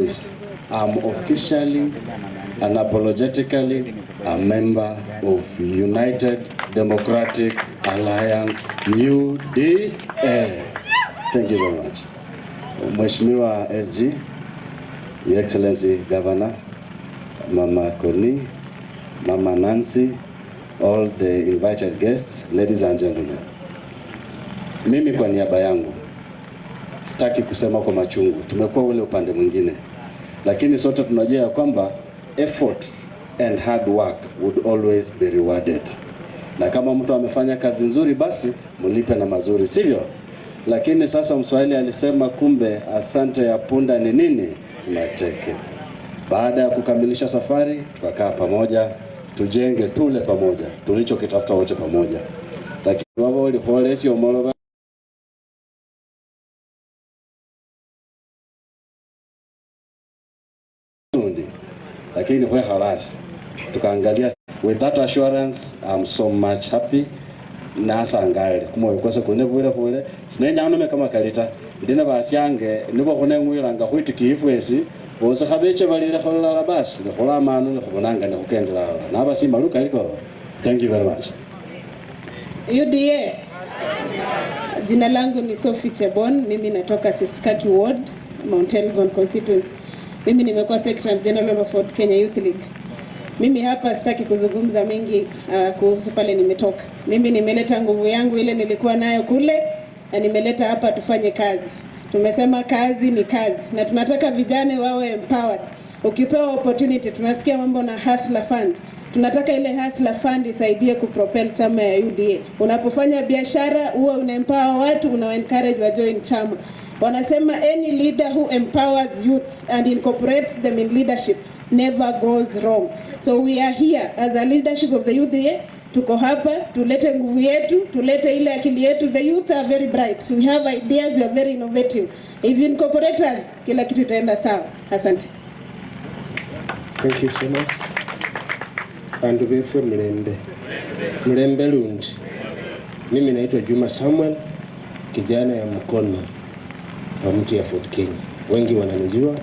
I'm officially and apologetically a member of United Democratic Alliance, UDA. Thank you very much. Mheshimiwa SG, Your Excellency Governor, Mama Koni, Mama Nancy, all the invited guests, ladies and gentlemen. Mimi kwa niaba yangu sitaki kusema kwa machungu, tumekuwa ule upande mwingine, lakini sote tunajua ya kwamba effort and hard work would always be rewarded, na kama mtu amefanya kazi nzuri basi mlipe na mazuri, sivyo? Lakini sasa Mswahili alisema kumbe asante ya punda ni nini? Mateke. Baada ya kukamilisha safari, tukakaa pamoja, tujenge tule pamoja, tulichokitafuta wote pamoja. Lakini wao waliholesio moloba lakini kwa halas tukaangalia. With that assurance I'm so much happy nasangale kumoyo kwase kune bule bule sinenya nome kama kalita ndina basyange nibo khunengwilanga khwitikiyi fwesi bosi khabeche balile kholala basi nekhola manu nekhubonanga nekhukendela nabasima lukaliko. Thank you very much. UDA. Jina langu ni Sophie Chebon, mimi natoka Chesikaki Ward, Mount Elgon constituency. Mimi nimekuwa Secretary General of Ford Kenya Youth League. Mimi hapa sitaki kuzungumza mengi kuhusu pale nimetoka. Mimi nimeleta nguvu yangu ile nilikuwa nayo kule na nimeleta hapa tufanye kazi. Tumesema kazi ni kazi na tunataka vijana wawe empowered. Ukipewa opportunity, tunasikia mambo na Hustler Fund. Tunataka ile Hustler Fund isaidie kupropel chama ya UDA. Unapofanya biashara huwa unaempower watu, una encourage wa join chama. Wanasema any leader who empowers youth and incorporates them in leadership never goes wrong. So we are here as a leadership of the UDA. Tuko hapa, tulete nguvu yetu, tulete ile akili yetu. The youth are very bright. We have ideas, we are very innovative. If you incorporate us, kila kitu itaenda sawa. Asante. Thank you so much. Bandu befe Mulembe. Mulembe Lundi. Mimi naitwa Juma Samuel, kijana ya mkono wa mtu ya Ford Kenya. Wengi wananijua.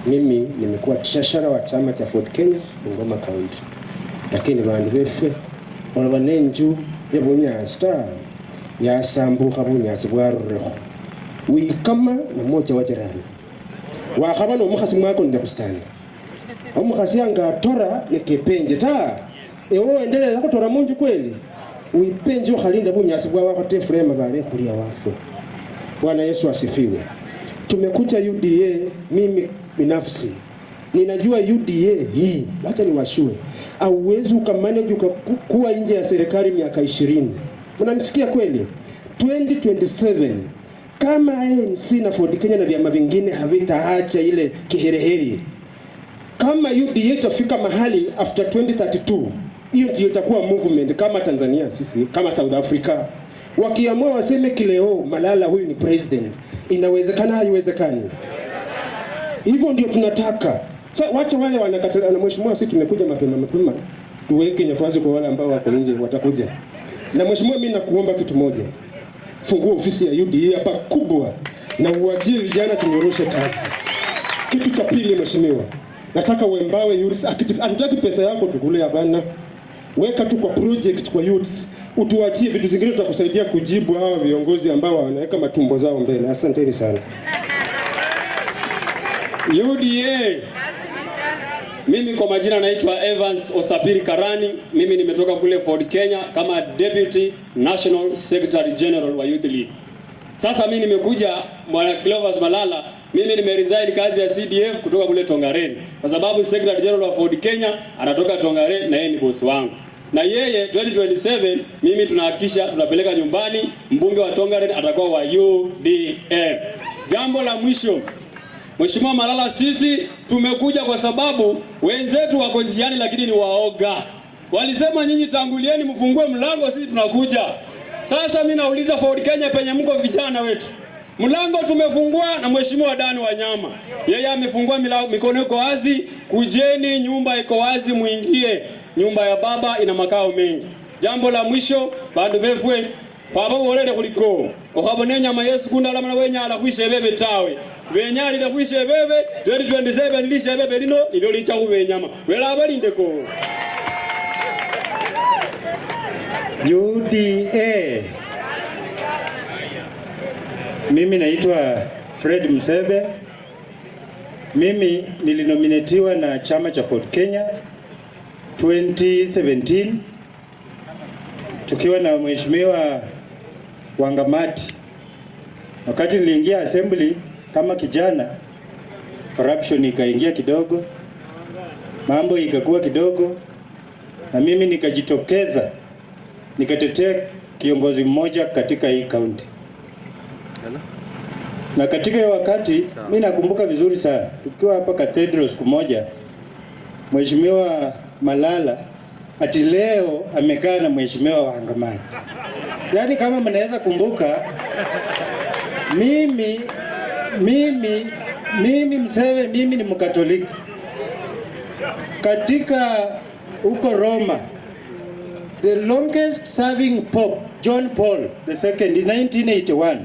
Mimi nimekuwa treasurer wa chama cha Ford Kenya Bungoma County. Lakini bandu befe olabanenju ya bunyasi ta yasambuka bunyasi bwarurekho wikama na moja wa jirani wakhaba nomukhasi mwako nde khusitani omukhasi anga atora nekepenje ta ewe wendelela khutora munju kweli wipenje ukhalinda bunyasi bwawakho tefulema bale khulia wafwe. Bwana Yesu asifiwe. Tumekuja UDA. Mimi binafsi ninajua UDA hii, acha niwashue, hauwezi ukamanage ukakuwa nje ya serikali miaka 20. Mnanisikia kweli? 2027 kama ANC na Ford Kenya na vyama vingine havitaacha ile kihereheri, kama UDA itafika mahali after 2032, hiyo ndio itakuwa movement kama Tanzania sisi, kama South Africa. Wakiamua waseme kileo Malala huyu ni president, inawezekana? Haiwezekani? Hivyo ndio tunataka. Sasa wacha wale wanakatala. Na mheshimiwa, sisi tumekuja mapema mapema tuweke nafasi kwa wale ambao wako nje watakuja. Na mheshimiwa, mimi nakuomba kitu moja. Fungua ofisi ya UDA hapa kubwa na uachie vijana tunyoroshe kazi. Kitu cha pili mheshimiwa, nataka uembawe youth. Hatutaki pesa yako tukule hapana. Weka tu kwa project kwa youths. Utuachie vitu zingine, tutakusaidia kujibu hawa viongozi ambao wanaweka matumbo zao mbele. Asanteni sana. UDA. Mimi kwa majina naitwa Evans Osapiri Karani. Mimi nimetoka kule Ford Kenya kama Deputy National Secretary General wa Youth League. Sasa mimi nimekuja Bwana Cleophas Malala, mimi nimeresign kazi ya CDF kutoka kule Tongaren kwa sababu Secretary General wa Ford Kenya anatoka Tongaren na yeye ni boss wangu. Na yeye 2027 mimi tunahakikisha tunapeleka nyumbani mbunge wa Tongaren atakuwa wa UDA. Jambo la mwisho, Mheshimiwa Malala, sisi tumekuja kwa sababu wenzetu wako njiani lakini ni waoga. Walisema nyinyi tangulieni mfungue mlango, sisi tunakuja. Sasa mimi nauliza Ford Kenya penye mko vijana wetu. Mlango tumefungua na Mheshimiwa Dani Wanyama. Yeye amefungua mikono iko wazi, kujeni, nyumba iko wazi muingie. Nyumba ya baba ina makao mengi. Jambo la mwisho, bandu befwe baba borere kuliko. Okhabone nyama Yesu kunda lamana wenyala khwishebebe tawe. Benyalile khwishebebe 2027 lishebebe lino nilyo licha khubenyama. Wela abalindeko. UDA. Mimi naitwa Fred Msebe. Mimi nilinominatiwa na chama cha Ford Kenya 2017 tukiwa na Mheshimiwa Wangamati. Wakati niliingia assembly kama kijana, corruption ikaingia kidogo, mambo ikakuwa kidogo, na mimi nikajitokeza nikatetea kiongozi mmoja katika hii county. Na katika hiyo wakati mimi nakumbuka vizuri sana, tukiwa hapa Cathedral siku moja, Mheshimiwa Malala ati leo amekaa na Mheshimiwa Wangamati. Yaani kama mnaweza kumbuka, mimi Mseve, mimi ni Mkatoliki. Katika huko Roma, the longest serving Pope John Paul II in 1981,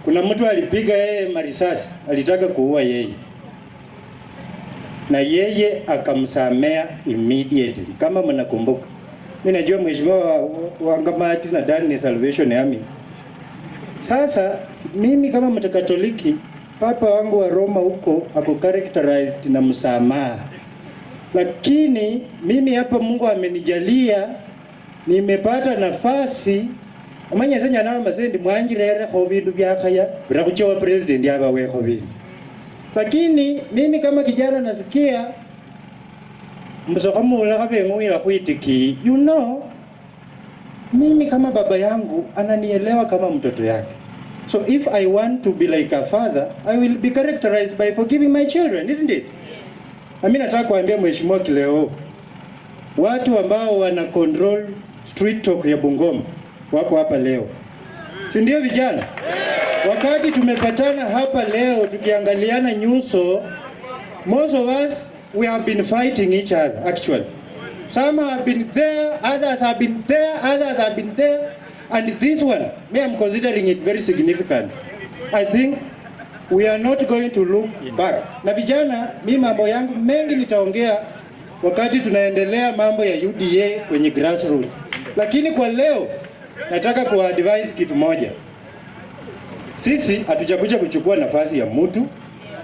kuna mtu alipiga yeye marisasi, alitaka kuua yeye, na yeye akamsamea immediately. Kama mnakumbuka, mimi najua Mheshimiwa Wangamati na Dan ni Salvation Army. Sasa mimi kama Mkatoliki, Papa wangu wa Roma huko ako characterized na msamaha, lakini mimi hapa Mungu amenijalia nimepata nafasi amanya senya nalo masendi mwanjirere kho bindu byakhaya birakuchewa president yaba wekho bindu. Lakini mimi kama kijana nasikia msokhamula khabeng'uila khwitiki, you know, mimi kama baba yangu ananielewa kama mtoto yake. So if I want to be like a father, I will be characterized by forgiving my children, isn't it? Mimi nataka kuambia Mheshimiwa Kileo, watu ambao wana control street talk ya Bungoma wako hapa leo, si ndio vijana? Wakati tumepatana hapa leo tukiangaliana nyuso, most of us we have been fighting each other actually. Some have been there, others have been there, others have been there, and this one, me I'm considering it very significant. I think we are not going to look back. Na vijana, mi mambo yangu mengi nitaongea wakati tunaendelea mambo ya UDA kwenye grassroots. Lakini kwa leo nataka kuadvise kitu moja. Sisi hatujakuja kuchukua nafasi ya mtu,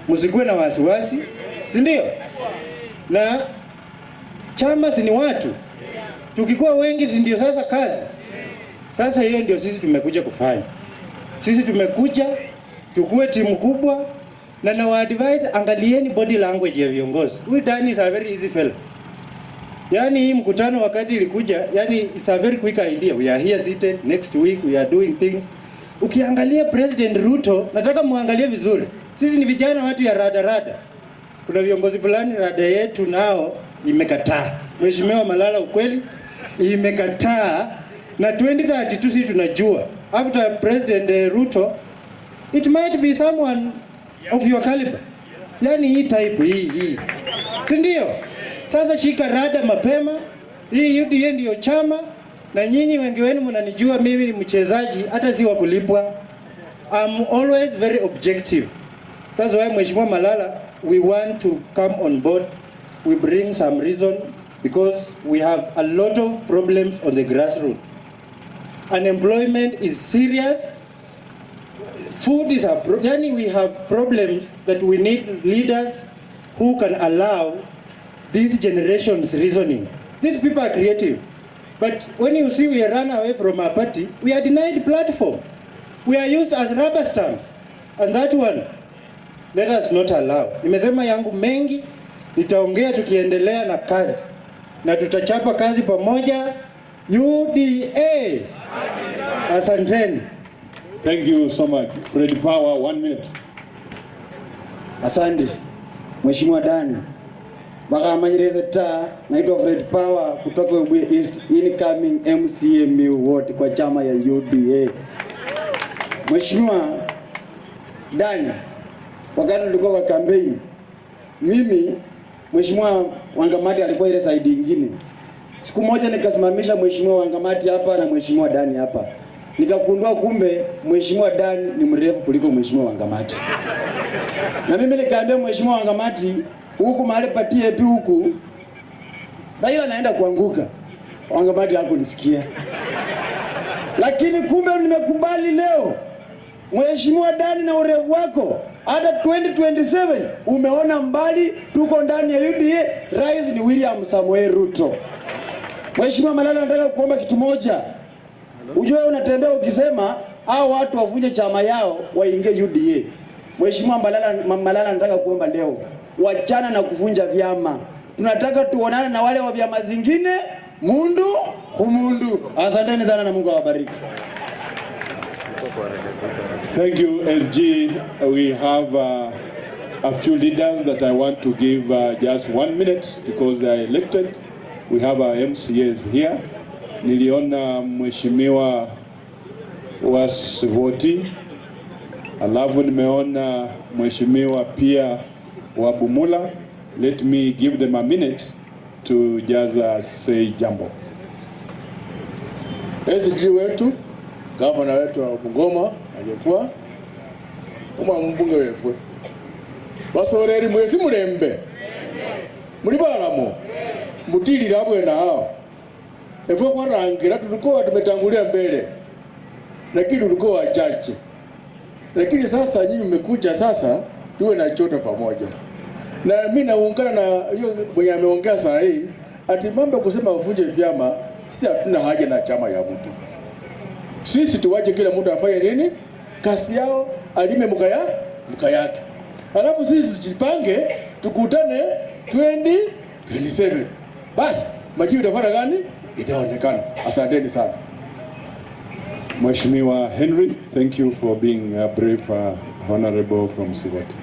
msikuwe na wasiwasi, si ndio? Na chama si ni watu. Tukikuwa wengi si ndio sasa kazi. Sasa hiyo ndio sisi tumekuja kufanya. Sisi tumekuja tukue timu kubwa, na na advise, angalieni body language ya viongozi. Huyu Dan is a very easy fellow. Yani hii mkutano wakati ilikuja, yani it's a very quick idea. We are here seated, next week we are doing things. Ukiangalia President Ruto, nataka muangalie vizuri. Sisi ni vijana watu ya rada rada. Kuna viongozi fulani rada yetu nao imekataa. Mheshimiwa Malala ukweli imekataa, na 2032 sisi tunajua after President Ruto it might be someone of your caliber. Yani hii type hii. Si ndio? Sasa shika rada mapema. Hii UDA ndio chama, na nyinyi wengi wenu mnanijua mimi ni mchezaji hata si wa kulipwa. I'm always very objective. That's why Mheshimiwa Malala, we want to come on board. We bring some reason because we have a lot of problems on the grassroots. Unemployment is serious. Food is a yani we have problems that we need leaders who can allow this generation's reasoning. These people are creative. But when you see we run away from our party, we are denied platform. We are used as rubber stamps. And that one, let us not allow. Nimesema yangu mengi, nitaongea tukiendelea na kazi. Na tutachapa kazi pamoja. UDA. Asanteni. Thank you so much. Fred Power, 1 minute. Asante. Mheshimiwa Dan. Bakamanyireze ta, naitwa Fred Power kutoka Webuye East, incoming MCMU ward kwa chama ya UDA. Mheshimiwa Dan, wakati tulikuwa kwa campaign, mimi Mheshimiwa Wangamati alikuwa ile side nyingine. Siku moja nikasimamisha Mheshimiwa Wangamati hapa na Mheshimiwa Dani hapa. Nikagundua kumbe Mheshimiwa Dan ni mrefu kuliko Mheshimiwa Wangamati. Na mimi nikaambia Mheshimiwa Wangamati, huku mahali pa TAP huku Raila anaenda kuanguka. Wangamati hakunisikia. Lakini kumbe nimekubali leo, Mheshimiwa Dani na urefu wako hata 2027 umeona mbali, tuko ndani ya UDA, rais ni William Samoei Ruto. Mheshimiwa Malala, nataka kuomba kitu moja. Ujue unatembea ukisema hao watu wavunje chama yao waingie UDA. Mheshimiwa Malala, nataka kuomba leo, wachana na kuvunja vyama. Tunataka tuonane na wale wa vyama zingine mundu humundu. Asanteni sana na Mungu awabariki. Thank you, SG. We have a few leaders that I want to give just 1 minute because they are elected. We have our MCAs here. Niliona Mheshimiwa wa Sivoti, alafu nimeona Mheshimiwa pia wa Bumula. Let me give them a minute to just say jambo. SG wetu, gavana wetu wa Bungoma aliyekuwa umwa mbunge wefwe basoreri mwesi mulembe muli balamo mutilira abwena hao efwe kwarangira tulikuwa tumetangulia mbele, lakini tulikuwa wachache, lakini sasa nyinyi mmekuja, sasa tuwe na choto pamoja. Na mimi naungana na hiyo mwenye ameongea saa hii ati mambo kusema uvunje vyama. Sisi hatuna haja na chama ya mtu. Sisi tuwache kila mtu afanye nini kasi yao, alime mka yake. Alafu sisi tujipange tukutane 2027. Basi majibu itakuwa gani? Itaonekana. Asanteni sana. Mheshimiwa Henry, thank you for being a brave honorable from Sivoti.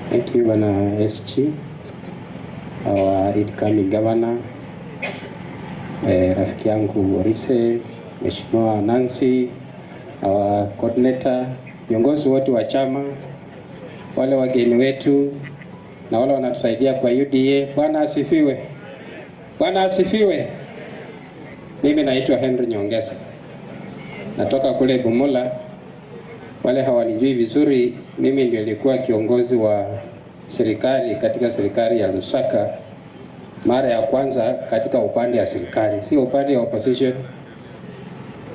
Thank you, Bwana SG, our incoming governor, rafiki yangu Orise, Mheshimiwa Nancy, our coordinator, viongozi wote wa chama, wale wageni wetu na wale wanatusaidia kwa UDA. Bwana asifiwe. Bwana asifiwe. Mimi naitwa Henry Nyongesa, natoka kule Bumula. Wale hawanijui vizuri, mimi ndio nilikuwa kiongozi wa serikali katika serikali ya Lusaka mara ya kwanza katika upande ya serikali, sio upande ya opposition.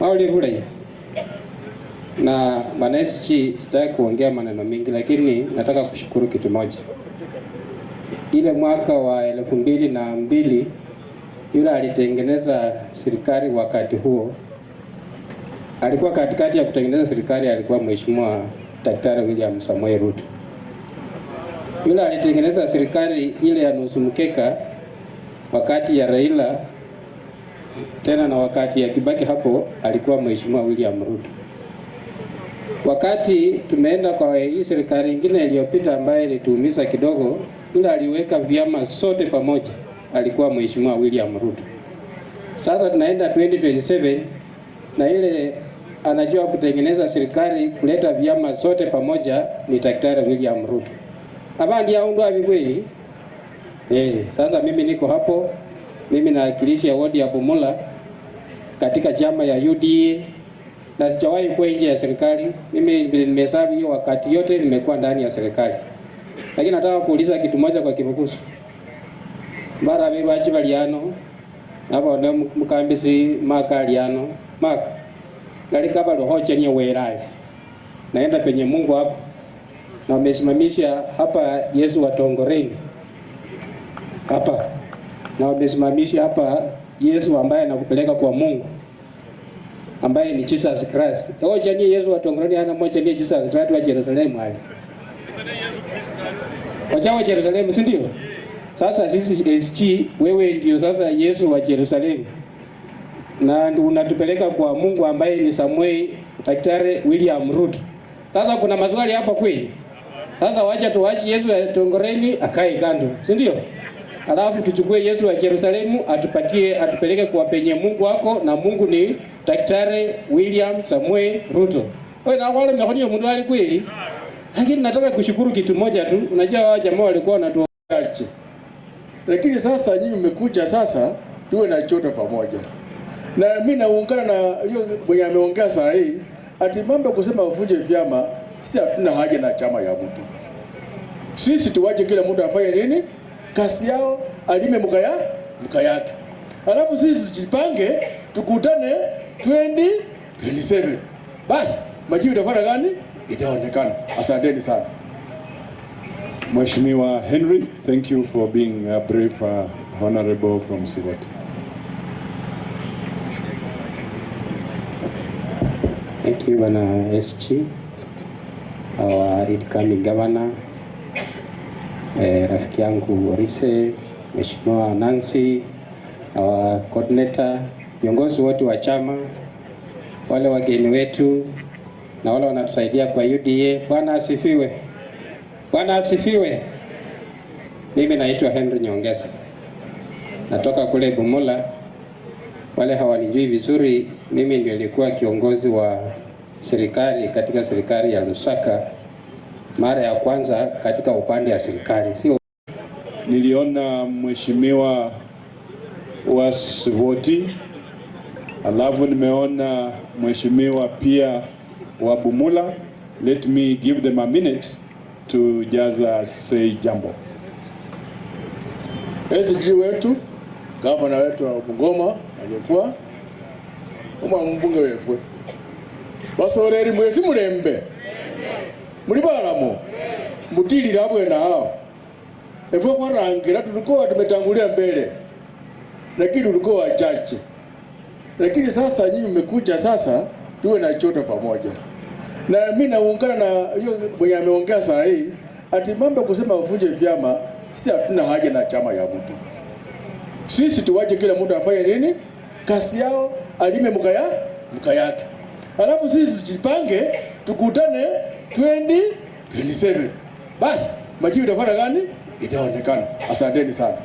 Mauli vule. Na Bwana SG, sitaki kuongea maneno mengi, lakini nataka kushukuru kitu moja. Ile mwaka wa 2002 yule alitengeneza serikali wakati huo, alikuwa katikati ya kutengeneza serikali, alikuwa Mheshimiwa Daktari William Samoei Ruto. Yule alitengeneza serikali ile ya nusu mkeka wakati ya Raila, tena na wakati ya Kibaki hapo alikuwa Mheshimiwa William Ruto. Wakati tumeenda kwa hii serikali nyingine iliyopita ambayo ilituumiza kidogo, yule aliweka vyama sote pamoja, alikuwa Mheshimiwa William Ruto. Sasa tunaenda 2027 na ile anajua kutengeneza serikali kuleta vyama zote pamoja ni Daktari William Ruto. Abandi aundwa vikweli. Sasa mimi niko hapo, mimi naakilisha wodi ya Bumula katika chama ya UDA na sijawahi kuwa nje ya serikali. Mimi nimehesabu hiyo wakati yote nimekuwa ndani ya serikali. Lakini nataka kuuliza kitu moja kwa Kibukusu. Bara berwachi baliano nabo mukambisi makaliano maka galika balohoche ni werali. Naenda penye Mungu hapo na wamesimamisha hapa Yesu wa Tongoreni hapa, na wamesimamisha hapa Yesu ambaye anakupeleka kwa Mungu ambaye ni Jesus Christ. Oja ni Yesu wa Tongoreni ana moja ni Jesus Christ wa Jerusalem hali. Wacha wa Jerusalem, si ndio? Sasa sisi SG, wewe ndio sasa Yesu wa Jerusalem. Na unatupeleka kwa Mungu ambaye ni Samuel Daktari William Ruto. Sasa kuna maswali hapa kweli? Sasa wacha tuache Yesu wa Tongoreni akae kando, si ndio? Alafu tuchukue Yesu wa Yerusalemu atupatie, atupeleke kwa penye Mungu wako, na Mungu ni Daktari William Samuel Ruto. Wewe na wale mnakonia mundu ali kweli? Lakini nataka kushukuru kitu moja tu. Unajua wao jamaa walikuwa wanatuache. Lakini sasa nyinyi mmekuja, sasa tuwe na chota pamoja. Na mimi naungana na hiyo mwenye ameongea saa hii ati mambo kusema uvunje vyama, sisi hatuna haja na chama ya mtu. Sisi tuwache kila mtu afanye nini? Kasi yao alime mka yake. Alafu sisi tujipange tukutane 2027. Basi majibu itakuwa gani? Itaonekana. Asanteni sana. Mheshimiwa Henry, thank you for being a brave honorable from Sivoti. Thank you, Bwana SG, our incoming governor, rafiki yangu Orise, Mheshimiwa Nancy, our coordinator, viongozi wote wa chama, wale wageni wetu na wale wanatusaidia kwa UDA. Bwana asifiwe. Bwana asifiwe. Mimi naitwa Henry Nyongesa, natoka kule Bumula. Wale hawanijui vizuri, mimi ndio nilikuwa kiongozi wa serikali katika serikali ya Lusaka mara ya kwanza katika upande ya serikali. Sio, niliona mheshimiwa wa Sivoti, alafu nimeona mheshimiwa pia wa Bumula. Let me give them a minute to just say jambo. SG wetu, gavana wetu wa Bungoma aliyekuwa umwa mbunge wefwe. Basoreri mwesi mulembe. Muri balamo. Mutilira abwe na hao. Efwe kwa rangira tulikuwa tumetangulia mbele. Lakini tulikuwa wachache. Lakini sasa nyinyi mmekuja sasa tuwe na chota pamoja. Na mimi naungana na hiyo mwenye ameongea saa hii ati mambo kusema uvunje vyama, sisi hatuna haja na chama ya mtu. Sisi tuwache kila mtu afanye nini? Kasi yao alime mka yake. Alafu sisi tujipange tukutane 2027. Basi majibu itakuwa gani? Itaonekana. Asanteni sana.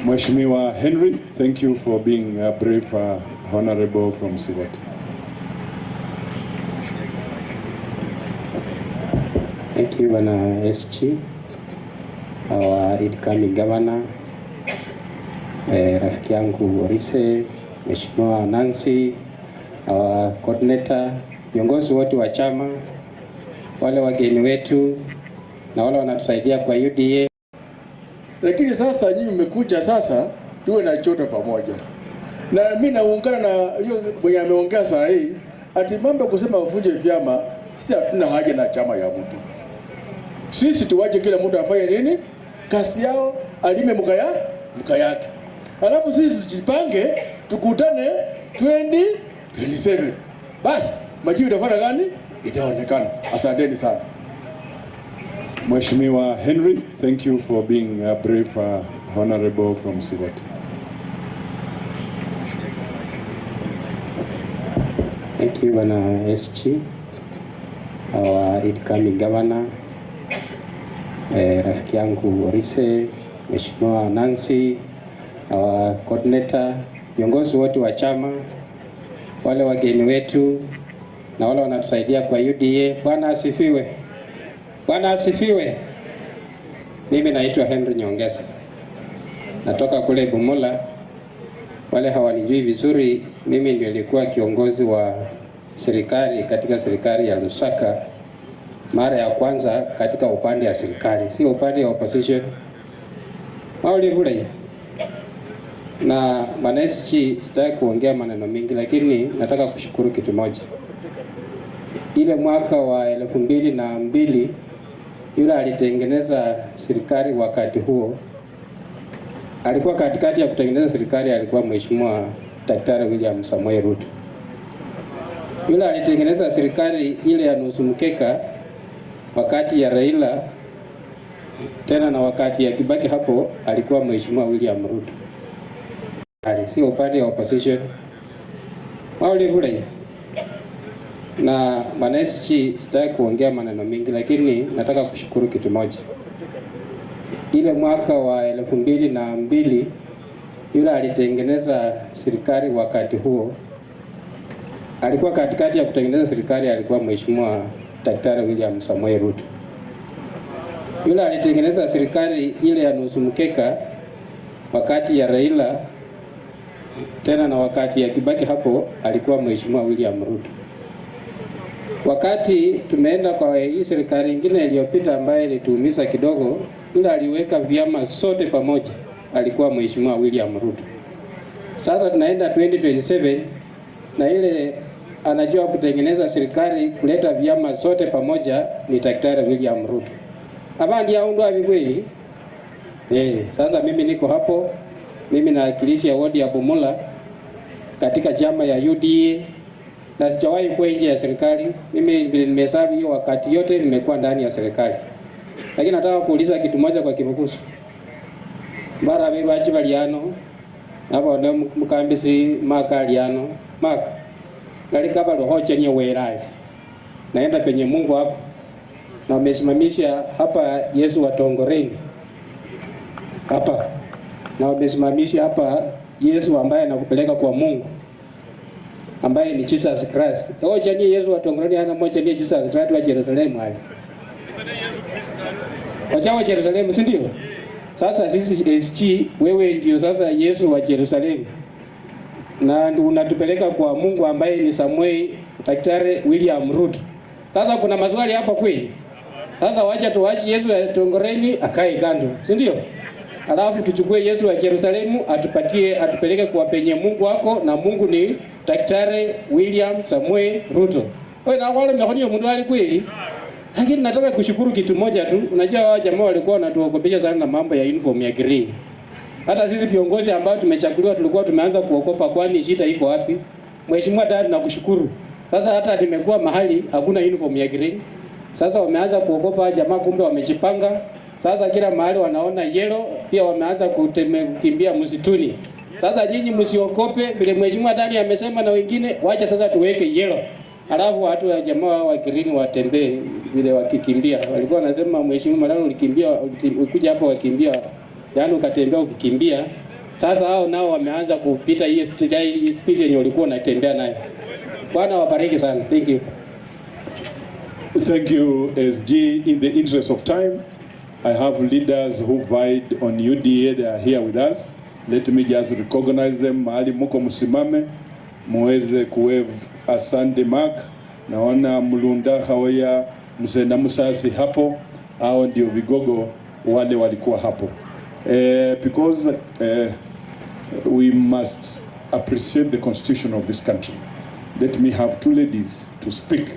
Mheshimiwa Henry, thank you for being a brave honorable from Sivoti. Thank you, Bwana SG, our incoming governor, rafiki yangu Orise, Mheshimiwa Nancy, our coordinator, viongozi wote wa chama, wale wageni wetu na wale wanatusaidia kwa UDA. Lakini sasa nyinyi mmekuja sasa tuwe na chota pamoja. Na mimi naungana na hiyo mwenye ameongea saa hii ati mambo kusema uvunje vyama, sisi hatuna haja na chama ya mtu. Sisi tuwache kila mtu afanye nini? Kasi yao alime mka yake. Alafu sisi tujipange tukutane 2027. Basi majibu itakuwa gani? Itaonekana. Asanteni sana. Mheshimiwa Henry, thank you for being a brave honorable from Sivoti. Thank you, Bwana SG, our incoming governor, rafiki yangu Orise, Mheshimiwa Nancy, our coordinator, viongozi wote wa chama, wale wageni wetu na wale wanatusaidia kwa UDA. Bwana asifiwe. Bwana asifiwe. Mimi naitwa Henry Nyongesa, natoka kule Bumula. Wale hawanijui vizuri, mimi ndio nilikuwa kiongozi wa serikali katika serikali ya Lusaka mara ya kwanza katika upande ya serikali, sio upande ya opposition. Mauli na Bwana SG, sitaki kuongea maneno mingi, lakini nataka kushukuru kitu moja. Ile mwaka wa 2002 yule alitengeneza serikali wakati huo, alikuwa katikati ya kutengeneza serikali, alikuwa Mheshimiwa Daktari William Samoei Ruto. Yule alitengeneza serikali ile ya nusu mkeka wakati ya Raila, tena na wakati ya Kibaki hapo alikuwa Mheshimiwa William Ruto. Sio upande wa opposition. Mauli na Bwana SG, sitaki kuongea maneno mingi, lakini nataka kushukuru kitu moja. Ile mwaka wa 2002 yule alitengeneza serikali wakati huo, alikuwa katikati ya kutengeneza serikali, alikuwa Mheshimiwa Daktari William Samoei Ruto. Yule alitengeneza serikali ile ya nusu mkeka Wakati ya Raila tena na wakati ya Kibaki hapo alikuwa Mheshimiwa William Ruto. Wakati tumeenda kwa hii serikali nyingine iliyopita ambaye ilituumiza kidogo, yule aliweka vyama sote pamoja alikuwa Mheshimiwa William Ruto. Sasa tunaenda 2027 na ile anajua kutengeneza serikali kuleta vyama zote pamoja ni Daktari William Ruto. Abandi aundwa vikweli. Sasa mimi niko hapo, mimi naakilisha wodi ya Bumula katika chama ya UDA na sijawahi kuwa nje ya serikali. Mimi vile nimehesabu hiyo wakati yote nimekuwa ndani ya serikali. Lakini nataka kuuliza kitu moja kwa Kibukusu. Bara bebachi baliano nabo ne mukambisi makaliano maka galika balohoche nye werai. Naenda penye Mungu hapo na wamesimamisha hapa Yesu wa Tongoreni hapa, na wamesimamisha hapa Yesu ambaye anakupeleka kwa Mungu ambaye ni Jesus Christ. Ocha ni Yesu wa Tongoreni ana moja ni Jesus Christ wa Jerusalem hali. Wacha wa Jerusalem, si ndio? Sasa sisi SG, wewe ndio sasa Yesu wa Jerusalem. Na unatupeleka kwa Mungu ambaye ni Samuel Daktari William Ruto. Sasa kuna maswali hapa kweli? Sasa wacha tuache Yesu wa Tongoreni akae kando, si ndio? Alafu tuchukue Yesu wa Yerusalemu atupatie, atupeleke kwa penye Mungu wako, na Mungu ni Daktari William Samuel Ruto. Wewe na wale mmeona mundu ali kweli? Lakini nataka kushukuru kitu moja tu. Unajua hao jamaa walikuwa wanatuogopesha sana na mambo ya uniform ya green. Hata sisi viongozi ambao tumechaguliwa tulikuwa tumeanza kuogopa, kwani shida iko wapi? Mheshimiwa Dad, nakushukuru. Sasa hata nimekuwa mahali hakuna uniform ya green. Sasa wameanza kuogopa jamaa, kumbe wamejipanga. Sasa kila mahali wanaona yellow, pia wameanza kukimbia msituni. Sasa nyinyi msiogope, vile Mheshimiwa Dani amesema na wengine, wacha sasa tuweke yellow. Alafu watu wa jamaa wa green watembee vile wakikimbia. Walikuwa wanasema Mheshimiwa Malalo ulikimbia, ulikuja hapo wakimbia. Yaani ukatembea ukikimbia. Sasa hao nao wameanza kupita hiyo speed yenye ulikuwa unatembea nayo. Bwana wabariki sana. Thank you. Thank you, SG. In the interest of time, I have leaders who vied on UDA. They are here with us. Let me just recognize them. Mahali muko msimame, muweze kuwave asante mark. Naona Mulunda Hawaya, Mzee Musasi hapo. Hao ndio vigogo wale walikuwa hapo. Because we must appreciate the constitution of this country. Let me have two ladies to speak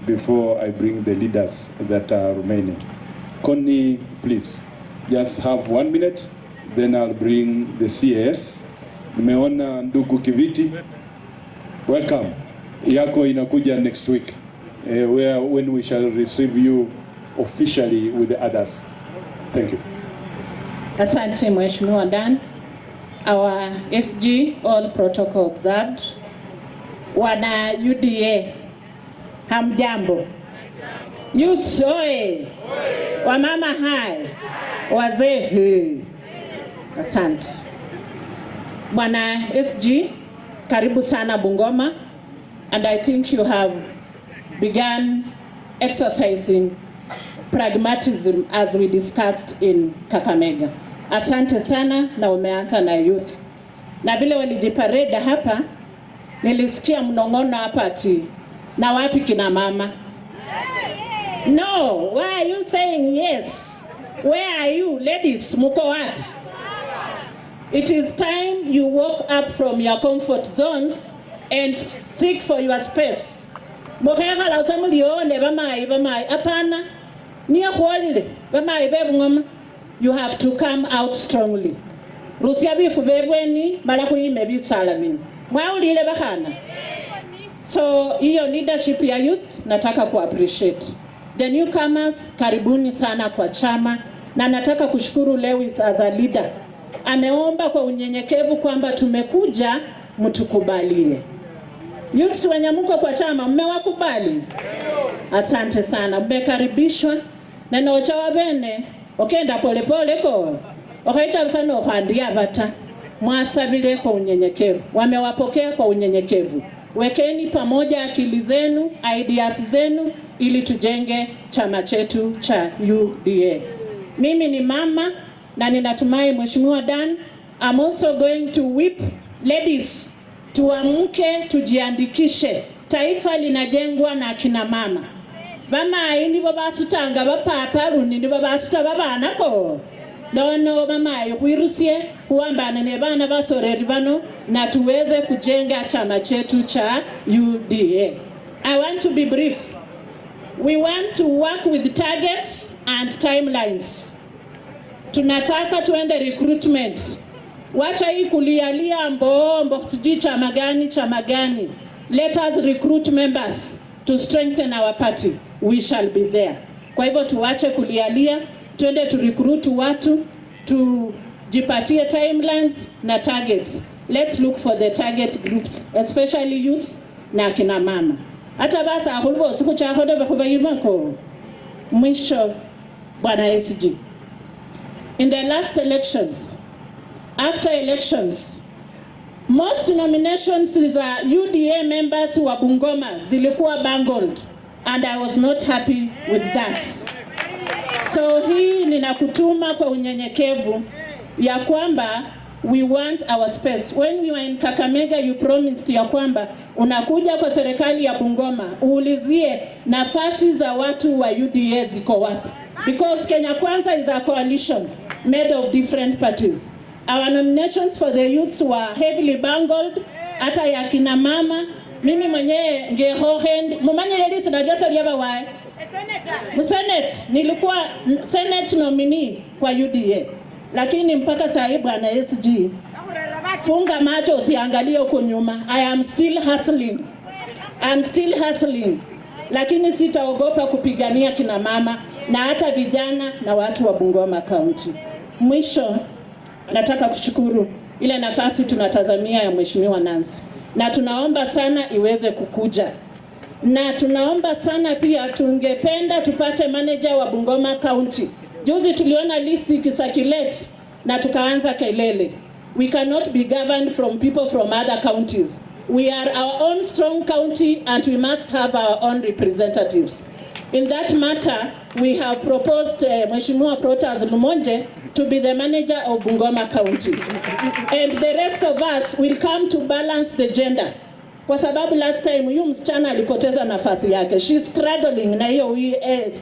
before I bring the leaders that are remaining. Connie, please, just have 1 minute, then I'll bring the CAS. Nimeona ndugu Kiviti, welcome. Yako inakuja next week, where when we shall receive you officially with the others. Thank you. Asante Mheshimiwa Dan. Our SG, all protocol observed. Wana UDA, hamjambo. Youths oe. Wamama hai. Wazee he. Asante. Bwana SG, karibu sana Bungoma, and I think you have begun exercising pragmatism as we discussed in Kakamega. Asante sana na umeanza na youth. Na vile walijipareda hapa, nilisikia mnong'ono hapa ati na wapi kina mama? No, why are you saying yes? Where are you ladies? Muko wapi? It is time you woke up from your comfort zones and seek for your space. Mokekhala usamulione bamai bamai apana niye khwolile bamai bebungoma. You have to come out strongly. Rusia bifu bebweni mala khuyime bisala bino. Mwaulile bakhana. So hiyo leadership ya youth nataka ku appreciate. The newcomers, karibuni sana kwa chama, na nataka kushukuru Lewis as a leader. Ameomba kwa unyenyekevu kwamba tumekuja mtukubalie. Youths wenye mko kwa chama mmewakubali? Asante sana, mmekaribishwa. Na nocha wabene okenda pole pole ko. Okaita sana okhandia bata. Mwasabile kwa unyenyekevu. Wamewapokea kwa unyenyekevu. Wekeni pamoja akili zenu, ideas zenu ili tujenge chama chetu cha UDA. Mimi ni mama na ninatumai Mheshimiwa Dan I'm also going to whip ladies, tuamke tujiandikishe. Taifa linajengwa na kina mama. Bamayi nibo basutanga bapapa rundi nibo basuta babanako. Nono mamayi kwirusie kuambana ne bana basoreri bano na tuweze kujenga chama chetu cha UDA. I want to be brief. We want to work with targets and timelines. Tunataka tuende recruitment. Wacha hii kulialia mbombo sijui chama gani chama gani. Let us recruit members to strengthen our party. We shall be there. Kwa hivyo tuache kulialia, tuende tu recruit watu, tujipatie timelines na targets. Let's look for the target groups, especially youths na kina mama. Hata basa akhulubo siku chakhode bakhubayimako. Mwisho Bwana SG. In the last elections, after elections, most nominations za UDA members wa Bungoma zilikuwa bungled, and I was not happy with that. So hii ninakutuma kwa unyenyekevu ya kwamba we want our space. When we were in Kakamega, you promised ya kwamba unakuja kwa serikali ya Bungoma uulizie nafasi za watu wa UDA ziko wapi. Because Kenya Kwanza is a coalition made of different parties. Our nominations for the youths were heavily bungled. Hata ya kina mama, mimi mwenyewe ngehohend, mumanye yelisi na jasa liaba wae. Senate, nilikuwa Senate nominee kwa UDA. Lakini mpaka saa hii Bwana SG, funga macho usiangalie huko nyuma. I am still hustling. I'm still hustling. Lakini sitaogopa kupigania kina mama na hata vijana na watu wa Bungoma County. Mwisho, nataka kushukuru ile nafasi tunatazamia ya Mheshimiwa Nancy, na tunaomba sana iweze kukuja. Na tunaomba sana pia, tungependa tupate manager wa Bungoma County. Juzi tuliona list ikisirculate na tukaanza kelele. We cannot be governed from people from other counties. We are our own strong county and we must have our own representatives. In that matter, we have proposed Mheshimiwa Protas Lumonje to be the manager of Bungoma County. And the rest of us will come to balance the gender. Kwa sababu last time huyu msichana alipoteza nafasi yake. She's struggling na hiyo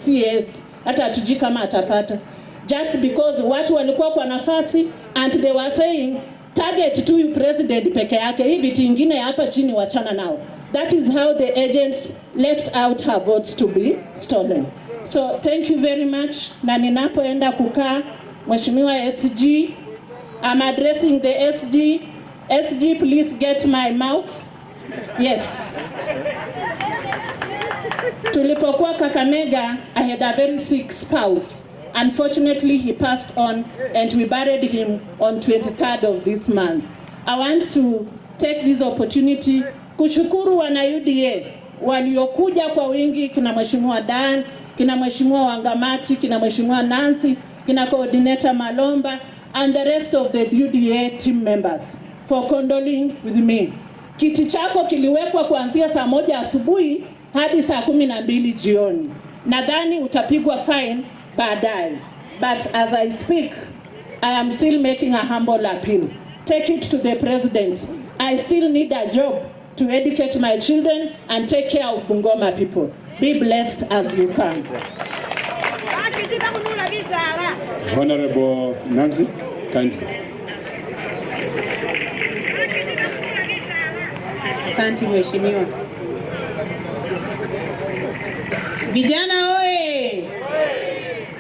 CS, hata hatujui kama atapata. Just because watu walikuwa kwa nafasi and they were saying target tu president peke yake, hii viti ingine hapa chini wachana nao. That is how the agents left out her votes to be stolen. So thank you very much. Na ninapoenda kukaa, Mheshimiwa SG, I'm addressing the SG. SG, please get my mouth. Yes. Tulipokuwa Kakamega, I had a very sick spouse. Unfortunately, he passed on and we buried him on 23rd of this month. I want to take this opportunity kushukuru wana UDA waliokuja kwa wingi, kina Mheshimiwa Dan, kina Mheshimiwa Wangamati, kina Mheshimiwa Nancy, kina Coordinator Malomba, and the rest of the UDA team members for condoling with me. Kiti chako kiliwekwa kuanzia saa 1 asubuhi hadi saa 12 jioni. Nadhani utapigwa fine baadaye. But as I speak, I am still making a humble appeal. Take it to the president. I still need a job to educate my children and take care of Bungoma people. Be blessed as you come. Honorable Nancy, kindly. Asante Mheshimiwa. Vijana oye!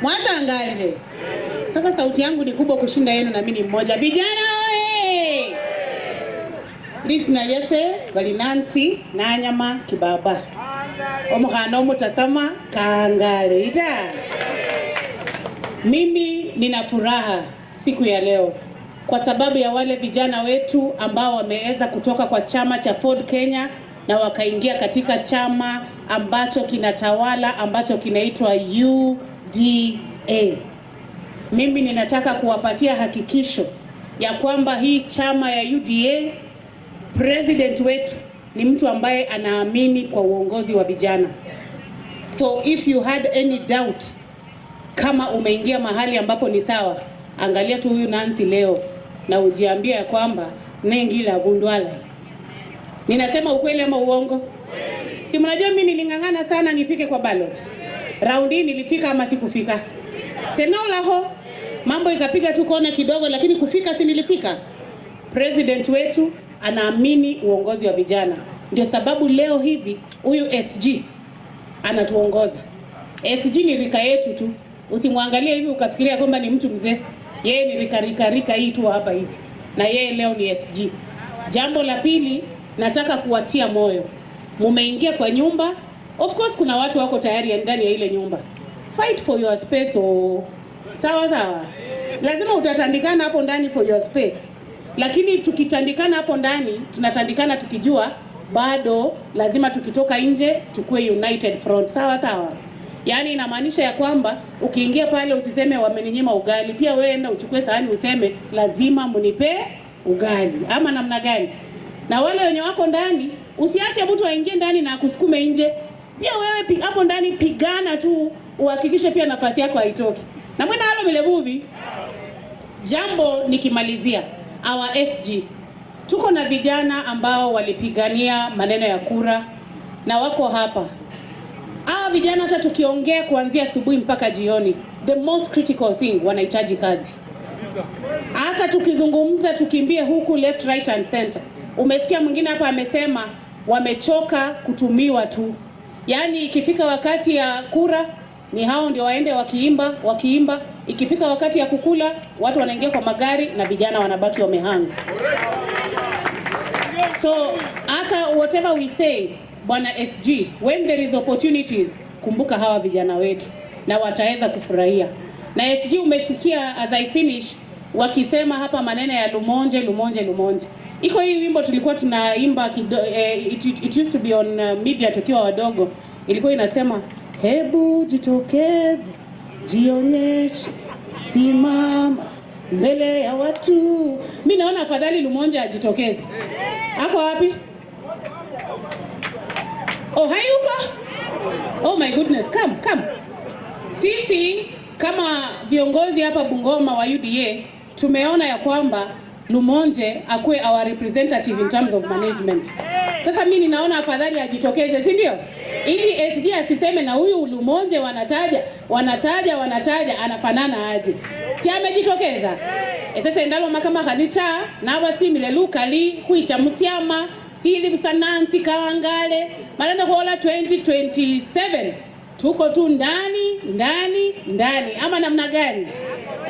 Mwatangaje. Sasa sauti yangu ni kubwa kushinda yenu na mimi ni mmoja. Vijana oye! Lisina lyase bali Nancy Nanyama Kibaba. Omukhana omutasama kangale ita. Mimi nina furaha siku ya leo kwa sababu ya wale vijana wetu ambao wameweza kutoka kwa chama cha Ford Kenya na wakaingia katika chama ambacho kinatawala ambacho kinaitwa UDA. Mimi ninataka kuwapatia hakikisho ya kwamba hii chama ya UDA, president wetu ni mtu ambaye anaamini kwa uongozi wa vijana. So if you had any doubt kama umeingia mahali ambapo ni sawa, angalia tu huyu Nancy leo. na ujiambie ya kwamba nengila bundwala. Ninasema ukweli ama uongo? Si mnajua mimi niling'ang'ana sana nifike kwa ballot. Raundi hii nilifika ama sikufika? Senola ho mambo ikapiga tu kona kidogo, lakini kufika si nilifika. President wetu anaamini uongozi wa vijana, ndio sababu leo hivi huyu SG anatuongoza. SG ni rika yetu tu, usimwangalie hivi ukafikiria kwamba ni mtu mzee. Yeye ni rika rika rika hii tu hapa hivi, na yeye leo ni SG. Jambo la pili, nataka kuwatia moyo. Mumeingia kwa nyumba, of course kuna watu wako tayari ndani ya ile nyumba. Fight for your space. Oh. Sawa sawa, lazima utatandikana hapo ndani for your space. Lakini tukitandikana hapo ndani, tunatandikana tukijua bado lazima tukitoka nje tukue united front. Sawa sawa. Yaani inamaanisha ya kwamba ukiingia pale usiseme wameninyima ugali, pia wewe enda uchukue sahani useme lazima mnipe ugali, ama namna gani? Na wale wenye wako ndani, usiache mtu aingie ndani na akusukume nje. Pia wewe hapo ndani pigana tu uhakikishe pia nafasi yako haitoki. Na mwana halo milebubi. Jambo nikimalizia, our SG, tuko na vijana ambao walipigania maneno ya kura na wako hapa. Hawa vijana hata tukiongea kuanzia asubuhi mpaka jioni, the most critical thing, wanahitaji kazi. Hata tukizungumza tukimbie huku left right and center. Umesikia mwingine hapa amesema wamechoka kutumiwa tu. Yaani ikifika wakati ya kura ni hao ndio waende wakiimba, wakiimba. Ikifika wakati ya kukula watu wanaingia kwa magari na vijana wanabaki wamehanga. So hata whatever we say, Bwana SG, when there is opportunities, kumbuka hawa vijana wetu na wataweza kufurahia. Na SG umesikia as I finish wakisema hapa maneno ya Lumonje, Lumonje, Lumonje. Iko hii wimbo tulikuwa tunaimba it used to be on media tukiwa wadogo. Ilikuwa inasema hebu jitokeze, jionyeshe, simama mbele ya watu. Mimi naona afadhali Lumonje ajitokeze. Ako wapi? Oh, hayuko? Oh my goodness, come, come. Sisi kama viongozi hapa Bungoma wa UDA tumeona ya kwamba Lumonje akuwe our representative in terms of management. Sasa mimi ninaona afadhali ajitokeze, si ndio? Ili SG asiseme na huyu Lumonje wanataja, wanataja, wanataja, anafanana aje. Si amejitokeza? Sasa endalo makama kanita na wasimile lukali kuicha musiama sili msanansi kaangale malanda hola 2027 tuko tu ndani ndani ndani ama namna gani?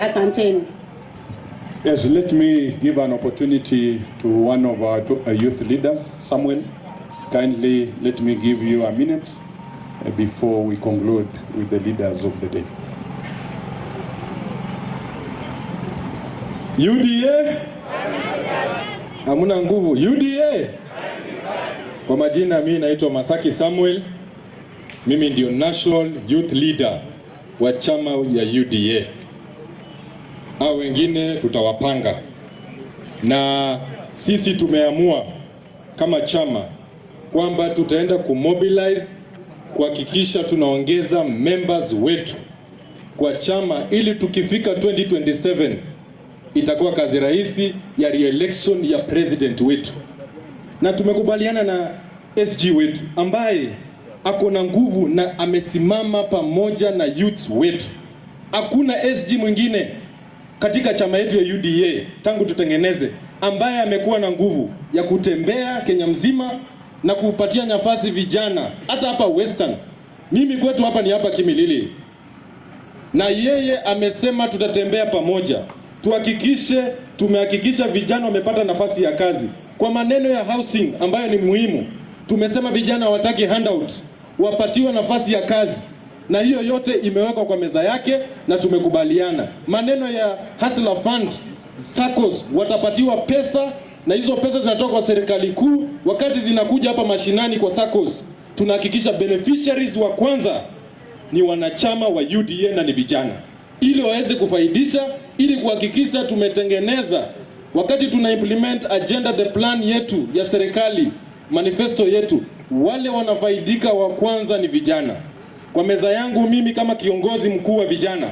Asanteni. Yes, let me give an opportunity to one of our youth leaders, Samuel. Kindly let me give you a minute before we conclude with the leaders of the day. UDA? Hamuna nguvu. UDA? Kwa majina mimi naitwa Masaki Samuel. Mimi ndio National Youth Leader wa chama ya UDA. Hao wengine tutawapanga. Na sisi tumeamua kama chama kwamba tutaenda kumobilize, kuhakikisha tunaongeza members wetu kwa chama ili tukifika 2027 itakuwa kazi rahisi ya re-election ya president wetu. Na tumekubaliana na SG wetu ambaye ako na nguvu na amesimama pamoja na youth wetu. Hakuna SG mwingine katika chama yetu ya UDA tangu tutengeneze ambaye amekuwa na nguvu ya kutembea Kenya mzima na kupatia nafasi vijana hata hapa Western. Mimi kwetu hapa ni hapa Kimilili. Na yeye amesema tutatembea pamoja. Tuhakikishe tumehakikisha vijana wamepata nafasi ya kazi. Kwa maneno ya housing ambayo ni muhimu, tumesema vijana hawataki handout, wapatiwe nafasi ya kazi. Na hiyo yote imewekwa kwa meza yake na tumekubaliana. Maneno ya Hustler Fund, SACCOS watapatiwa pesa na hizo pesa zinatoka kwa serikali kuu. Wakati zinakuja hapa mashinani kwa SACCOS, tunahakikisha beneficiaries wa kwanza ni wanachama wa UDA na ni vijana, ili waweze kufaidisha, ili kuhakikisha tumetengeneza wakati tuna implement agenda the plan yetu ya serikali, manifesto yetu, wale wanafaidika wa kwanza ni vijana. Kwa meza yangu mimi kama kiongozi mkuu wa vijana,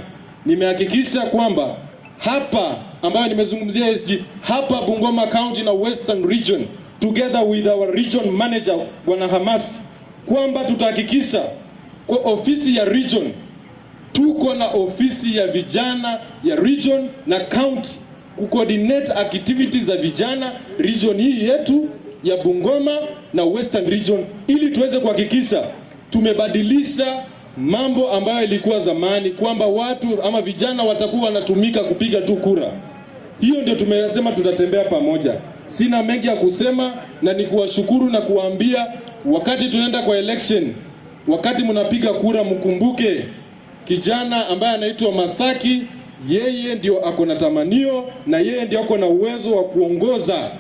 nimehakikisha kwamba hapa ambayo nimezungumzia SG hapa Bungoma County na Western Region, together with our region manager Bwana Hamasi, kwamba tutahakikisha kwa ofisi ya region tuko na ofisi ya vijana ya region na county kucoordinate activities za vijana region hii yetu ya Bungoma na Western Region, ili tuweze kuhakikisha tumebadilisha mambo ambayo ilikuwa zamani kwamba watu ama vijana watakuwa wanatumika kupiga tu kura. Hiyo ndio tumesema tutatembea pamoja. Sina mengi ya kusema, na ni kuwashukuru na kuwaambia wakati tunaenda kwa election, wakati mnapiga kura, mkumbuke kijana ambaye anaitwa Masaki, yeye ndio ako na tamanio na yeye ndio ako na uwezo wa kuongoza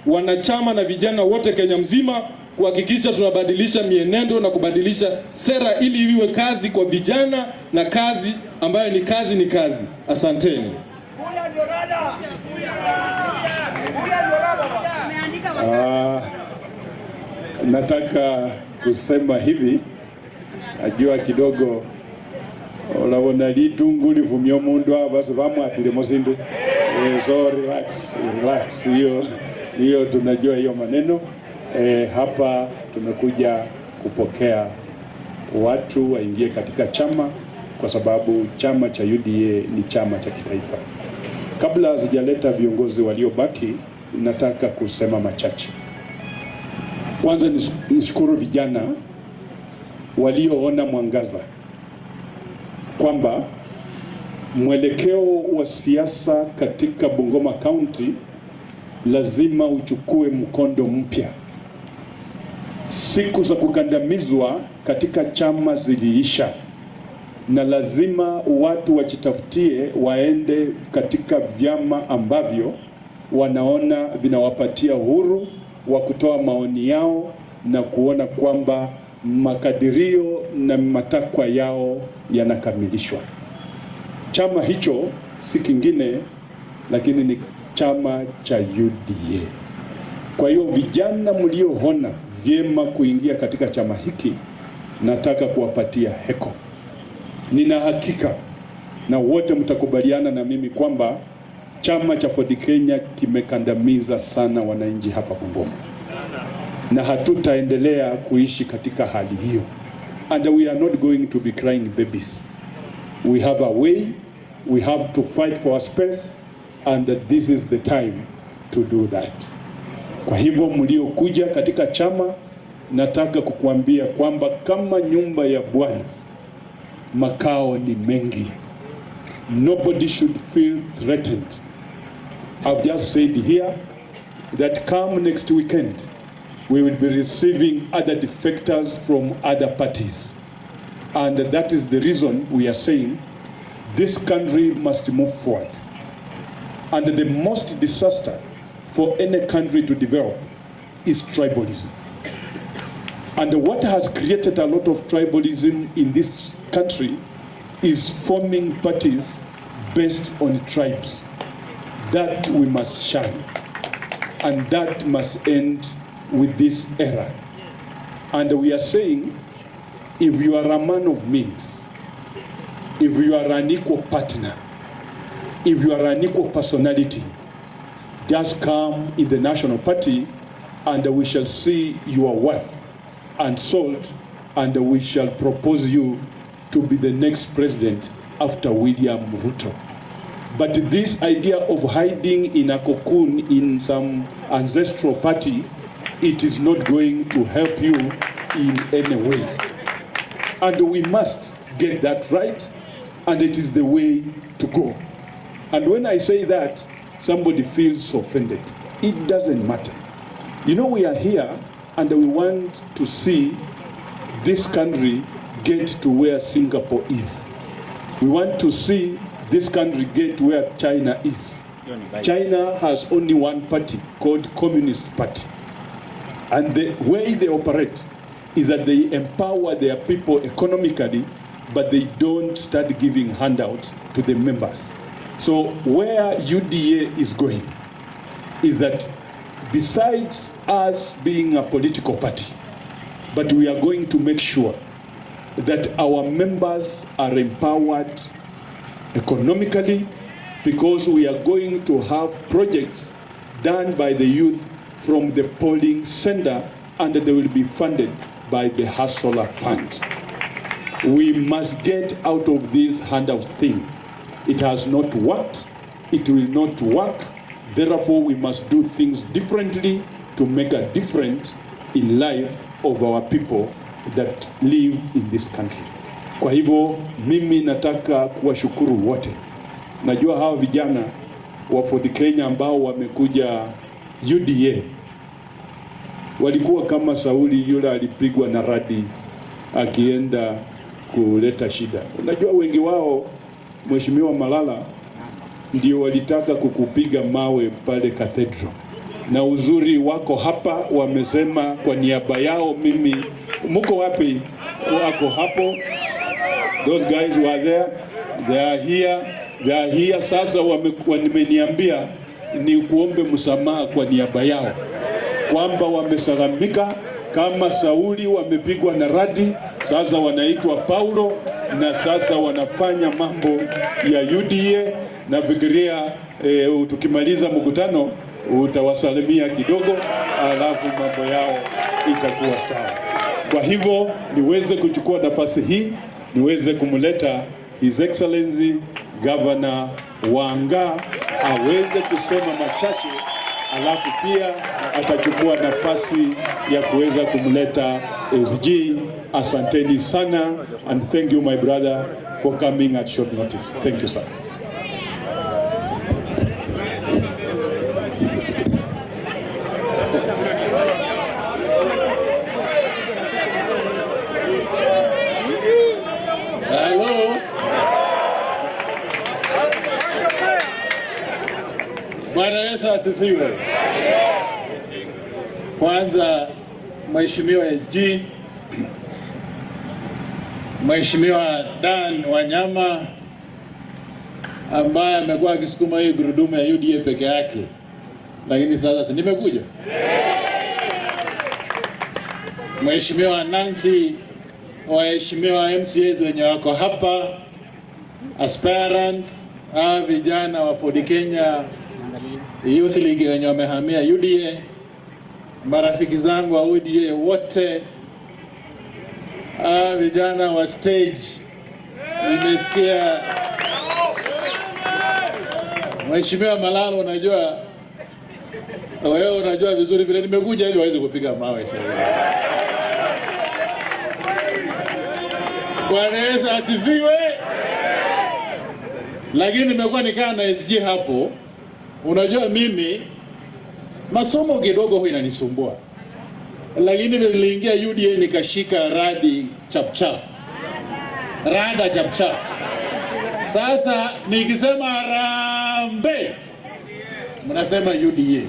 wanachama na vijana wote Kenya mzima kuhakikisha tunabadilisha mienendo na kubadilisha sera ili iwe kazi kwa vijana na kazi ambayo ni kazi ni kazi. Asanteni. Nataka kusema hivi, najua kidogo olabona litungu lifumya omundu abaso bamwatilemo sindu. So relax, relax, hiyo tunajua hiyo maneno. Hapa tumekuja kupokea watu waingie katika chama kwa sababu chama cha UDA ni chama cha kitaifa. Kabla sijaleta viongozi waliobaki, nataka kusema machache. Kwanza nishukuru vijana walioona mwangaza kwamba mwelekeo wa siasa katika Bungoma County lazima uchukue mkondo mpya. Siku za kukandamizwa katika chama ziliisha, na lazima watu wajitafutie waende katika vyama ambavyo wanaona vinawapatia uhuru wa kutoa maoni yao na kuona kwamba makadirio na matakwa yao yanakamilishwa. Chama hicho si kingine lakini ni chama cha UDA. Kwa hiyo vijana mlioona vyema kuingia katika chama hiki, nataka kuwapatia heko. Nina hakika na wote mtakubaliana na mimi kwamba chama cha Ford Kenya kimekandamiza sana wananchi hapa Bungoma, na hatutaendelea kuishi katika hali hiyo. And we are not going to be crying babies. We have a way, we have to fight for our space, and this is the time to do that. Kwa hivyo mliokuja katika chama, nataka kukuambia kwamba kama nyumba ya Bwana, makao ni mengi. Nobody should feel threatened. I've just said here that come next weekend, we will be receiving other defectors from other parties. And that is the reason we are saying this country must move forward. And the most disaster for any country to develop is tribalism. And what has created a lot of tribalism in this country is forming parties based on tribes. That we must shun. And that must end with this era. And we are saying, if you are a man of means, if you are an equal partner, if you are an equal personality, just come in the National Party and we shall see your worth and sold, and we shall propose you to be the next president after William Ruto. But this idea of hiding in a cocoon in some ancestral party, it is not going to help you in any way. And we must get that right, and it is the way to go. And when I say that, somebody feels offended. It doesn't matter. You know, we are here and we want to see this country get to where Singapore is. We want to see this country get where China is. China has only one party called Communist Party. And the way they operate is that they empower their people economically, but they don't start giving handouts to the members. So where UDA is going is that besides us being a political party, but we are going to make sure that our members are empowered economically, because we are going to have projects done by the youth from the polling center, and they will be funded by the Hustler Fund. We must get out of this handout thing. It has not worked. It will not work. Therefore, we must do things differently to make a difference in life of our people that live in this country. Kwa hivyo mimi nataka kuwashukuru wote. Najua hawa vijana wa Ford Kenya ambao wamekuja UDA walikuwa kama Sauli yule alipigwa na radi akienda kuleta shida. Unajua wengi wao, Mheshimiwa Malala, ndio walitaka kukupiga mawe pale Cathedral. Na uzuri wako hapa, wamesema kwa niaba yao mimi. Mko wapi? Wako hapo. Those guys were there. They are here. They are here. Sasa wameniambia ni kuombe msamaha kwa niaba yao, kwamba wamesalamika kama Sauli, wamepigwa na radi, sasa wanaitwa Paulo na sasa wanafanya mambo ya UDA. Nafikiria tukimaliza mkutano utawasalimia kidogo, alafu mambo yao itakuwa sawa. Kwa hivyo niweze kuchukua nafasi hii niweze kumleta His Excellency Governor Wanga aweze kusema machache, alafu pia atachukua nafasi ya kuweza kumleta SG. Asanteni sana, and thank you my brother for coming at short notice. Thank you sir. Hello. Bwana Yesu asifiwe. Kwanza Mheshimiwa SG, Mheshimiwa Dan Wanyama ambaye amekuwa akisukuma hii gurudumu ya UDA peke yake, lakini sasa si nimekuja. Mheshimiwa Nancy, waheshimiwa MCAs wenye wako hapa, aspirants, vijana wa Ford Kenya Youth League wenye wamehamia UDA, marafiki zangu wa UDA wote, vijana wa stage. Nimesikia Mheshimiwa Malalo, unajua wewe unajua vizuri vile nimekuja ili waweze kupiga mawe sasa. Bwana Yesu asifiwe. Lakini nimekuwa nikaa na SG hapo. Unajua mimi masomo kidogo huwa inanisumbua. Lakini niliingia UDA nikashika radi chap chap. Rada chap chap. Sasa nikisema harambee mnasema UDA.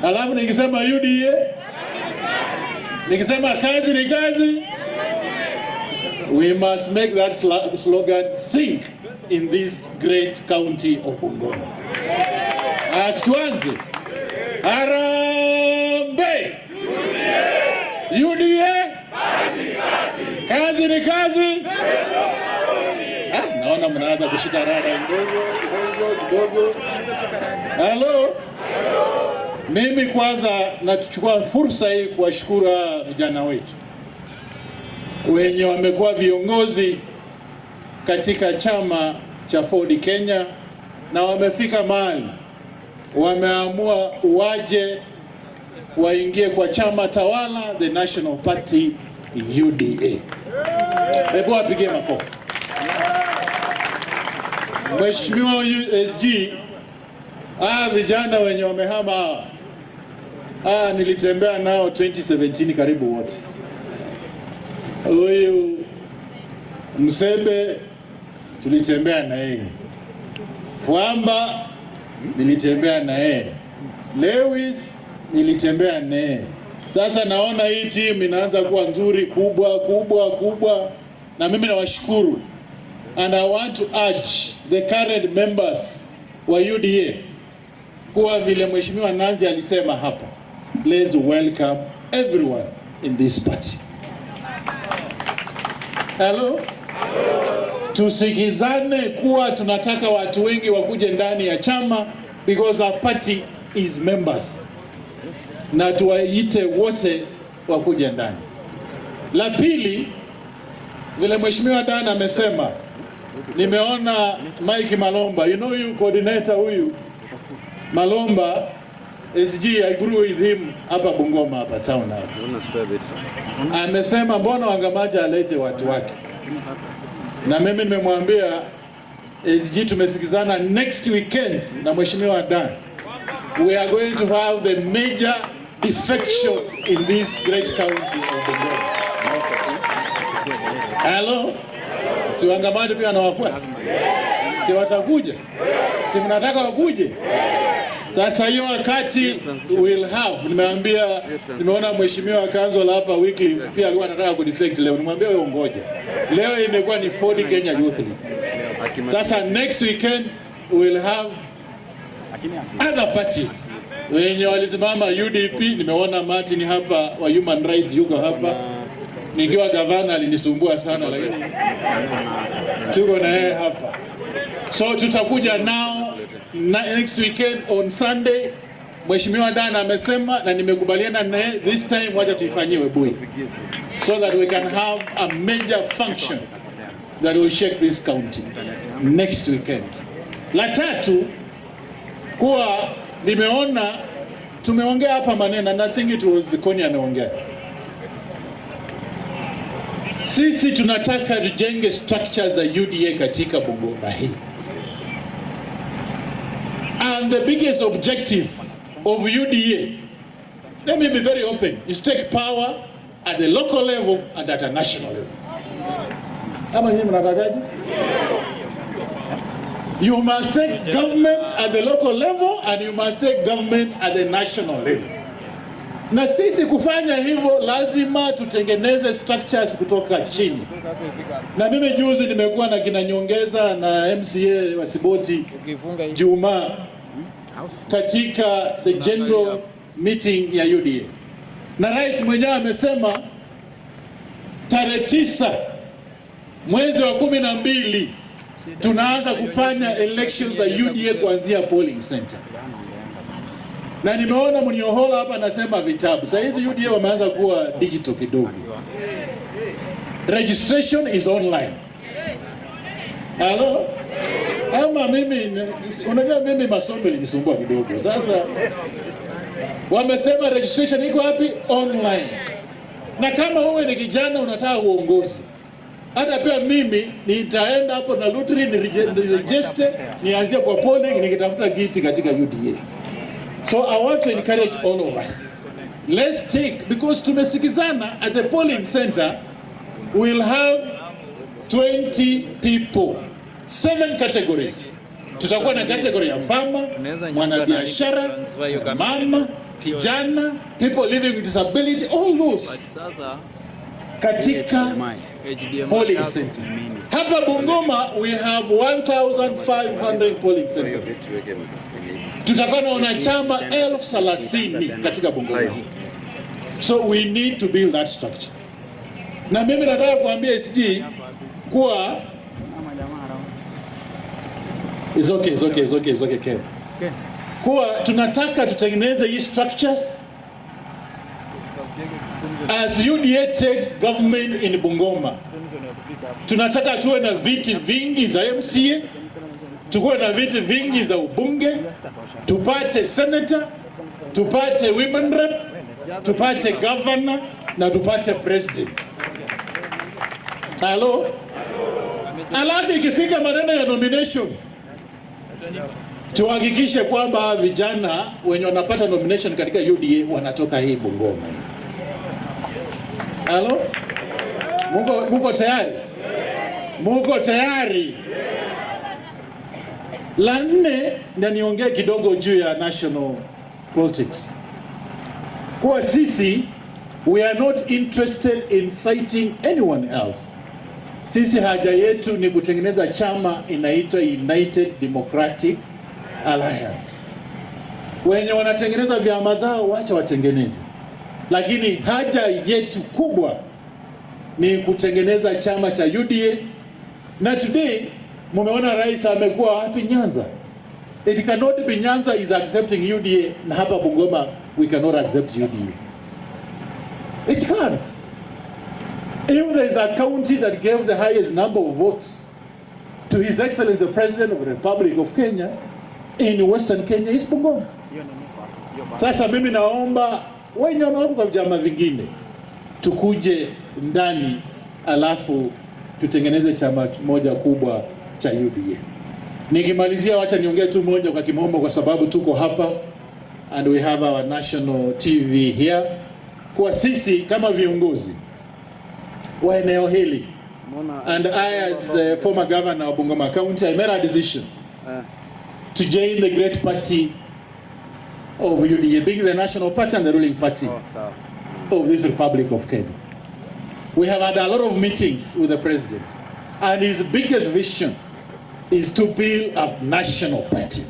Alafu nikisema UDA, nikisema kazi ni kazi. We must make that slogan sink in this great county of Bungoma. As tuanze. Harambee! UDA! Kazi ni kazi. Naona mnaanza kushika rada kidogo kidogo kidogo. Hello. Mimi kwanza nachukua fursa hii kuwashukuru vijana wetu wenye wamekuwa viongozi katika chama cha Ford Kenya na wamefika mahali wameamua waje waingie kwa chama tawala, the National Party UDA. Hebu wapigie makofi. Mheshimiwa SG, vijana wenye wamehama nilitembea nao 2017 karibu wote. Huyu Msebe tulitembea na yeye, Fwamba nilitembea na yeye, Lewis nilitembea na yeye. Sasa naona hii team inaanza kuwa nzuri, kubwa kubwa kubwa, na mimi nawashukuru. And I want to urge the current members wa UDA kuwa vile Mheshimiwa Nancy alisema hapa, let's welcome everyone in this party. Hello? Tusikizane kuwa tunataka watu wengi wakuje ndani ya chama, because our party is members, na tuwaite wote wakuje ndani. La pili, vile Mheshimiwa Dan amesema, nimeona Mike Malomba, you know you coordinator huyu Malomba SG, I grew with him hapa Bungoma hapa town hapa. Amesema mbona Wangamaja alete watu wake, na mimi nimemwambia SG tumesikizana next weekend na Mheshimiwa Dan, we are going to have the major defection in this great county of Bungoma. Hello? Si Wangamaja pia na wafuasi? Si watakuja? Si mnataka wakuje? Sasa hiyo wakati we'll have, nimeambia, nimeona Mheshimiwa Kanzola hapa wiki pia alikuwa anataka kudefect leo, nimwambia wewe ngoja. Leo imekuwa ni Ford Kenya Youth League. Sasa next weekend we'll have other parties wenye walisimama UDP. Nimeona Martin hapa wa Human Rights yuko hapa. Nikiwa gavana alinisumbua sana, lakini tuko na yeye hapa. So tutakuja nao next weekend on Sunday. Mheshimiwa Dan amesema na nimekubaliana naye, this time wacha tuifanyie Webuye, so that we can have a major function that will shake this county next weekend. La tatu, kuwa nimeona tumeongea hapa maneno, and I think it was Koni ameongea. Sisi tunataka tujenge structures za UDA katika Bungoma hii. And the biggest objective of UDA, let me be very open, is to take power at the local level and at a national level. Ama nyinyi mnatakaje? You must take government at the local level and you must take government at the national level. Na sisi kufanya hivyo lazima tutengeneze structures kutoka chini. Na mimi juzi nimekuwa na kina Nyongeza na MCA wa Siboti Juma katika the general meeting ya UDA. Na rais mwenyewe amesema tarehe 9 mwezi wa 12 tunaanza kufanya elections za UDA kuanzia polling center. Na nimeona Mniohola hapa anasema vitabu. Sasa hizi UDA wameanza kuwa digital kidogo. Registration is online. Hello? Ama mimi, unajua mimi masomo ilinisumbua kidogo. Sasa wamesema registration iko wapi? Online. Na kama wewe ni kijana unataka uongozi, hata pia mimi nitaenda hapo na lottery ni register, nianzie kwa polling nikitafuta kiti katika UDA. So I want to encourage all of us. Let's take, because tumesikizana at the polling center we'll have 20 people, 7 categories. Tutakuwa na category ya farmer, mwanabiashara, mama, kijana, people living with disability, all those katika polling center. Hapa Bungoma we have 1500 polling centers. Tutakuwa na wanachama 30,000 katika Bungoma. So we need to build that structure. Na mimi nataka kuambia SG kuwa it's okay, it's okay, it's okay, it's okay, Ken. Kuwa tunataka tutengeneze hii structures as UDA takes government in Bungoma. Tunataka tuwe na viti vingi za MCA, tukuwe na viti vingi za ubunge, tupate senator, tupate women rep, tupate governor na tupate president. Hello? Alafu ikifika maneno ya nomination, tuhakikishe kwamba vijana wenye wanapata nomination katika UDA wanatoka hii Bungoma. Halo? Muko tayari? Muko tayari? La nne, na niongee kidogo juu ya national politics. Kwa sisi, we are not interested in fighting anyone else. Sisi haja yetu ni kutengeneza chama inaitwa United Democratic Alliance. Wenye wanatengeneza vyama zao wacha watengeneze, lakini haja yetu kubwa ni kutengeneza chama cha UDA Na today mumeona rais amekuwa wapi? Nyanza. It cannot be Nyanza is accepting UDA na hapa Bungoma we cannot accept UDA. It can't. If there is a county that gave the highest number of votes to His Excellency the President of the Republic of Kenya in Western Kenya is Bungoma. Sasa mimi naomba wenye wako kwa vyama vingine tukuje ndani, alafu tutengeneze chama moja kubwa cha UDA. Nikimalizia, wacha niongee tu moja kwa kimombo, kwa sababu tuko hapa and we have our national TV here. Kwa sisi kama viongozi wa eneo hili, and I as a former governor of Bungoma County, I made a decision to join the great party of UDA, being the national party and the ruling party of this Republic of Kenya. We have had a lot of meetings with the president, and his biggest vision is to build a national party.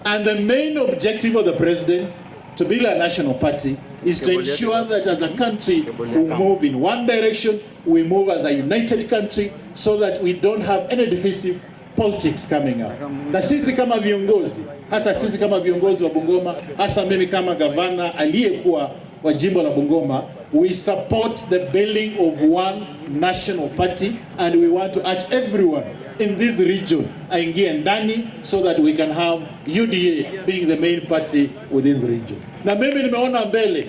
And the main objective of the president to build a national party is to ensure that as a country we move in one direction, we move as a united country, so that we don't have any divisive politics coming up. Na sisi kama viongozi, hasa sisi kama viongozi wa Bungoma, hasa mimi kama gavana aliyekuwa wa jimbo la Bungoma, we support the building of one national party, and we want to urge everyone in this region aingie ndani so that we can have UDA being the main party within the region. Na mimi nimeona mbele,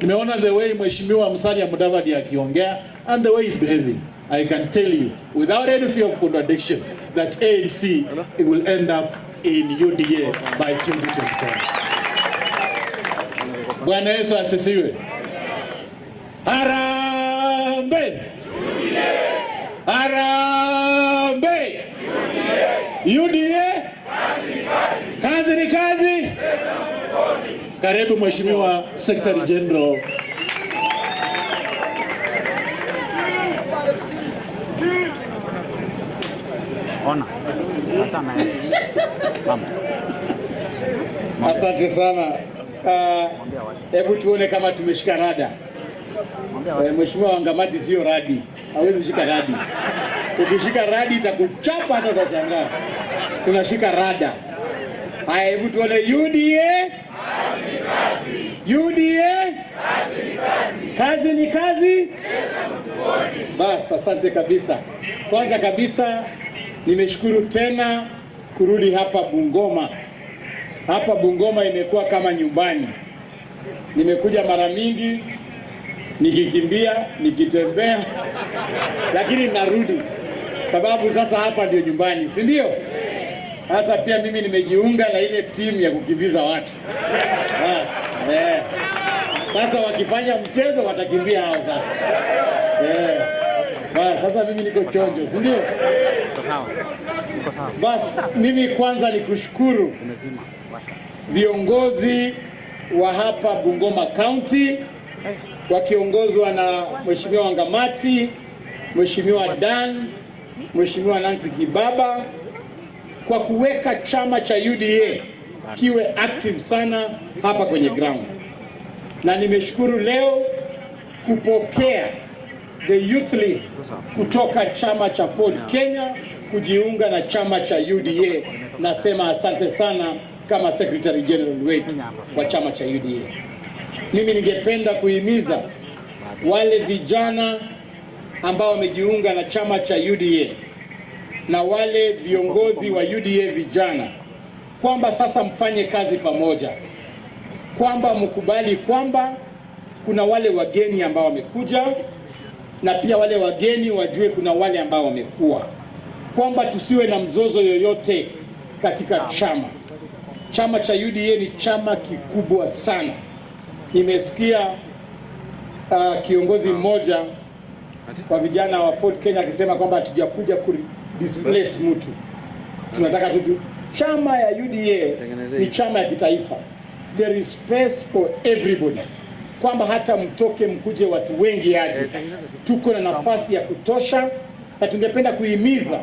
nimeona the way Mheshimiwa Musalia Mudavadi akiongea and the way he's behaving. I can tell you without any fear of contradiction that ANC it will end up in UDA by 2027. Bwana Yesu asifiwe. Harambee! Harambee! UDA! Kazi ni kazi. Karibu Mheshimiwa Secretary General. Asante sana. Hebu tuone kama tumeshika rada. Mheshimiwa Wangamati sio radi, hawezi shika radi. Ukishika radi itakuchapa hata utashangaa. Tunashika rada. Haya, hebu tuone UDA. UDA. Kazi ni kazi. Bas, asante kabisa. Kwanza kabisa nimeshukuru tena kurudi hapa Bungoma. Hapa Bungoma imekuwa kama nyumbani. Nimekuja mara mingi nikikimbia, nikitembea, lakini narudi sababu sasa hapa ndio nyumbani, si ndio? Sasa pia mimi nimejiunga na ile timu ya kukimbiza watu. Sasa wakifanya mchezo watakimbia hao sasa. Sasa mimi niko chonjo, si ndio? Bas, mimi kwanza nikushukuru viongozi wa hapa Bungoma County wakiongozwa na Mheshimiwa Wangamati, Mheshimiwa Dan, Mheshimiwa Nancy Kibaba kwa kuweka chama cha UDA kiwe active sana hapa kwenye ground. Na nimeshukuru leo kupokea the Youth League kutoka chama cha Ford Kenya kujiunga na chama cha UDA. Nasema asante sana kama Secretary General wetu wa chama cha UDA. Mimi ningependa kuhimiza wale vijana ambao wamejiunga na chama cha UDA na wale viongozi wa UDA vijana kwamba sasa mfanye kazi pamoja, kwamba mkubali kwamba kuna wale wageni ambao wamekuja na pia wale wageni wajue kuna wale ambao wamekuwa, kwamba tusiwe na mzozo yoyote katika chama. Chama cha UDA ni chama kikubwa sana. Nimesikia kiongozi mmoja kwa vijana wa Ford Kenya akisema kwamba hatujakuja ku displace mtu, tunataka tu. Chama ya UDA ni chama ya kitaifa. There is space for everybody, kwamba hata mtoke mkuje watu wengi aje, tuko na nafasi ya kutosha. Na tungependa kuhimiza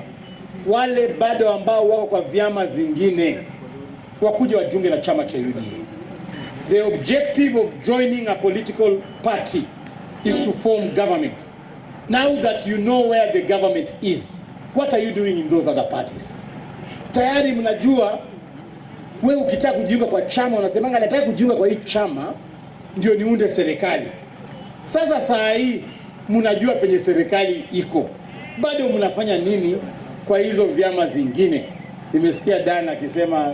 wale bado ambao wako kwa vyama zingine wakuja wajiunge na chama cha UDA. The objective of joining a political party is to form government. Now that you know where the government is, What are you doing in those other parties? Tayari mnajua wewe ukitaka kujiunga kwa chama unasemanga nataka kujiunga kwa hii chama ndio niunde serikali. Sasa saa hii mnajua penye serikali iko, bado mnafanya nini kwa hizo vyama zingine? Nimesikia Dan akisema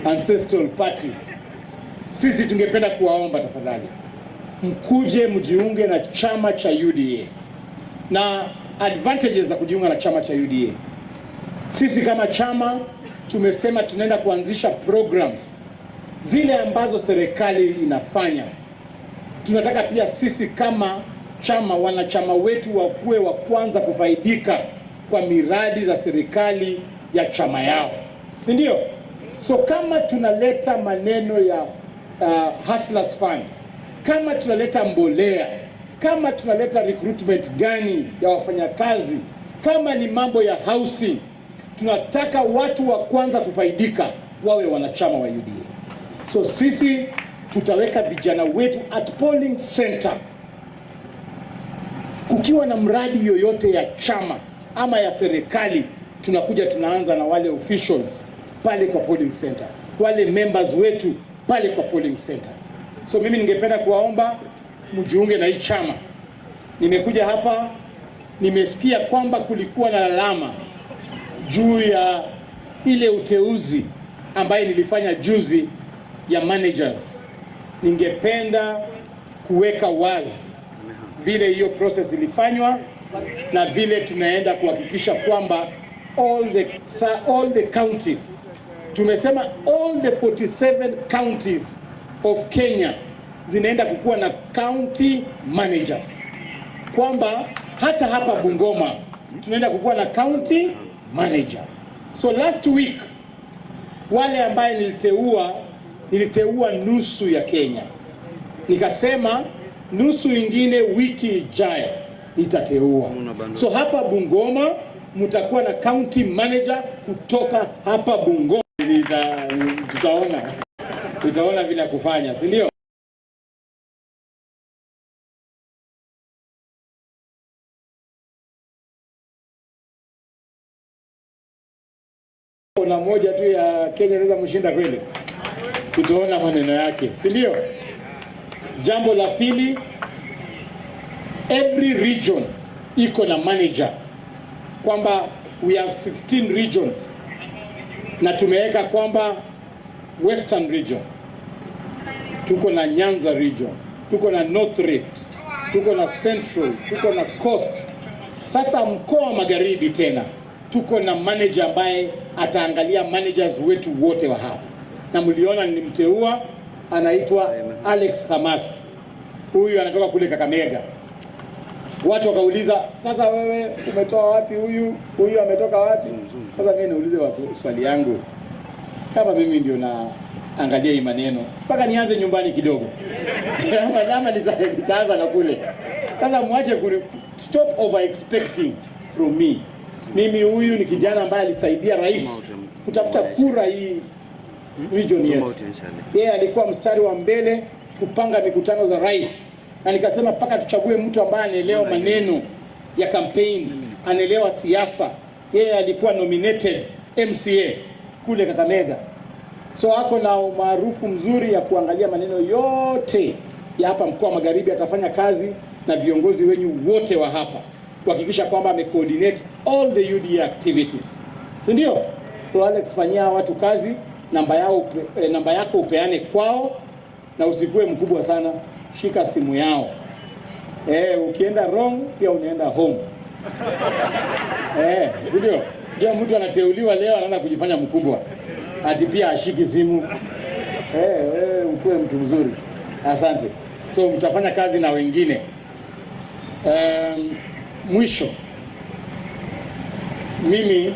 ancestral parties. Sisi tungependa kuwaomba tafadhali mkuje mjiunge na chama cha UDA. Na advantages za kujiunga na chama cha UDA, sisi kama chama tumesema tunaenda kuanzisha programs zile ambazo serikali inafanya. Tunataka pia sisi kama chama, wanachama wetu wakuwe wa kwanza kufaidika kwa miradi za serikali ya chama yao, si ndio? So kama tunaleta maneno ya Hustlers Fund, kama tunaleta mbolea, kama tunaleta recruitment gani ya wafanyakazi, kama ni mambo ya housing, tunataka watu wa kwanza kufaidika wawe wanachama wa UDA. So sisi tutaweka vijana wetu at polling center. Kukiwa na mradi yoyote ya chama ama ya serikali, tunakuja tunaanza na wale officials pale kwa polling center, wale members wetu pale kwa polling center. So mimi ningependa kuwaomba mjiunge na hii chama. Nimekuja hapa, nimesikia kwamba kulikuwa na lalama juu ya ile uteuzi ambaye nilifanya juzi ya managers. Ningependa kuweka wazi vile hiyo process ilifanywa na vile tunaenda kuhakikisha kwamba all the counties, tumesema all the 47 counties of Kenya zinaenda kukuwa na county managers, kwamba hata hapa Bungoma tunaenda kukuwa na county manager. So last week wale ambaye niliteua nusu ya Kenya, nikasema nusu ingine wiki ijayo nitateua. So hapa Bungoma mtakuwa na county manager kutoka hapa Bungoma. Tutaona vile kufanya, si ndio? Na moja tu ya Kenya inaweza mshinda kweli? Tutaona maneno yake, si ndio? Jambo la pili, every region iko na manager, kwamba we have 16 regions na tumeweka kwamba Western region, tuko na Nyanza region, tuko na North Rift, tuko na Central, tuko na Coast. Sasa mkoa wa Magharibi tena tuko na manager ambaye ataangalia managers wetu wote wa hapa, na mliona nilimteua, anaitwa Alex Hamas. Huyu anatoka kule Kakamega. Watu wakauliza, sasa wewe umetoa wapi huyu? Huyu ametoka wapi? Sasa mimi niulize swali yangu, kama mimi ndio naangalia hii maneno, sipaka nianze nyumbani kidogo ama nitaanza na kule. Sasa muache stop over expecting from me. Mimi huyu ni kijana ambaye alisaidia rais kutafuta kura hii region yetu. Yeye alikuwa mstari wa mbele kupanga mikutano za rais, na nikasema mpaka tuchague mtu ambaye anaelewa maneno ya campaign, anaelewa siasa. Yeye alikuwa nominated MCA kule Kakamega, so ako na umaarufu mzuri ya kuangalia maneno yote ya hapa mkoa wa Magharibi. Atafanya kazi na viongozi wenyu wote wa hapa kuhakikisha kwamba amecoordinate all the UDA activities, si ndio? So Alex, fanyia watu kazi, namba yako upeane kwao, na usikue mkubwa sana, shika simu yao. Ukienda wrong pia unaenda home. Si ndio? Ndio mtu anateuliwa leo anaanza kujifanya mkubwa, ati pia ashiki simu. Wewe ukue mtu mzuri. Asante. So mtafanya kazi na wengine. Mwisho, mimi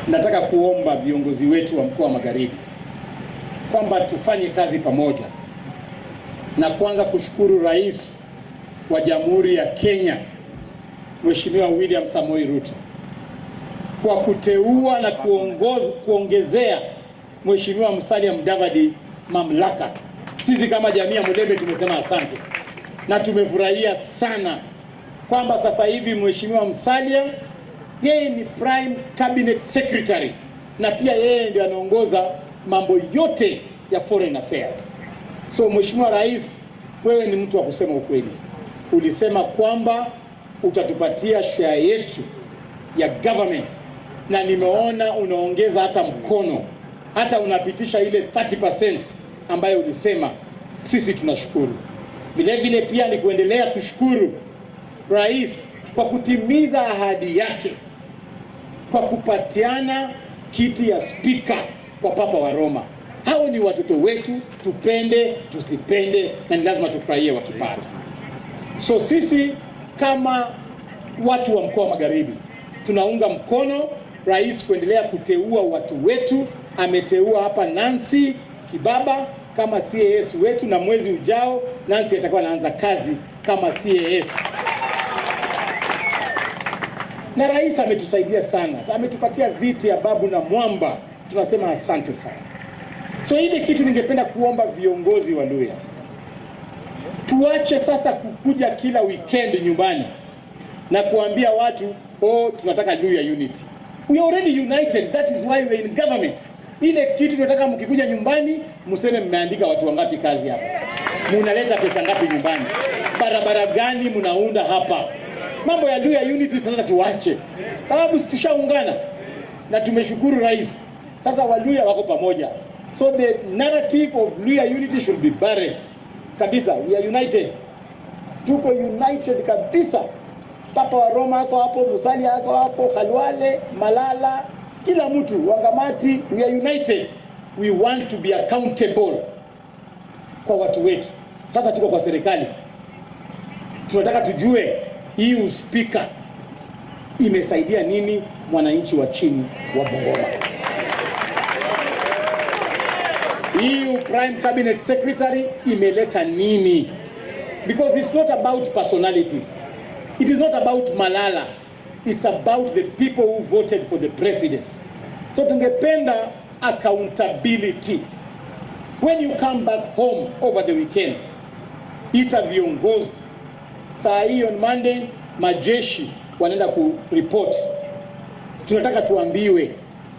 nataka kuomba viongozi wetu wa mkoa wa Magharibi kwamba tufanye kazi pamoja, na kwanza kushukuru Rais wa Jamhuri ya Kenya Mheshimiwa William Samoei Ruto kwa kuteua na kuongezea Mheshimiwa Musalia Mudavadi mamlaka. Sisi kama jamii ya Mulembe tumesema asante na tumefurahia sana kwamba sasa hivi Mheshimiwa Musalia yeye ni Prime Cabinet Secretary na pia yeye ndio anaongoza mambo yote ya foreign affairs. So Mheshimiwa Rais, wewe ni mtu wa kusema ukweli. Ulisema kwamba utatupatia share yetu ya government, na nimeona unaongeza hata mkono, hata unapitisha ile 30% ambayo ulisema. Sisi tunashukuru. Vile vile pia ni kuendelea kushukuru Rais kwa kutimiza ahadi yake kwa kupatiana kiti ya spika kwa Papa wa Roma. Hao ni watoto wetu, tupende tusipende, na ni lazima tufurahie wakipata. So sisi kama watu wa mkoa wa Magharibi tunaunga mkono Rais kuendelea kuteua watu wetu. Ameteua hapa Nancy Kibaba kama CAS wetu, na mwezi ujao Nancy atakuwa anaanza kazi kama CAS. Na Rais ametusaidia sana, ametupatia viti ya babu na mwamba, tunasema asante sana. So ile kitu ningependa kuomba viongozi wa Luhya, tuache sasa kukuja kila weekend nyumbani na kuambia watu, oh, tunataka Luhya unity. We are already united, that is why we are in government. Ile kitu tunataka mkikuja nyumbani mseme mmeandika watu wangapi kazi hapa, mnaleta pesa ngapi nyumbani, barabara gani mnaunda hapa. Mambo ya Luhya unity sasa tuache, sababu tushaungana na tumeshukuru Rais. Sasa Waluhya wako pamoja. So the narrative of Luhya unity should be buried kabisa. We are united, tuko united kabisa. Papa wa Roma ako hapo, Musalia ako hapo, Khalwale, Malala, kila mtu, Wangamati, we are united. We want to be accountable kwa watu wetu. Sasa tuko kwa serikali, tunataka tujue hii uspika imesaidia nini mwananchi wa chini wa Bungoma. Hii Prime Cabinet Secretary imeleta nini? Because it's not about personalities. It is not about Malala. It's about the people who voted for the president. So tungependa accountability. When you come back home over the weekends, ita viongozi. Saa hii on Monday majeshi wanaenda ku report. Tunataka tuambiwe.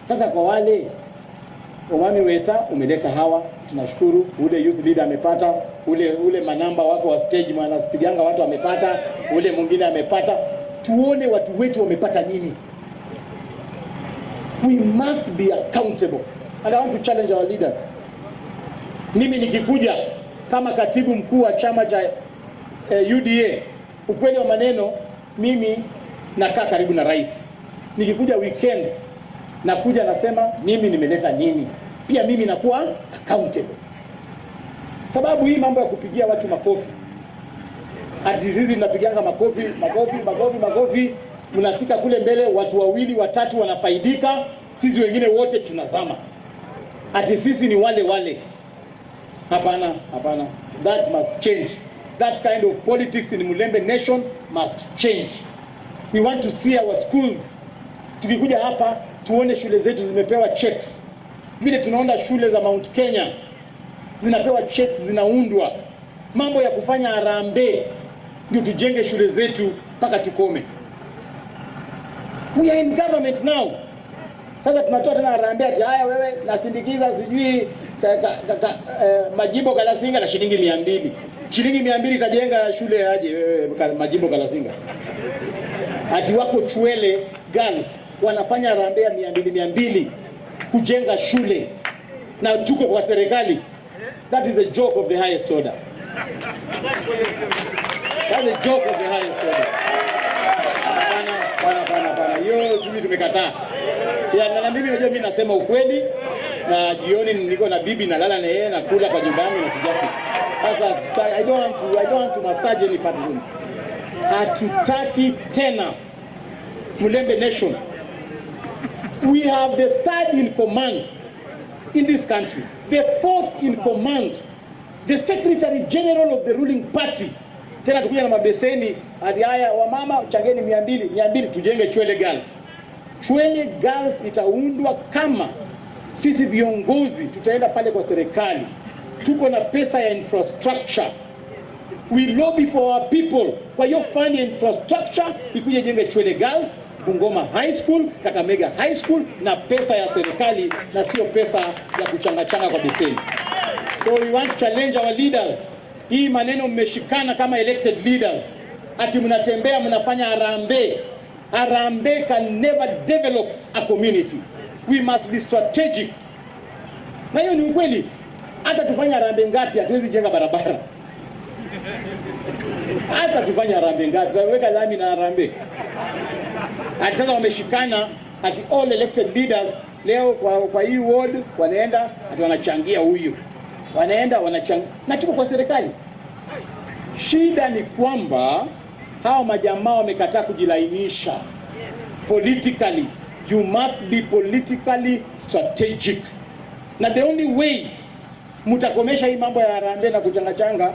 Sasa kwa wale Omami Weta umeleta hawa, tunashukuru. Ule youth leader amepata, ule manamba wako wa stage mwanasipiganga watu amepata, ule mwingine amepata. Tuone watu wetu wamepata nini. We must be accountable. And I want to challenge our leaders. Mimi nikikuja kama katibu mkuu wa chama cha UDA, ukweli wa maneno, mimi nakaa karibu na Rais. Nikikuja weekend nakuja nasema mimi nimeleta nini, pia mimi nakuwa accountable. Sababu hii mambo ya kupigia watu makofi, ati sisi tunapiganga makofi makofi makofi makofi, mnafika kule mbele watu wawili watatu wanafaidika, sisi wengine wote tunazama, ati sisi ni wale wale. Hapana, hapana, that must change. That kind of politics in Mulembe Nation must change. We want to see our schools. Tukikuja hapa tuone shule zetu zimepewa checks. Vile tunaona shule za Mount Kenya zinapewa checks, zinaundwa. Mambo ya kufanya harambee ndio tujenge shule zetu mpaka tukome. We are in government now. Sasa tunatoa tena harambee ati haya wewe nasindikiza sijui majimbo Kalasinga na shilingi 200. Shilingi 200 itajenga shule aje wewe majimbo Kalasinga? Ati wako Chwele girls wanafanya harambee ya 200 200 kujenga shule, na tuko kwa serikali. That is a joke of the highest order. That's a joke of the highest order. Hapana, hapana, hapana. Hiyo sisi tumekataa. Ya, na mimi najua mimi nasema ukweli, na jioni niko na bibi nalala na yeye na kula kwa nyumba yangu na sijafi. Sasa I don't want to massage any person. Hatutaki tena Mulembe Nation. We have the third in command in this country, the fourth in command, the secretary general of the ruling party. Tena tukuja na mabeseni hadi haya wamama changeni 200 200 tujenge Chwele Girls. Chwele Girls itaundwa kama sisi viongozi tutaenda pale kwa serikali. Tuko na pesa ya infrastructure. We lobby for our people. Kwa hiyo fund infrastructure ikuje jenge Chwele Girls, Bungoma High School, Kakamega High School na pesa ya serikali na sio pesa ya kuchangachanga kwa beseni. So we want to challenge our leaders. Hii maneno mmeshikana kama elected leaders. Ati mnatembea mnafanya harambee. Harambee can never develop a community. We must be strategic. Na hiyo ni ukweli. Hata tufanye harambee ngapi hatuwezi jenga barabara. Hata tufanye harambee ngapi, tutaweka lami na harambee. Ati sasa wameshikana ati all elected leaders leo kwa hii ward wanaenda ati wanachangia huyu. Wanaenda wanachangia. Na tuko kwa serikali. Shida ni kwamba hawa majamaa wamekataa kujilainisha politically. You must be politically strategic. Na the only way mtakomesha hii mambo ya harambee na kuchangachanga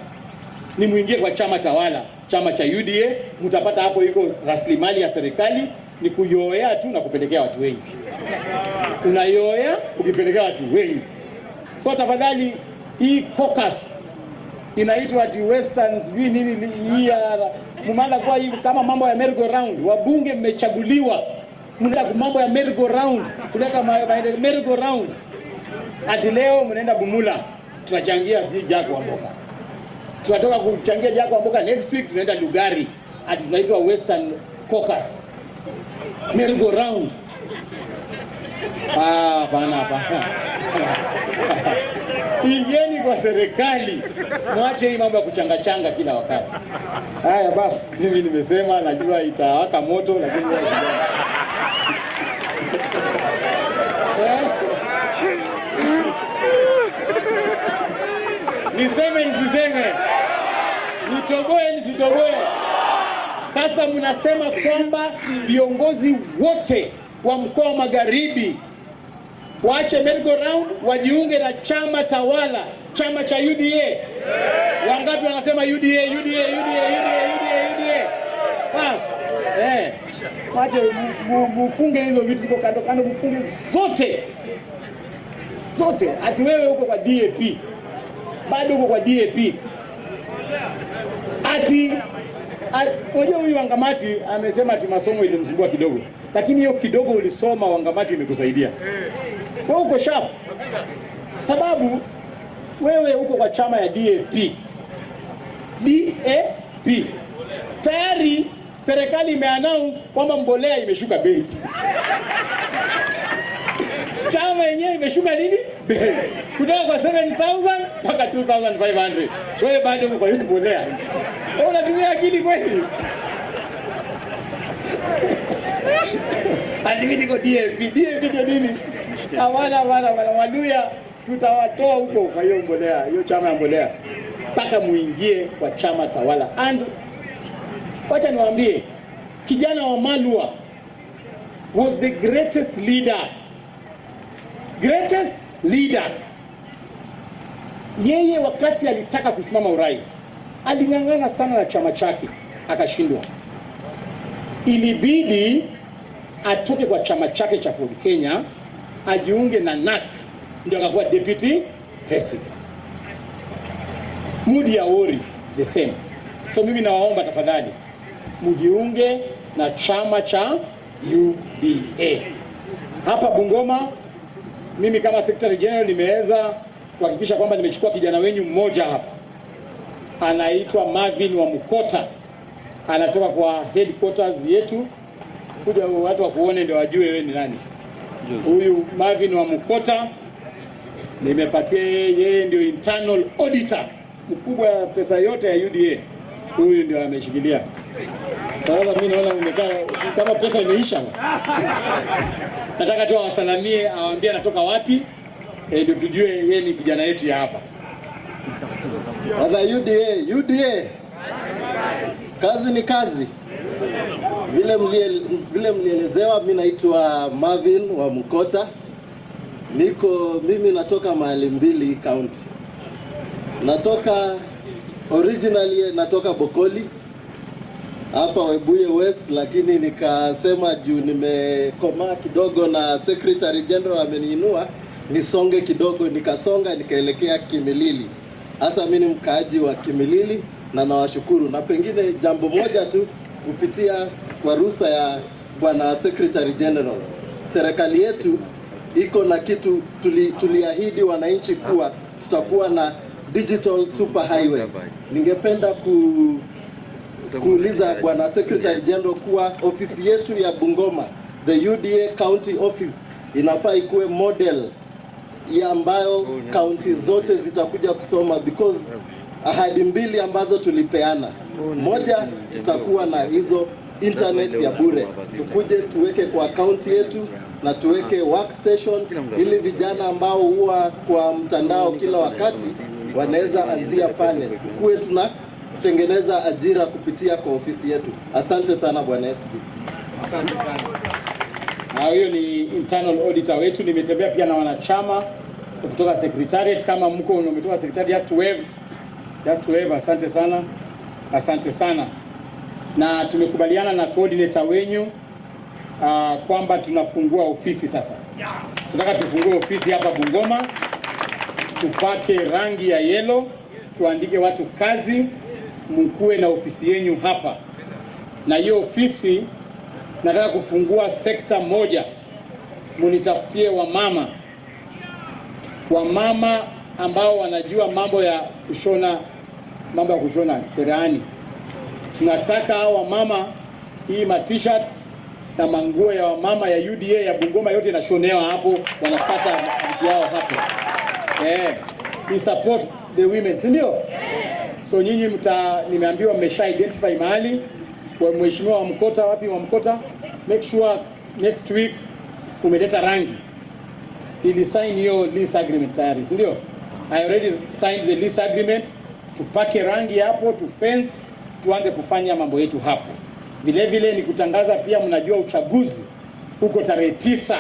ni muingie kwa chama tawala, chama cha UDA. Mtapata hapo iko rasilimali ya serikali, ni kuyoea tu na kupelekea watu wengi. Unayoea ukipelekea watu wengi. So tafadhali hii caucus inaitwa ati Western sijui nini hii, mmeanza kwa hii kama mambo ya merry go round. Wabunge mmechaguliwa, mnaenda mambo ya merry go round, kuleta merry go round. Ati leo mnaenda Bumula tunachangia sijui Jack Wamboka. Tunatoka kuchangia Jack Wamboka, next week tunaenda Lugari. Ati tunaitwa Western Caucus. Merry go round. Ah, bana bana. Ingieni kwa serikali. Mwache hii mambo ya kuchangachanga kila wakati. Haya basi, mimi nimesema, najua itawaka moto lakini niseme nisiseme, nitoboe nisitoboe. Sasa mnasema kwamba viongozi wote wa mkoa wa Magharibi waache merry go round, wajiunge na chama tawala, chama cha UDA. Wangapi wanasema UDA, UDA, UDA, UDA, UDA, UDA? Bas, wache mfunge hizo vitu ziko kando kando, mfunge zote. Zote. Ati wewe uko kwa DAP. Bado uko kwa DAP. Ati unajua huyu Wangamati amesema ati masomo ilimsumbua kidogo. Lakini hiyo kidogo ulisoma Wangamati imekusaidia. Wewe uko sharp. Sababu wewe uko kwa chama ya DAP. DAP. Tayari serikali imeannounce kwamba mbolea imeshuka bei. Chama yenyewe imeshuka nini? Bei. Kutoka kwa 7,000 mpaka 2,500. Wewe bado uko kwa hiyo mbolea. Wewe unatumia akili kweli? Ati mimi niko DAP. DAP ndio nini? Hawana Waluya tutawatoa huko kwa hiyo mbolea, hiyo chama ya mbolea. Mpaka muingie kwa chama tawala. And wacha niwaambie, kijana wa Malua was the greatest leader. Greatest leader. Yeye wakati alitaka kusimama urais, aling'ang'ana sana na chama chake, akashindwa. Ilibidi atoke kwa chama chake cha Ford Kenya, ajiunge na NAC, ndio akakuwa deputy president. Mudi Awori the same. So mimi nawaomba tafadhali mjiunge na chama cha UDA. Hapa Bungoma mimi kama Secretary General nimeweza kuhakikisha kwamba nimechukua kijana wenyu mmoja hapa. Anaitwa Marvin wa Mukota. Anatoka kwa headquarters yetu. Kuja watu wakuone ndio wajue wewe ni nani. Huyu Marvin wa Mukota nimepatia yeye ndio internal auditor mkubwa ya pesa yote ya UDA. Huyu ndio ameshikilia. Sasa mimi naona umekaa kama pesa imeisha. Nataka tu awasalamie, awaambie anatoka wapi, ndio tujue yeye ni kijana yetu ya hapa. Sasa UDA, UDA. Kazi ni kazi. Vile mlielezewa, mimi naitwa Marvin wa Mukota. Mimi natoka mahali mbili county. Natoka originally natoka Bokoli hapa Webuye West, lakini nikasema juu nimekomaa kidogo na Secretary General ameniinua nisonge kidogo, nikasonga nikaelekea Kimilili. Hasa mimi ni mkaaji wa Kimilili na nawashukuru. Na pengine jambo moja tu kupitia kwa ruhusa ya Bwana Secretary General, serikali yetu iko na kitu tuliahidi wananchi kuwa tutakuwa na digital super highway. Ningependa kuuliza Bwana Secretary General kuwa ofisi yetu ya Bungoma, the UDA County Office, inafaa ikuwe model ya ambayo county zote zitakuja kusoma, because ahadi mbili ambazo tulipeana, moja tutakuwa na hizo internet ya bure, tukuje tuweke kwa county yetu na tuweke workstation ili vijana ambao huwa kwa mtandao kila wakati wanaweza anzia pale, tukue tunatengeneza ajira kupitia kwa ofisi yetu. Asante sana Bwana SG. Asante sana. Na huyo ni internal auditor wetu. Nimetembea pia na wanachama kutoka secretariat. Kama mko umetoka secretariat, just wave. Just wave. Asante sana. Asante sana. Na tumekubaliana na coordinator wenyu kwamba tunafungua ofisi sasa. Tunataka tufungue ofisi hapa Bungoma, tupake rangi ya yellow, tuandike watu kazi, mkuwe na ofisi yenyu hapa. Na hiyo ofisi nataka kufungua sekta moja, munitafutie wamama. Wamama ambao wanajua mambo ya kushona, mambo ya kushona cherehani. Tunataka hao wamama, hii ma t-shirt na manguo ya wamama ya UDA ya Bungoma yote inashonewa hapo, wanapata vitu yao hapo. We support the women, si ndio? So nyinyi nimeambiwa mmesha identify mahali kwa mheshimiwa wa Mkota, wapi wa Mkota? Make sure next week umeleta rangi. Ili sign hiyo lease agreement tayari, si ndio? I already signed the lease agreement. Tupake rangi hapo, tu fence, tuanze kufanya mambo yetu hapo. Vile vile ni kutangaza pia, mnajua uchaguzi huko tarehe 9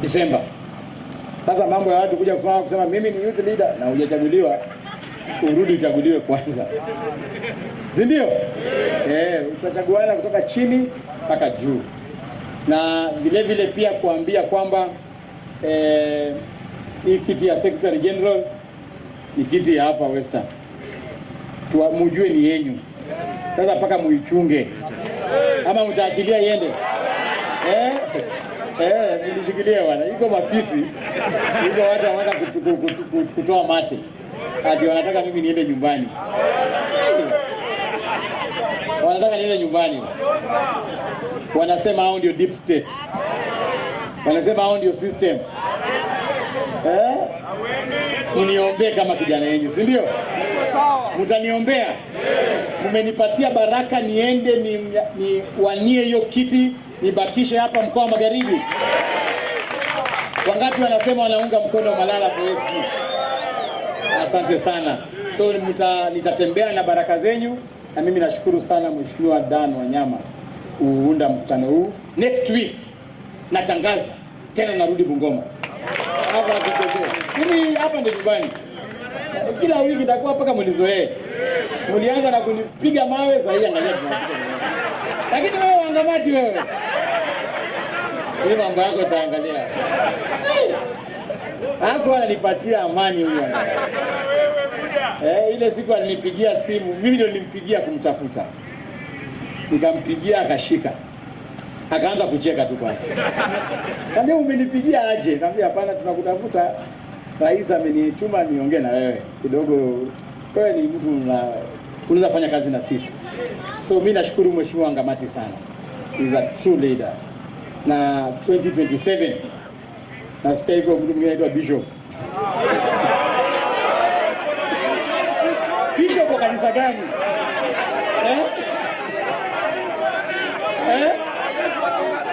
Disemba. Sasa mambo ya watu kuja kusema mimi ni youth leader na hujachaguliwa, urudi uchaguliwe kwanza. Si ndio? Tutachaguana kutoka chini mpaka juu. Na vile vile pia kuambia kwamba hii kiti ya Secretary General ni kiti ya hapa Western. Mujue ni yenyu. Sasa mpaka muichunge. Ama mtaachilia iende? Nilishikilia bwana. Iko mafisi. Iko watu wanataka kutoa mate. Ati wanataka mimi niende nyumbani. Wanataka niende nyumbani. Wanasema hao ndio deep state. Wanasema hao ndio system. Mniombee kama kijana yenu, si ndio? Mtaniombea? Mmenipatia baraka niende ni wanie hiyo kiti, nibakishe hapa mkoa wa Magharibi. Wangapi wanasema wanaunga mkono Malala kwa SG? Asante sana. So nitatembea na baraka zenyu, na mimi nashukuru sana Mheshimiwa Dan Wanyama kuunda mkutano huu. Next week natangaza tena narudi Bungoma. Hapa kidogo. Mimi hapa ndio nyumbani. Kila wiki nitakuwa mpaka mnizoee. Mlianza na kunipiga mawe, sasa hivi angalia tunapiga mawe. Lakini wewe Wangamati wewe. Hii mambo yako utaangalia. Hapo ananipatia amani huyu Wangamati. Ile siku alinipigia simu, mimi ndio nilimpigia kumtafuta. Nikampigia akashika. Akaanza kucheka tu kwanza. Kaambia umenipigia aje? Kaambia hapana, tunakutafuta. Rais amenituma niongee na wewe kidogo. Wewe ni mtu unaweza fanya kazi na sisi. So mimi nashukuru Mheshimiwa Wangamati sana. He is a true leader. Na 2027 nasikia hivyo mtu mwingine anaitwa Bishop. Bishop wa kanisa gani?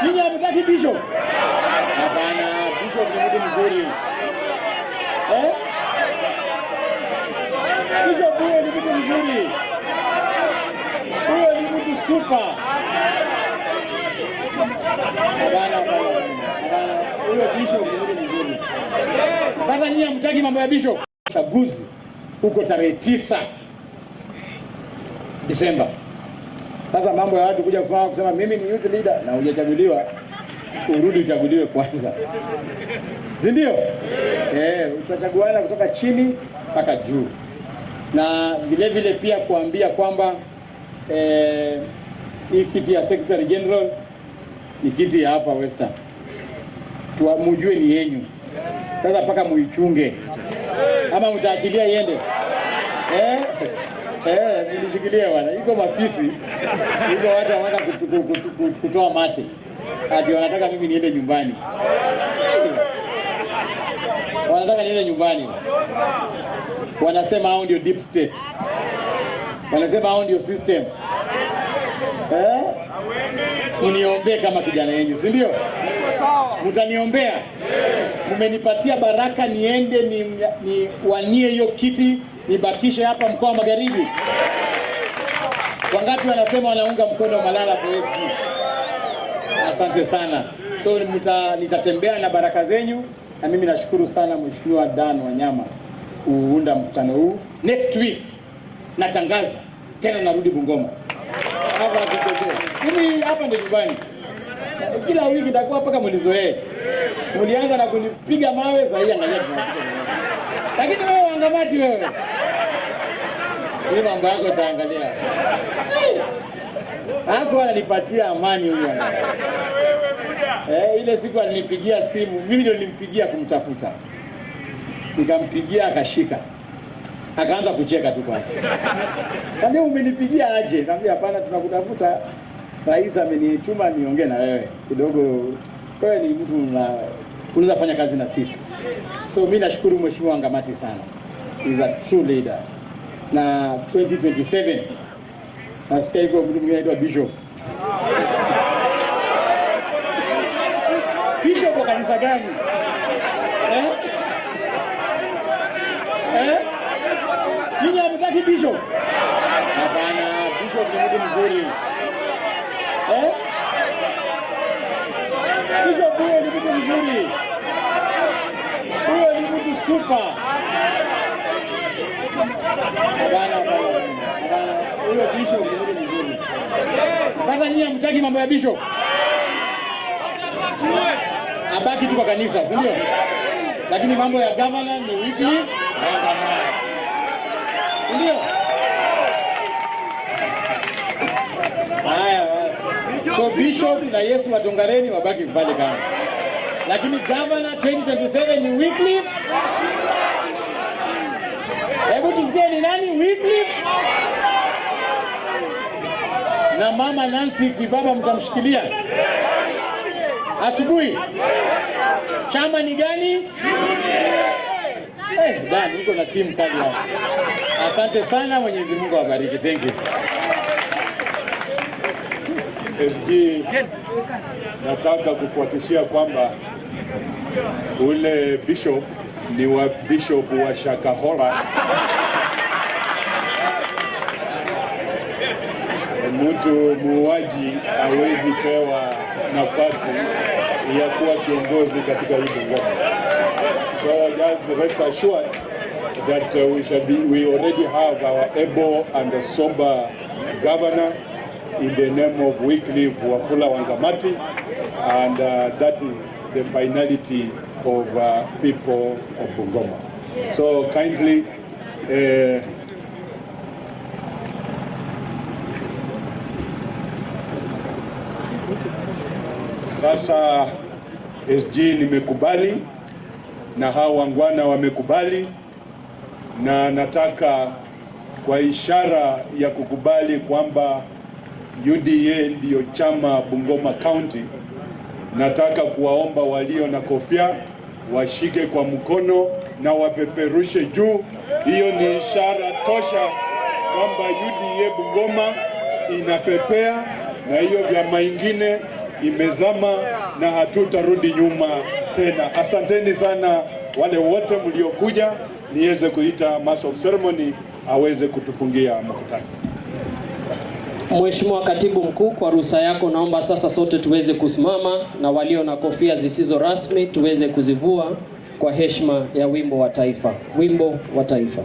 Nyinyi hamtaki Bishop? Hapana, Bishop ni mtu mzuri. Bishop huyo ni mtu mzuri. Huyo ni mtu super. Hapana. Huyo Bishop ni mtu mzuri. Sasa nyinyi hamtaki mambo ya Bishop? Uchaguzi huko tarehe 9 Disemba. Sasa mambo ya watu kuja kusema mimi ni youth leader na hujachaguliwa, urudi uchaguliwe kwanza. Si ndio? Tutachaguana kutoka chini mpaka juu. Na vile vile pia kuambia kwamba hii kiti ya Secretary General ni kiti ya hapa Western. Mujue ni yenyu. Sasa paka muichunge. Ama mtaachilia iende? Nilishikilia bwana. Iko mafisi. Iko watu wanataka kutoa mate. Ati wanataka mimi niende nyumbani. Wanataka niende nyumbani. Wanasema hao ndio deep state. Wanasema hao ndio system. Mniombee kama kijana yenu, si ndio? Mtaniombea? Mmenipatia baraka niende ni wanie hiyo kiti, nibakishe hapa mkoa wa Magharibi. Wangapi wanasema wanaunga mkono Malala kwa SG? Asante sana. So nitatembea na baraka zenyu, na mimi nashukuru sana Mheshimiwa Dan Wanyama kuunda mkutano huu. Next week natangaza tena narudi Bungoma. Hapa mimi hapa ndio nyumbani. Kila wiki nitakuwa mpaka mnizoee. Mlianza na kunipiga mawe, sasa hivi angalia tunapiga mawe. Lakini wewe Wangamati wewe. Hii mambo yako utaangalia. Hapo ananipatia amani huyu Wangamati. Ile siku alinipigia simu, mimi ndio nilimpigia kumtafuta. Nikampigia akashika. Akaanza kucheka tu kwanza. Nikamwambia umenipigia aje? Nikamwambia hapana, tunakutafuta. Rais amenituma niongee na wewe kidogo. Wewe ni mtu unaweza fanya kazi na sisi. So mimi nashukuru Mheshimiwa Wangamati sana. He is a true leader. Na 2027 nasikia hivyo mtu mwingine anaitwa Bishop. Bishop wa kanisa gani? Nyinyi hamtaki Bishop? Hapana, Bishop ni mtu mzuri. Bishop huyo ni mtu mzuri. Huyo ni mtu super. Hapana. Huyo Bishop ni mtu mzuri. Sasa nyinyi hamtaki mambo ya Bishop? Abaki tu kwa kanisa, si ndio? Lakini mambo ya governor ni weekly. Ndio. Haya basi. So Bishop na Yesu watongareni wabaki pale kama. Lakini governor 2027 ni weekly. Hebu tusikie ni nani weekly? Na mama Nancy Kibaba mtamshikilia asubuhi. Chama ni gani? Dan, uko na timu kali hapo. Asante sana, Mwenyezi Mungu awabariki. Thank you. SG, nataka kukuhakikishia kwamba ule bishop ni wa bishop wa Shakahora. Mtu muuaji hawezi pewa nafasi ya kuwa kiongozi katika hii Bungoma. So just rest assured that we already have our able and the sober governor in the name of Wycliffe Wafula Wangamati, and that is the finality of people of Bungoma. So kindly sasa SG nimekubali na hao wangwana wamekubali, na nataka kwa ishara ya kukubali kwamba UDA ndiyo chama Bungoma County, nataka kuwaomba walio na kofia washike kwa mkono na wapeperushe juu. Hiyo ni ishara tosha kwamba UDA Bungoma inapepea na hiyo vyama ingine imezama na hatutarudi nyuma tena. Asanteni sana wale wote mliokuja. Niweze kuita Master of Ceremony aweze kutufungia mkutano. Mheshimiwa Katibu Mkuu, kwa ruhusa yako naomba sasa sote tuweze kusimama na walio na kofia zisizo rasmi tuweze kuzivua kwa heshima ya wimbo wa taifa. Wimbo wa taifa.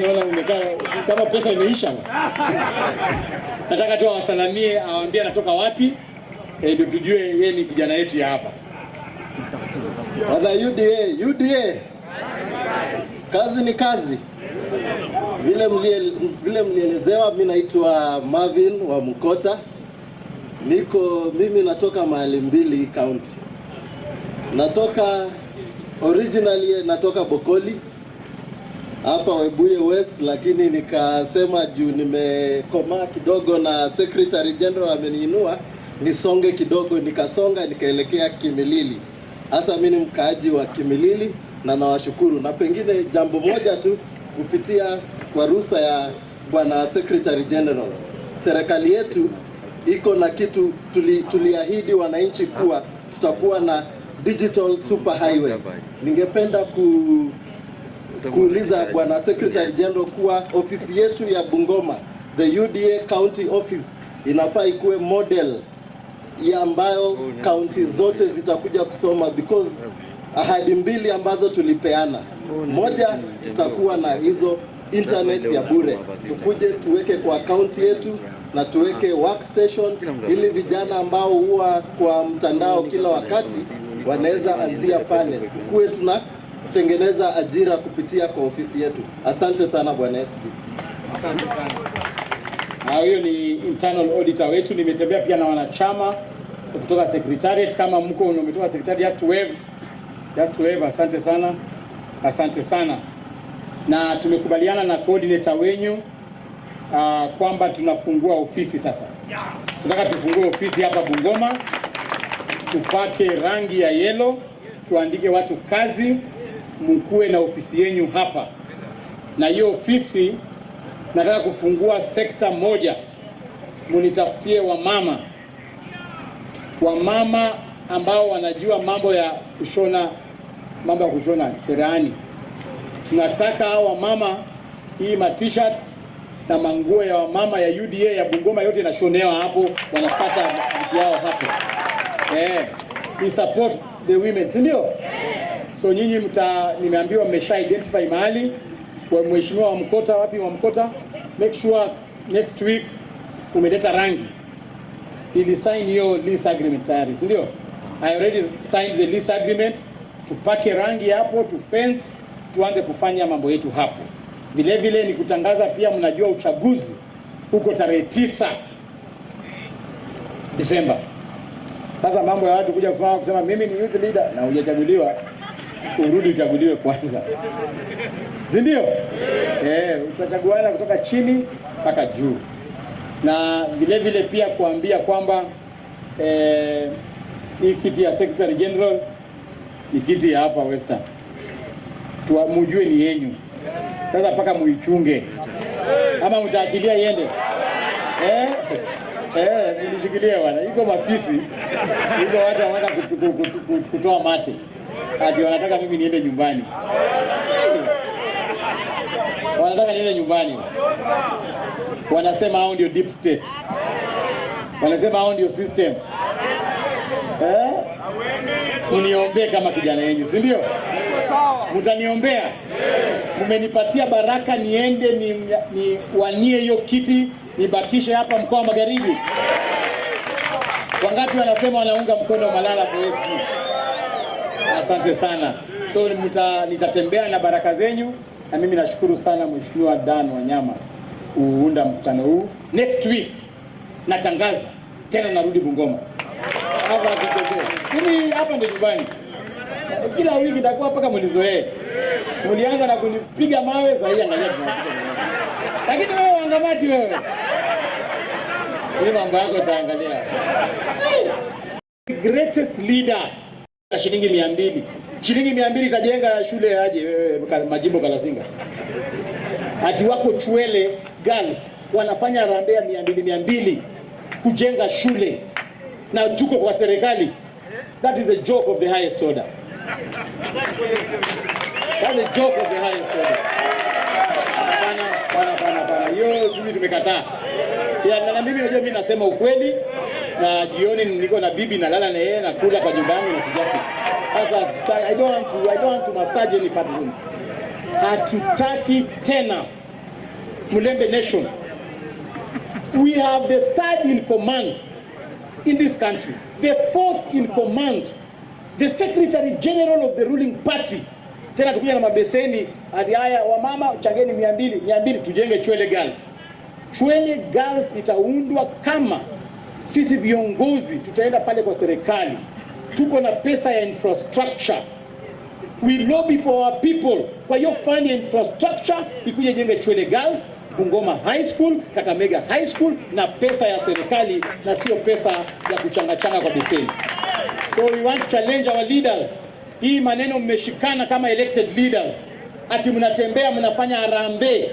Naona umekaa kama pesa imeisha. Nataka tu awasalamie, awaambie anatoka wapi Ndio tujue yeye ni kijana yetu ya hapa. Wana UDA, UDA. Kazi ni kazi. Vile mlielezewa, mimi naitwa Marvin wa Mkota. Mimi natoka mahali mbili county. Natoka originally natoka Bokoli hapa Webuye West, lakini nikasema juu nimekomaa kidogo na Secretary General ameniinua nisonge kidogo, nikasonga nikaelekea Kimilili. Hasa mimi ni mkaaji wa Kimilili na nawashukuru. Na pengine jambo moja tu kupitia kwa ruhusa ya Bwana Secretary General, serikali yetu iko na kitu tuliahidi wananchi kuwa tutakuwa na digital super highway. Ningependa kuuliza Bwana Secretary General kuwa ofisi yetu ya Bungoma, the UDA County Office, inafaa ikuwe model ya ambayo county zote zitakuja kusoma, because ahadi mbili ambazo tulipeana, moja tutakuwa na hizo internet ya bure, tukuje tuweke kwa county yetu na tuweke workstation ili vijana ambao huwa kwa mtandao kila wakati wanaweza anzia pale, tukue tunatengeneza ajira kupitia kwa ofisi yetu. Asante sana Bwana SG. Asante sana. Huyo ni internal auditor wetu. Nimetembea pia na wanachama kutoka secretariat. Kama mko umetoka secretariat, just wave. Just wave. Asante sana. Asante sana. Na tumekubaliana na coordinator wenyu kwamba tunafungua ofisi sasa. Tunataka tufungue ofisi hapa Bungoma, tupake rangi ya yellow, tuandike watu kazi, mkuwe na ofisi yenyu hapa. Na hiyo ofisi nataka kufungua sekta moja, munitafutie wamama. Wamama ambao wanajua mambo ya kushona, mambo ya kushona cherehani. Tunataka hao wamama, hii ma t-shirt na manguo ya wamama ya UDA ya Bungoma yote inashonewa hapo, wanapata vitu yao hapo. We support the women, si ndio? So nyinyi nimeambiwa mmesha identify mahali kwa mheshimiwa wa Mkota. Wapi wa Mkota? Make sure next week umeleta rangi. Ili sign hiyo lease agreement tayari, si ndio? I already signed the lease agreement. Tupake rangi hapo, tu fence, tuanze kufanya mambo yetu hapo. Vile vile ni kutangaza pia, mnajua uchaguzi huko tarehe 9 Disemba. Sasa mambo ya watu kuja kusema mimi ni youth leader na hujachaguliwa, urudi uchaguliwe kwanza. Si ndio? Tutachaguana kutoka chini mpaka juu. Na vile vile pia kuambia kwamba hii kiti ya Secretary General ni kiti ya hapa Western. Mujue ni yenyu. Sasa paka muichunge. Ama mtaachilia iende? Nilishikilia bwana. Iko mafisi. Iko watu wanataka kutoa mate. Ati wanataka mimi niende nyumbani. Wanataka niende nyumbani. Wanasema hao ndio deep state. Wanasema hao ndio system. Mniombee kama kijana yenu, si ndio? Mtaniombea? Mmenipatia baraka niende ni wanie hiyo kiti, nibakishe hapa mkoa wa Magharibi. Wangapi wanasema wanaunga mkono Malala kwa SG? Asante sana. So nitatembea na baraka zenyu, na mimi nashukuru sana Mheshimiwa Dan Wanyama kuunda mkutano huu. Next week natangaza tena narudi Bungoma. Hapa mimi hapa ndio nyumbani. Kila wiki nitakuwa mpaka mnizoee. Mlianza na kunipiga mawe, sasa hii angalia tunapiga mawe. Lakini wewe wangamati wewe. Hii mambo yako utaangalia. Greatest leader na shilingi 200. Shilingi 200 itajenga shule aje wewe majimbo Kalasinga. Ati wako Chwele girls wanafanya harambee 200 kujenga shule. Na tuko kwa serikali. That is a joke of the highest order. That's a joke of the highest order. Bana. Hiyo sisi tumekataa. Ya, na mimi najua mimi nasema ukweli. Na jioni niko na bibi nalala na yeye na kula kwa nyumba yangu na sijafi. Sasa I don't want to massage any partisan. Hatutaki tena Mulembe Nation. We have the third in command in this country, the fourth in command, the secretary general of the ruling party. Tena tukuja na mabeseni hadi haya, wamama changeni 200 200 tujenge Chwele Girls. Chwele Girls itaundwa kama sisi viongozi tutaenda pale kwa serikali, tuko na pesa ya infrastructure, we lobby for our people. Kwa hiyo fund ya infrastructure ikuje jenge Chwele Girls, Bungoma High School, Kakamega High School, na pesa ya serikali na sio pesa ya kuchangachanga kwa beseni. So we want to challenge our leaders. Hii maneno mmeshikana kama elected leaders, ati mnatembea mnafanya harambee.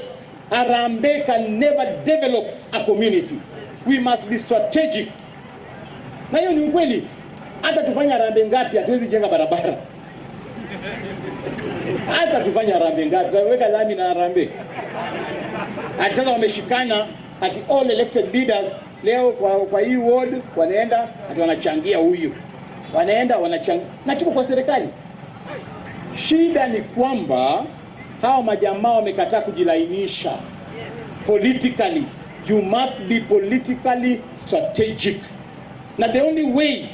Harambee can never develop a community. We must be strategic. Na hiyo ni ukweli. Hata tufanye harambee ngapi hatuwezi jenga barabara. Hata tufanye harambee ngapi, tutaweka lami na harambee. Ati sasa wameshikana ati all elected leaders leo kwa hii ward wanaenda ati wanachangia huyu. Wanaenda wanachangia. Na tuko kwa serikali. Shida ni kwamba hawa majamaa wamekataa kujilainisha politically. You must be politically strategic. Na the only way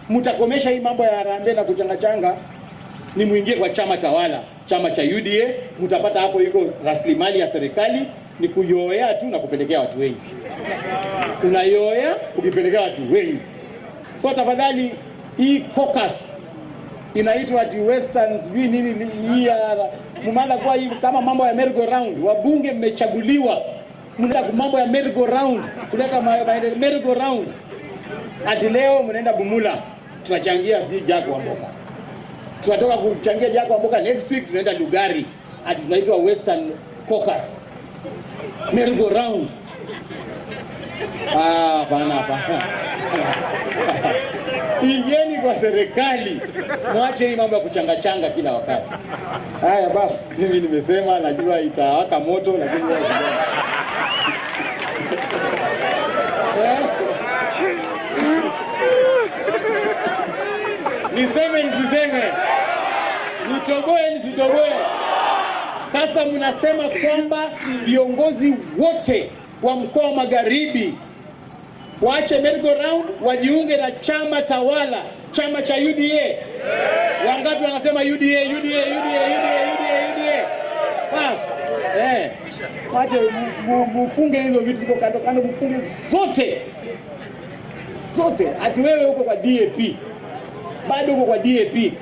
mtakomesha hii mambo ya harambee na kuchangachanga ni muingie kwa chama tawala, chama cha UDA. Mtapata hapo iko rasilimali ya serikali, ni kuyoea tu na kupelekea watu wengi. Unayoea ukipelekea watu wengi. So tafadhali, hii caucus inaitwa ati Western sijui nini hii, mmeanza kwa hii kama mambo ya merry go round. Wabunge mmechaguliwa, mnaenda mambo ya merry go round, kuleta merry go round. Ati leo mnaenda Bumula, tunachangia sijui Jack Wamboka. Tunatoka kuchangia Jack Wamboka, next week tunaenda Lugari, ati tunaitwa Western Caucus. Merry go round. Ah, bana bana. Ingieni kwa serikali, mwache hii mambo ya kuchangachanga kila wakati. Haya basi, mimi nimesema, najua itawaka moto, lakini niseme nisiseme, nitoboe nisitoboe. Sasa mnasema kwamba viongozi wote wa mkoa wa Magharibi waache merry go round, wajiunge na chama tawala, chama cha UDA. Wangapi wanasema UDA, UDA, UDA, UDA, UDA, UDA? Bas, wache mfunge hizo vitu ziko kando kando, mfunge zote. Zote. Ati wewe uko kwa DAP. Bado uko kwa DAP.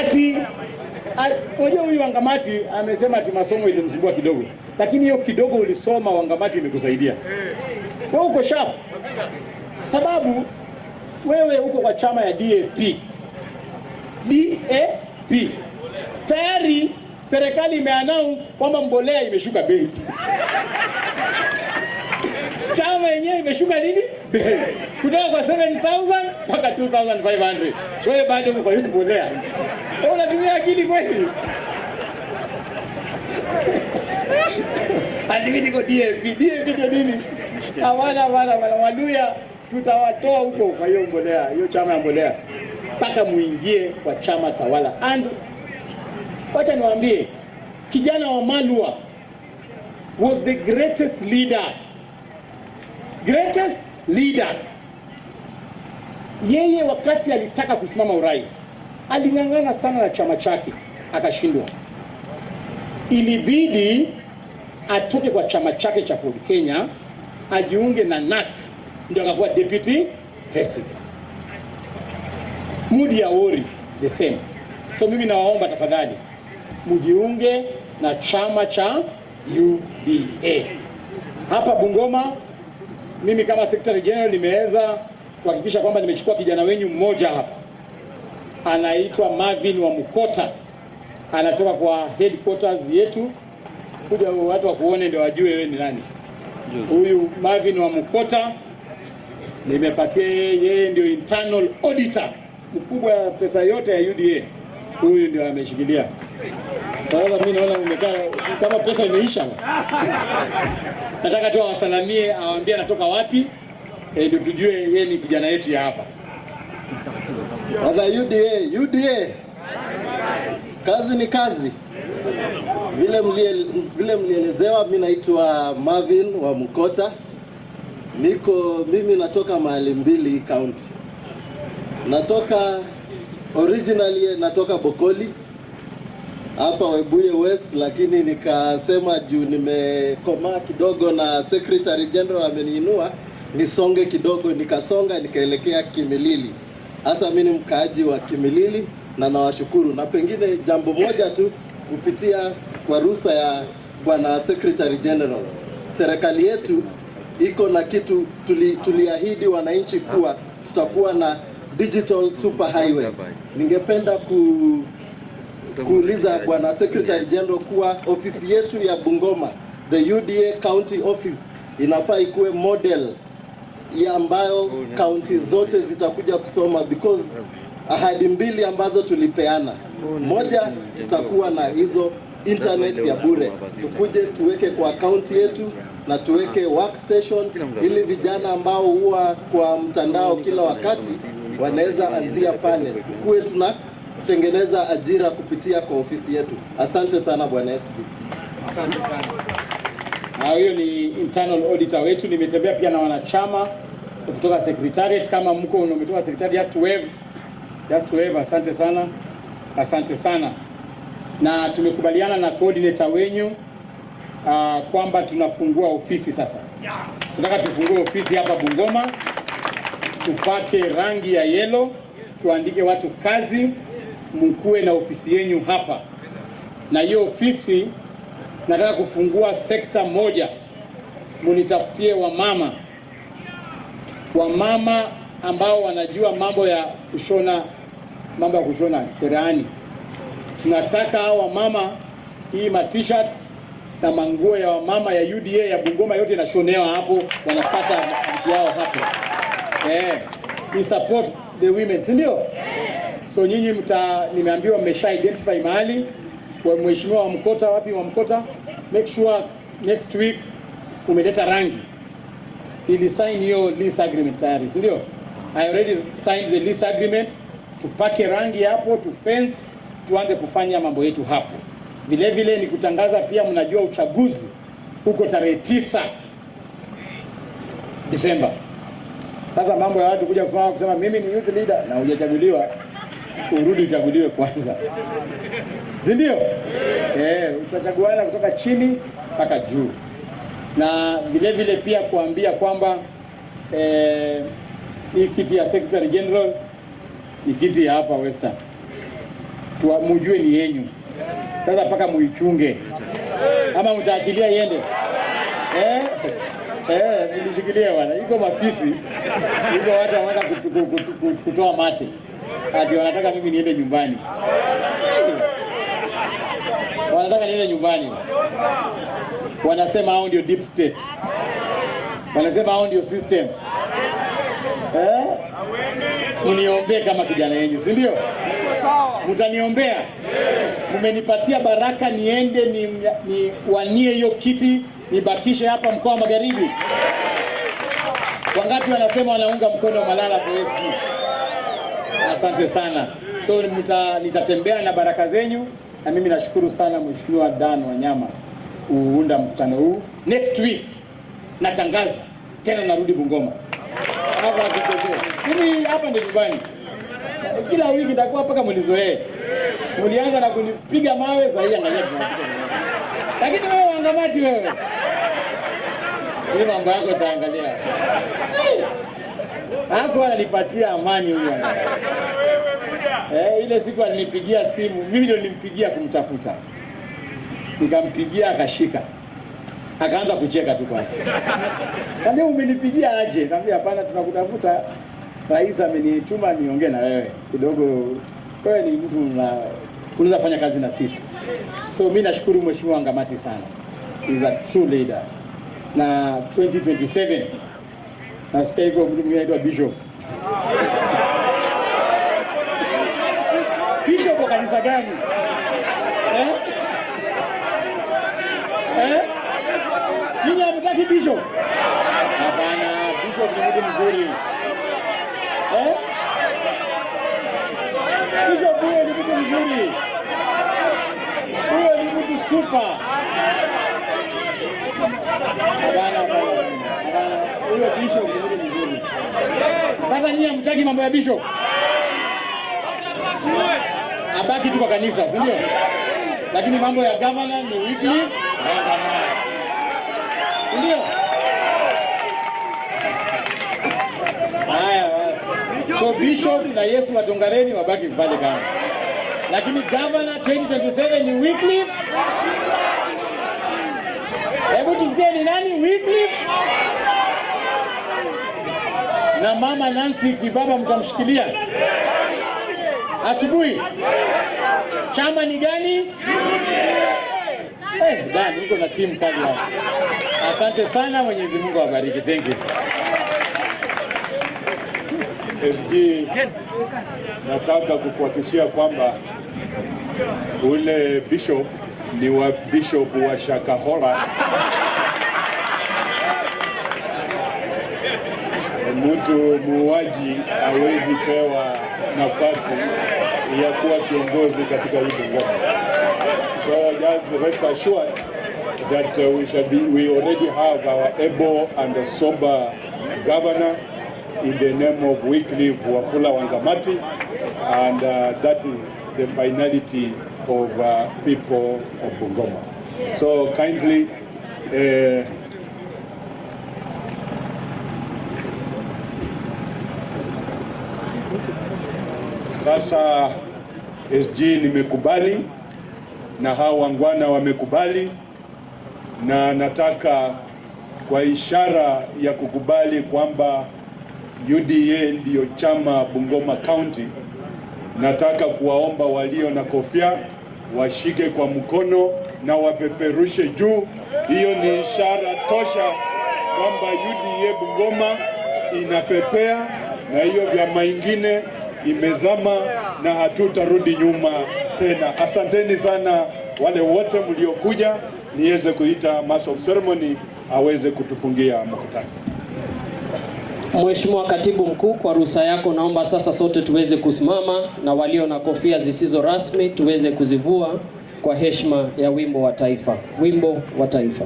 Ati unajua huyu Wangamati amesema ati masomo ilimsumbua kidogo. Lakini hiyo kidogo ulisoma Wangamati imekusaidia. Wewe uko sharp. Sababu wewe uko kwa chama ya DAP. DAP. Tayari serikali imeannounce kwamba mbolea imeshuka bei. Chama yenyewe imeshuka nini? Bei. Kutoka kwa 7,000 mpaka 2,500. Wewe bado uko kwa hiyo mbolea. Wewe unatumia akili kweli? Ati mimi niko DAP. DAP ndio nini? Hawana Waluya tutawatoa huko kwa hiyo mbolea, hiyo chama ya mbolea, mpaka muingie kwa chama tawala. And wacha niwaambie, kijana wa Malua was the greatest leader. Greatest leader. Yeye wakati alitaka kusimama urais, aling'ang'ana sana na chama chake, akashindwa. Ilibidi atoke kwa chama chake cha Ford Kenya, ajiunge na NAC, ndio akakuwa deputy president. Mudi Awori the same. So mimi nawaomba tafadhali mjiunge na chama cha UDA. Hapa Bungoma mimi kama Secretary General nimeweza kuhakikisha kwamba nimechukua kijana wenyu mmoja hapa. Anaitwa Marvin wa Mukota. Anatoka kwa headquarters yetu. Kuja watu wakuone ndio wajue wewe ni nani. Huyu Marvin wa Mukota nimepatia yeye ndio internal auditor mkubwa ya pesa yote ya UDA. Huyu ndio ameshikilia. Sasa mimi naona umekaa kama pesa imeisha. Nataka tu awasalamie, awaambie anatoka wapi, ndio tujue yeye ni kijana yetu ya hapa. Hata UDA, UDA. Kazi ni kazi. Vile mlielezewa, mimi naitwa Marvin wa Mukota. Niko mimi natoka mahali mbili county. Natoka originally natoka Bokoli hapa Webuye West, lakini nikasema juu nimekomaa kidogo na Secretary General ameniinua nisonge kidogo, nikasonga nikaelekea Kimilili. Hasa mimi ni mkaaji wa Kimilili na nawashukuru. Na pengine jambo moja tu kupitia kwa ruhusa ya Bwana Secretary General, serikali yetu iko na kitu tuliahidi wananchi kuwa tutakuwa na digital super highway. Ningependa kuuliza Bwana Secretary General kuwa ofisi yetu ya Bungoma, the UDA County Office, inafaa ikuwe model ya ambayo county zote zitakuja kusoma, because ahadi mbili ambazo tulipeana, moja tutakuwa na hizo internet ya bure, tukuje tuweke kwa county yetu na tuweke workstation ili vijana ambao huwa kwa mtandao kila wakati wanaweza anzia pale, tukuwe tunatengeneza ajira kupitia kwa ofisi yetu. Asante sana Bwana SG. Asante sana. Na huyo ni internal auditor wetu. Nimetembea pia na wanachama kutoka secretariat. Kama mko umetoka secretariat, just wave. Just wave. Asante sana. Asante sana. Na tumekubaliana na coordinator wenyu kwamba tunafungua ofisi sasa. Tunataka tufungue ofisi hapa Bungoma, tupake rangi ya yellow, tuandike watu kazi, mkuwe na ofisi yenyu hapa. Na hiyo ofisi nataka kufungua sekta moja, munitafutie wamama. Wamama ambao wanajua mambo ya kushona, mambo ya kushona cherehani. Tunataka hao wamama, hii ma t-shirt na manguo ya wamama ya UDA ya Bungoma yote inashonewa hapo, wanapata vitu yao hapo. We support the women, si ndio? So nyinyi nimeambiwa mmesha identify mahali kwa mheshimiwa wa Mkota, wapi wa Mkota? Make sure next week umeleta rangi. Ili sign hiyo lease agreement tayari, si ndio? I already signed the lease agreement. Tupake rangi hapo, tu fence, tuanze kufanya mambo yetu hapo. Vile vile ni kutangaza pia, mnajua uchaguzi huko tarehe 9 Disemba. Sasa mambo ya watu kuja kusema mimi ni youth leader na hujachaguliwa, urudi uchaguliwe kwanza. Si ndio? Tutachaguana kutoka chini mpaka juu. Na vile vile pia kuambia kwamba hii kiti ya Secretary General ni kiti ya hapa Western. Mujue ni yenyu. Sasa mpaka muichunge. Ama mtaachilia iende? Nilishikilia bwana. Iko mafisi. Iko watu wanataka kutoa mate. Ati wanataka mimi niende nyumbani. Wanataka niende nyumbani. Wanasema hao ndio deep state. Wanasema hao ndio system. Mniombee kama kijana yenu, si ndio? Mtaniombea? Mmenipatia baraka niende ni wanie hiyo kiti, nibakishe hapa mkoa wa Magharibi. Wangapi wanasema wanaunga mkono Malala kwa SG? Asante sana. So nitatembea na baraka zenyu, na mimi nashukuru sana Mheshimiwa Dan Wanyama kuunda mkutano huu. Next week natangaza tena narudi Bungoma. Hapa mimi hapa ndio nyumbani. Kila wiki nitakuwa mpaka mnizoee. Mlianza na kunipiga mawe, sasa hivi angalia tunapiga. Lakini wewe Wangamati wewe. Hii mambo yako utaangalia. Hapo ananipatia amani huyu. Ile siku alinipigia simu, mimi ndio nilimpigia kumtafuta. Nikampigia akashika. Akaanza kucheka tu kwanza. Nikamwambia umenipigia aje? Nikamwambia hapana, tunakutafuta. Rais amenituma niongee na wewe kidogo. Wewe ni mtu unaweza fanya kazi na sisi. So mimi nashukuru Mheshimiwa Wangamati sana. He is a true leader. Na 2027 nasikia hivyo mtu mwingine anaitwa Bishop. Bishop wa kanisa gani? Nyinyi hamtaki Bishop? Hapana, Bishop ni mtu mzuri. Bishop huyo ni mtu mzuri. Huyo ni mtu super. Hapana, hapana. Huyo bishop ni mzuri. Sasa nyinyi hamtaki mambo ya bishop? Abaki tu kwa kanisa, si ndio? Lakini mambo ya governor ni Wycliffe. Ndio? Haya basi. So bishop na Yesu watongareni wabaki pale kama. Lakini governor 2027 ni Wycliffe. Hebu tusikie ni nani Wycliffe? Na mama Nancy Kibaba mtamshikilia asubuhi. Chama ni gani? Dan, uko na timu kali hapo. Asante sana, Mwenyezi Mungu awabariki. Thank you. SG, nataka kukuhakikishia kwamba ule bishop ni wa bishop wa Shakahola. Mtu muuaji hawezi pewa nafasi ya kuwa kiongozi katika hii Bungoma. So just rest assured that we already have our able and sober governor in the name of Wycliffe Wafula Wangamati, and that is the finality of people of Bungoma. So kindly sasa SG nimekubali na hao wangwana wamekubali, na nataka kwa ishara ya kukubali kwamba UDA ndiyo chama Bungoma County, nataka kuwaomba walio na kofia washike kwa mkono na wapeperushe juu. Hiyo ni ishara tosha kwamba UDA Bungoma inapepea na hiyo vyama ingine imezama na hatutarudi nyuma tena. Asanteni sana wale wote mliokuja. Niweze kuita Master of Ceremony aweze kutufungia mkutano. Mheshimiwa Katibu Mkuu, kwa ruhusa yako naomba sasa sote tuweze kusimama na walio na kofia zisizo rasmi tuweze kuzivua kwa heshima ya wimbo wa taifa. Wimbo wa taifa.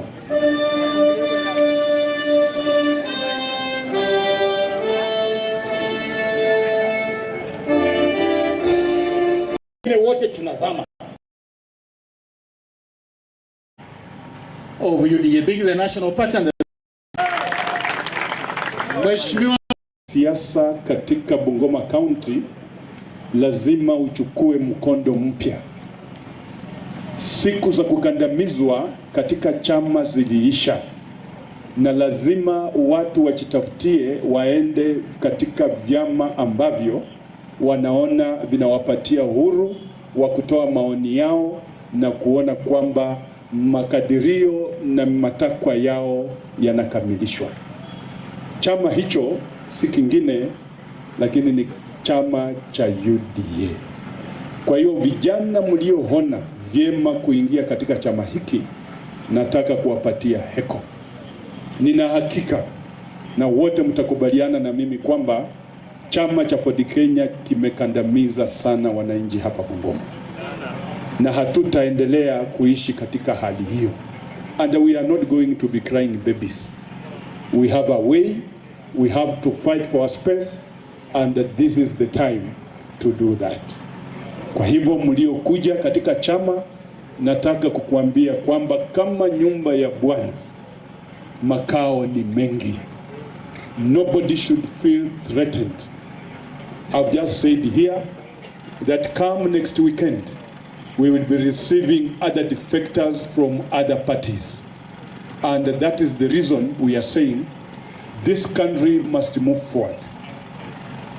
Wote tunazama. Of UDA being the national party and the Mheshimiwa, siasa katika Bungoma County lazima uchukue mkondo mpya. Siku za kugandamizwa katika chama ziliisha, na lazima watu wajitafutie waende katika vyama ambavyo wanaona vinawapatia uhuru wa kutoa maoni yao na kuona kwamba makadirio na matakwa yao yanakamilishwa. Chama hicho si kingine lakini ni chama cha UDA. Kwa hiyo vijana mlioona vyema kuingia katika chama hiki, nataka kuwapatia heko. Nina hakika na wote mtakubaliana na mimi kwamba chama cha Ford Kenya kimekandamiza sana wananchi hapa Bungoma, na hatutaendelea kuishi katika hali hiyo. And we are not going to be crying babies. We have a way, we have to fight for our space, and this is the time to do that. Kwa hivyo mliokuja katika chama, nataka kukuambia kwamba kama nyumba ya Bwana, makao ni mengi. Nobody should feel threatened. I've just said here that come next weekend, we will be receiving other defectors from other parties. And that is the reason we are saying this country must move forward.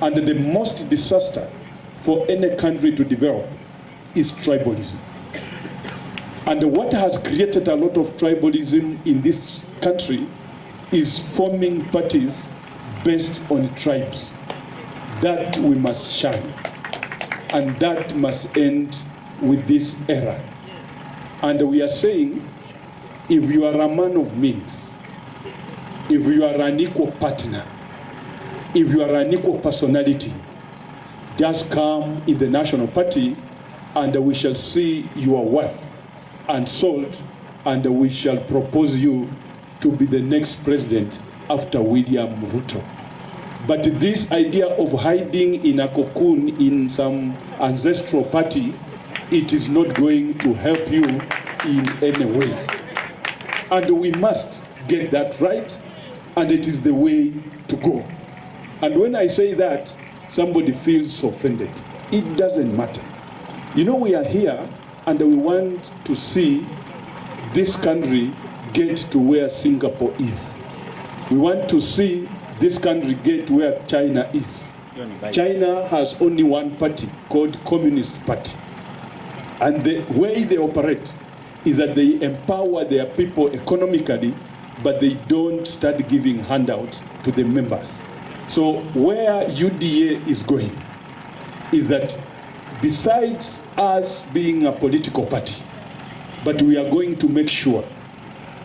And the most disaster for any country to develop is tribalism. And what has created a lot of tribalism in this country is forming parties based on tribes. That we must shun. And that must end with this era. And we are saying, if you are a man of means, if you are an equal partner, if you are an equal personality, just come in the National Party and we shall see your worth and sold, and we shall propose you to be the next president after William Ruto. But this idea of hiding in a cocoon in some ancestral party, it is not going to help you in any way. And we must get that right, and it is the way to go. And when I say that, somebody feels offended. It doesn't matter. You know, we are here and we want to see this country get to where Singapore is. We want to see this country get where China is. China has only one party called Communist Party. And the way they operate is that they empower their people economically, but they don't start giving handouts to the members. So where UDA is going is that besides us being a political party, but we are going to make sure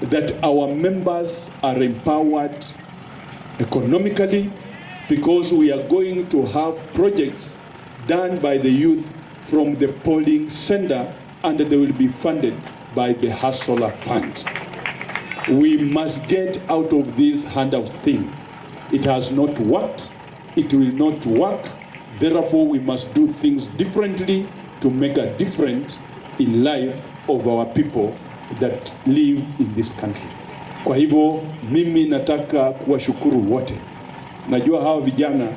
that our members are empowered economically, because we are going to have projects done by the youth from the polling center, and they will be funded by the Hustler Fund. We must get out of this handout thing. It has not worked. It will not work. Therefore, we must do things differently to make a difference in life of our people that live in this country. Kwa hivyo, mimi nataka kuwashukuru wote. Najua hawa vijana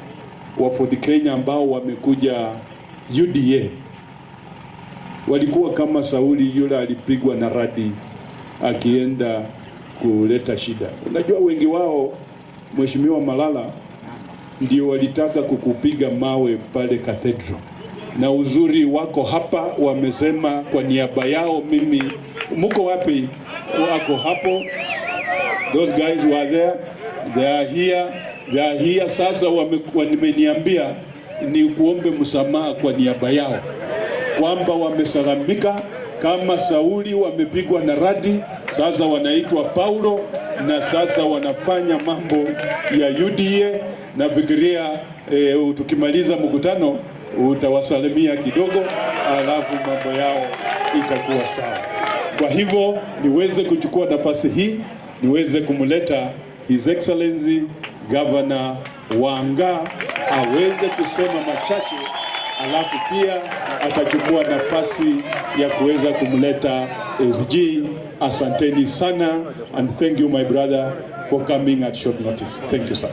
wa Ford Kenya ambao wamekuja UDA walikuwa kama Sauli yule alipigwa na radi akienda kuleta shida. Unajua wengi wao, Mheshimiwa Malala, ndio walitaka kukupiga mawe pale Cathedral. Na uzuri wako hapa, wamesema kwa niaba yao mimi. Muko wapi? Wako hapo. Those guys were there. They are here. They are here. Sasa wameniambia ni kuombe msamaha kwa niaba yao, kwamba wamesalamika kama Sauli, wamepigwa na radi, sasa wanaitwa Paulo, na sasa wanafanya mambo ya UDA. Nafikiria tukimaliza mkutano utawasalimia kidogo, alafu mambo yao itakuwa sawa. Kwa hivyo niweze kuchukua nafasi hii niweze kumleta His Excellency Governor Wanga aweze kusema machache, alafu pia atachukua nafasi ya kuweza kumleta SG. Asanteni sana, and thank you my brother for coming at short notice. Thank you, sir.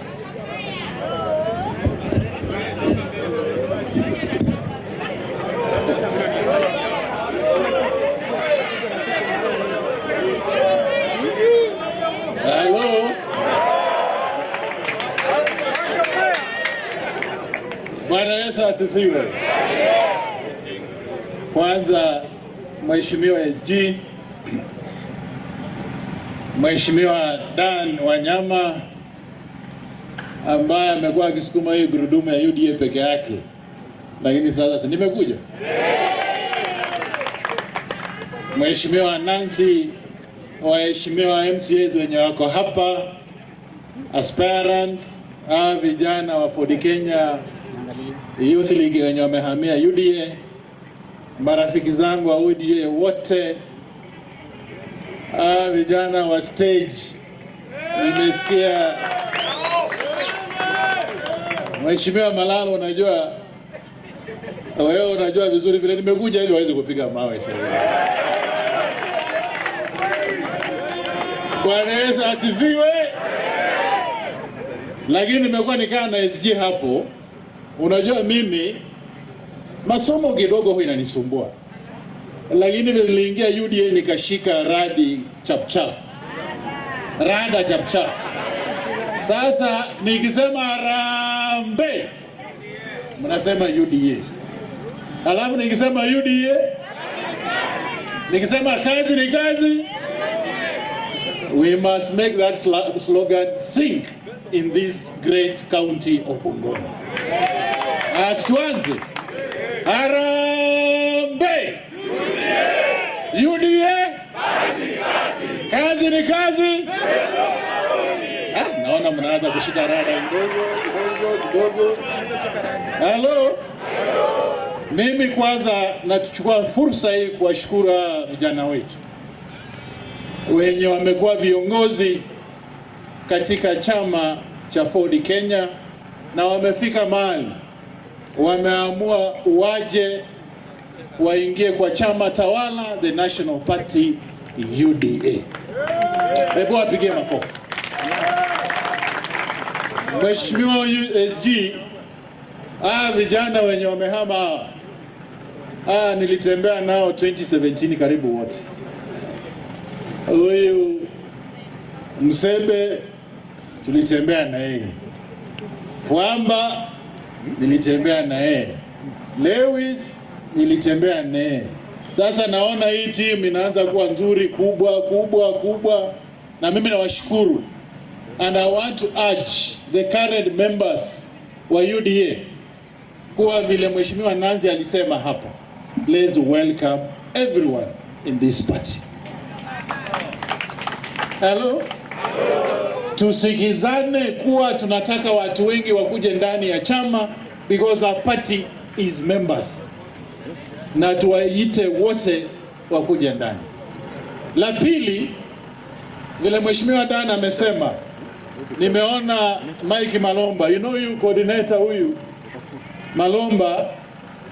Hello. Bwana Yesu asifiwe. Kwanza Mheshimiwa SG, Mheshimiwa Dan Wanyama ambaye amekuwa akisukuma hii gurudumu ya UDA peke yake, lakini sasa nimekuja. Mheshimiwa Nancy, waheshimiwa MCAs wenye wako hapa, aspirants, vijana wa Ford Kenya Youth League wenye wamehamia UDA, marafiki zangu wa UDA wote, vijana wa stage, nimesikia Mheshimiwa Malalo, unajua wewe unajua vizuri vile nimekuja ili waweze kupiga mawe sasa. Bwana Yesu asifiwe. Lakini nimekuwa nikaa na SG hapo. Unajua mimi masomo kidogo huwa inanisumbua. Lakini niliingia UDA nikashika radi chap chap. Rada chap chap. Sasa nikisema harambee mnasema UDA. Alafu nikisema UDA, nikisema kazi ni kazi. We must make that slogan sink in this great county of Bungoma. Aswanzi. Harambee. UDA. Kazi ni kazi. Naona mnaanza kushika rada kidogo kidogo kidogo. Hello. Mimi kwanza nachukua fursa hii kuwashukuru vijana wetu wenye wamekuwa viongozi katika chama cha Ford Kenya, na wamefika mahali wameamua waje waingie kwa chama tawala, the National Party UDA. Hebu wapigie makofi. Mheshimiwa SG, vijana wenye wamehama nilitembea nao 2017 karibu wote. Huyu Msebe tulitembea na yeye, Fwamba nilitembea na yeye, Lewis nilitembea na yeye. Sasa naona hii team inaanza kuwa nzuri, kubwa kubwa kubwa, na mimi nawashukuru. And I want to urge the current members wa UDA kuwa vile Mheshimiwa Nancy alisema hapa, let's welcome everyone in this party. Hello? Tusikizane kuwa tunataka watu wengi wakuje ndani ya chama because our party is members. Na tuwaite wote wakuje ndani. La pili, vile Mheshimiwa Dan amesema, nimeona Mike Malomba, you know you coordinator huyu Malomba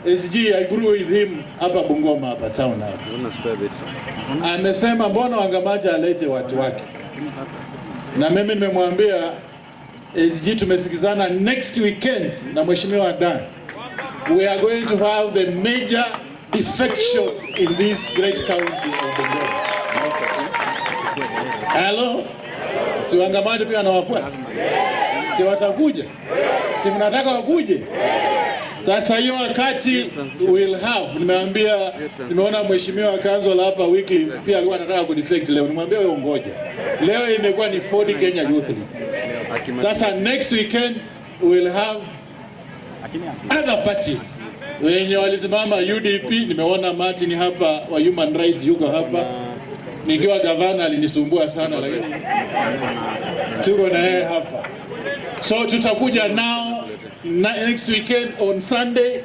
SG, I grew with him hapa Bungoma hapa town hapa. Amesema mbona Wangamati alete watu wake. Na mimi nimemwambia SG tumesikizana next weekend na Mheshimiwa Dan. We are going to have the major defection in this great county of Bungoma. Hello? Si Wangamati pia na wafuasi? Si watakuja? Si mnataka wakuje? Sasa hiyo wakati we'll have, nimeambia, nimeona Mheshimiwa Kanzola hapa weekly pia alikuwa anataka kudefect leo. Nimwambia wewe ngoja. Leo imekuwa ni Ford Kenya Youth League. Sasa next weekend we'll have other parties wenye walisimama UDP. Nimeona Martin hapa wa Human Rights yuko hapa. Nikiwa gavana alinisumbua sana, lakini tuko na yeye hapa. So tutakuja nao next weekend on Sunday.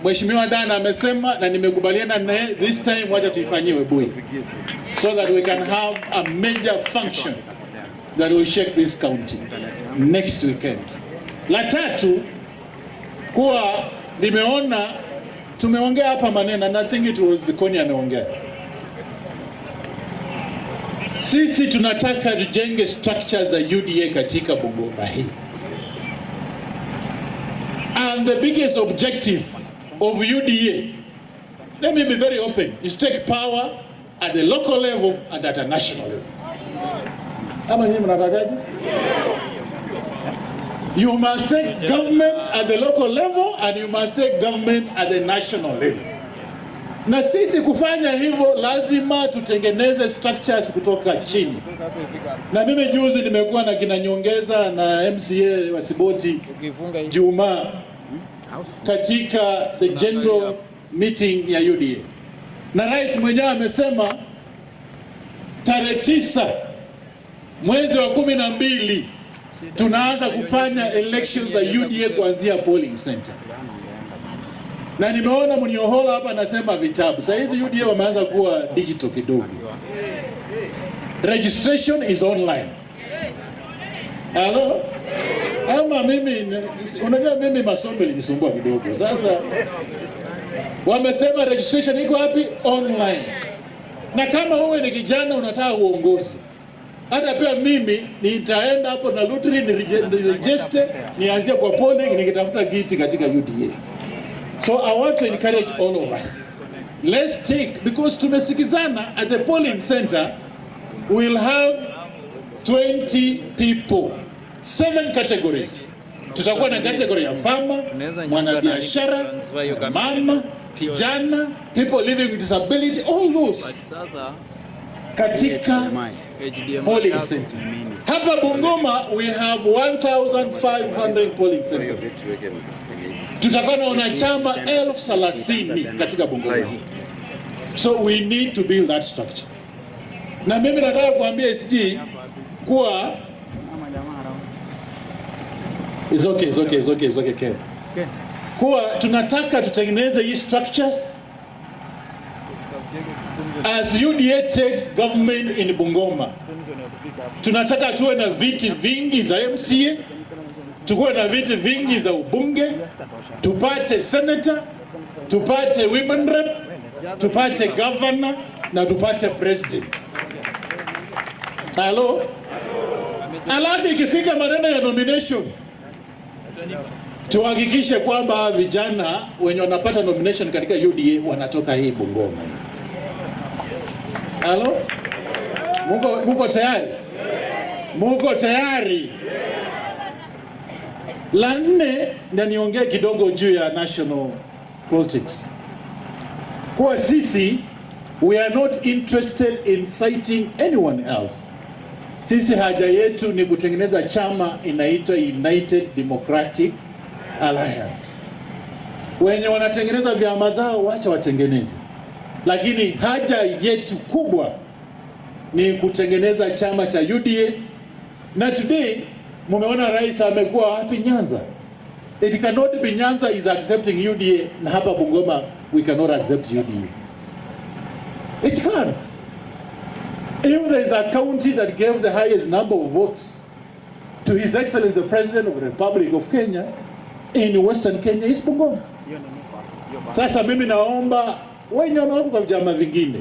Mheshimiwa Dan amesema na nimekubaliana naye, this time wacha tuifanyie Webuye so that we can have a major function that will shake this county next weekend. La tatu, kuwa nimeona tumeongea hapa maneno, and I think it was Koni ameongea. Sisi tunataka tujenge structures za UDA katika Bungoma hii. And the biggest objective of UDA, let me be very open, is to take power at the local level and at a national level. Ama nyinyi mnatakaje? You must take government at the local level and you must take government at the national level. Na sisi kufanya hivyo lazima tutengeneze structures kutoka chini. Na mimi juzi nimekuwa na kina Nyongeza na MCA wa Siboti Juma katika the general meeting ya UDA. Na rais mwenyewe amesema tarehe 9 mwezi wa 12 tunaanza kufanya elections za UDA kuanzia polling center. Na nimeona Mnyohola hapa anasema vitabu. Sasa hizi UDA wameanza kuwa digital kidogo. Registration is online. Hello? Ama mimi, unajua mimi masomo ilinisumbua kidogo. Sasa wamesema registration iko wapi? Online. Na kama wewe ni kijana unataka uongozi, hata pia mimi nitaenda hapo na lottery ni register, nianzie kwa polling nikitafuta kiti katika UDA. So I want to encourage all of us. Let's take, because tumesikizana at the polling center, we'll have 20 people, 7 categories. Tutakuwa na category ya farmer, mwanabiashara, mama, kijana, people living with disability, all those katika polling center. Hapa Bungoma we have 1,500 polling centers. Tutakuwa na wanachama 30,000 katika Bungoma. So we need to build that structure. Na mimi nataka kuambia SG kuwa it's okay, it's okay, it's okay, it's okay, Ken. Kuwa tunataka tutengeneze hii structures. As UDA takes government in Bungoma, tunataka tuwe na viti vingi za MCA, tukuwe na viti vingi za ubunge, tupate senator, tupate women rep, tupate governor na tupate president. Halo? Alafu ikifika maneno ya nomination, tuhakikishe kwamba vijana wenye wanapata nomination katika UDA wanatoka hii Bungoma. Halo? Muko tayari? Muko tayari? La nne, na niongee kidogo juu ya national politics. Kwa sisi, we are not interested in fighting anyone else. Sisi haja yetu ni kutengeneza chama inaitwa United Democratic Alliance. Wenye wanatengeneza vyama zao wacha watengeneze. Lakini haja yetu kubwa ni kutengeneza chama cha UDA. Na today mumeona rais amekuwa wapi? Nyanza. It cannot be Nyanza is accepting UDA na hapa Bungoma we cannot accept UDA. It can't. If there is a county that gave the highest number of votes to His Excellency the President of the Republic of Kenya in Western Kenya is Bungoma. Sasa mimi naomba wenye wako kwa vyama vingine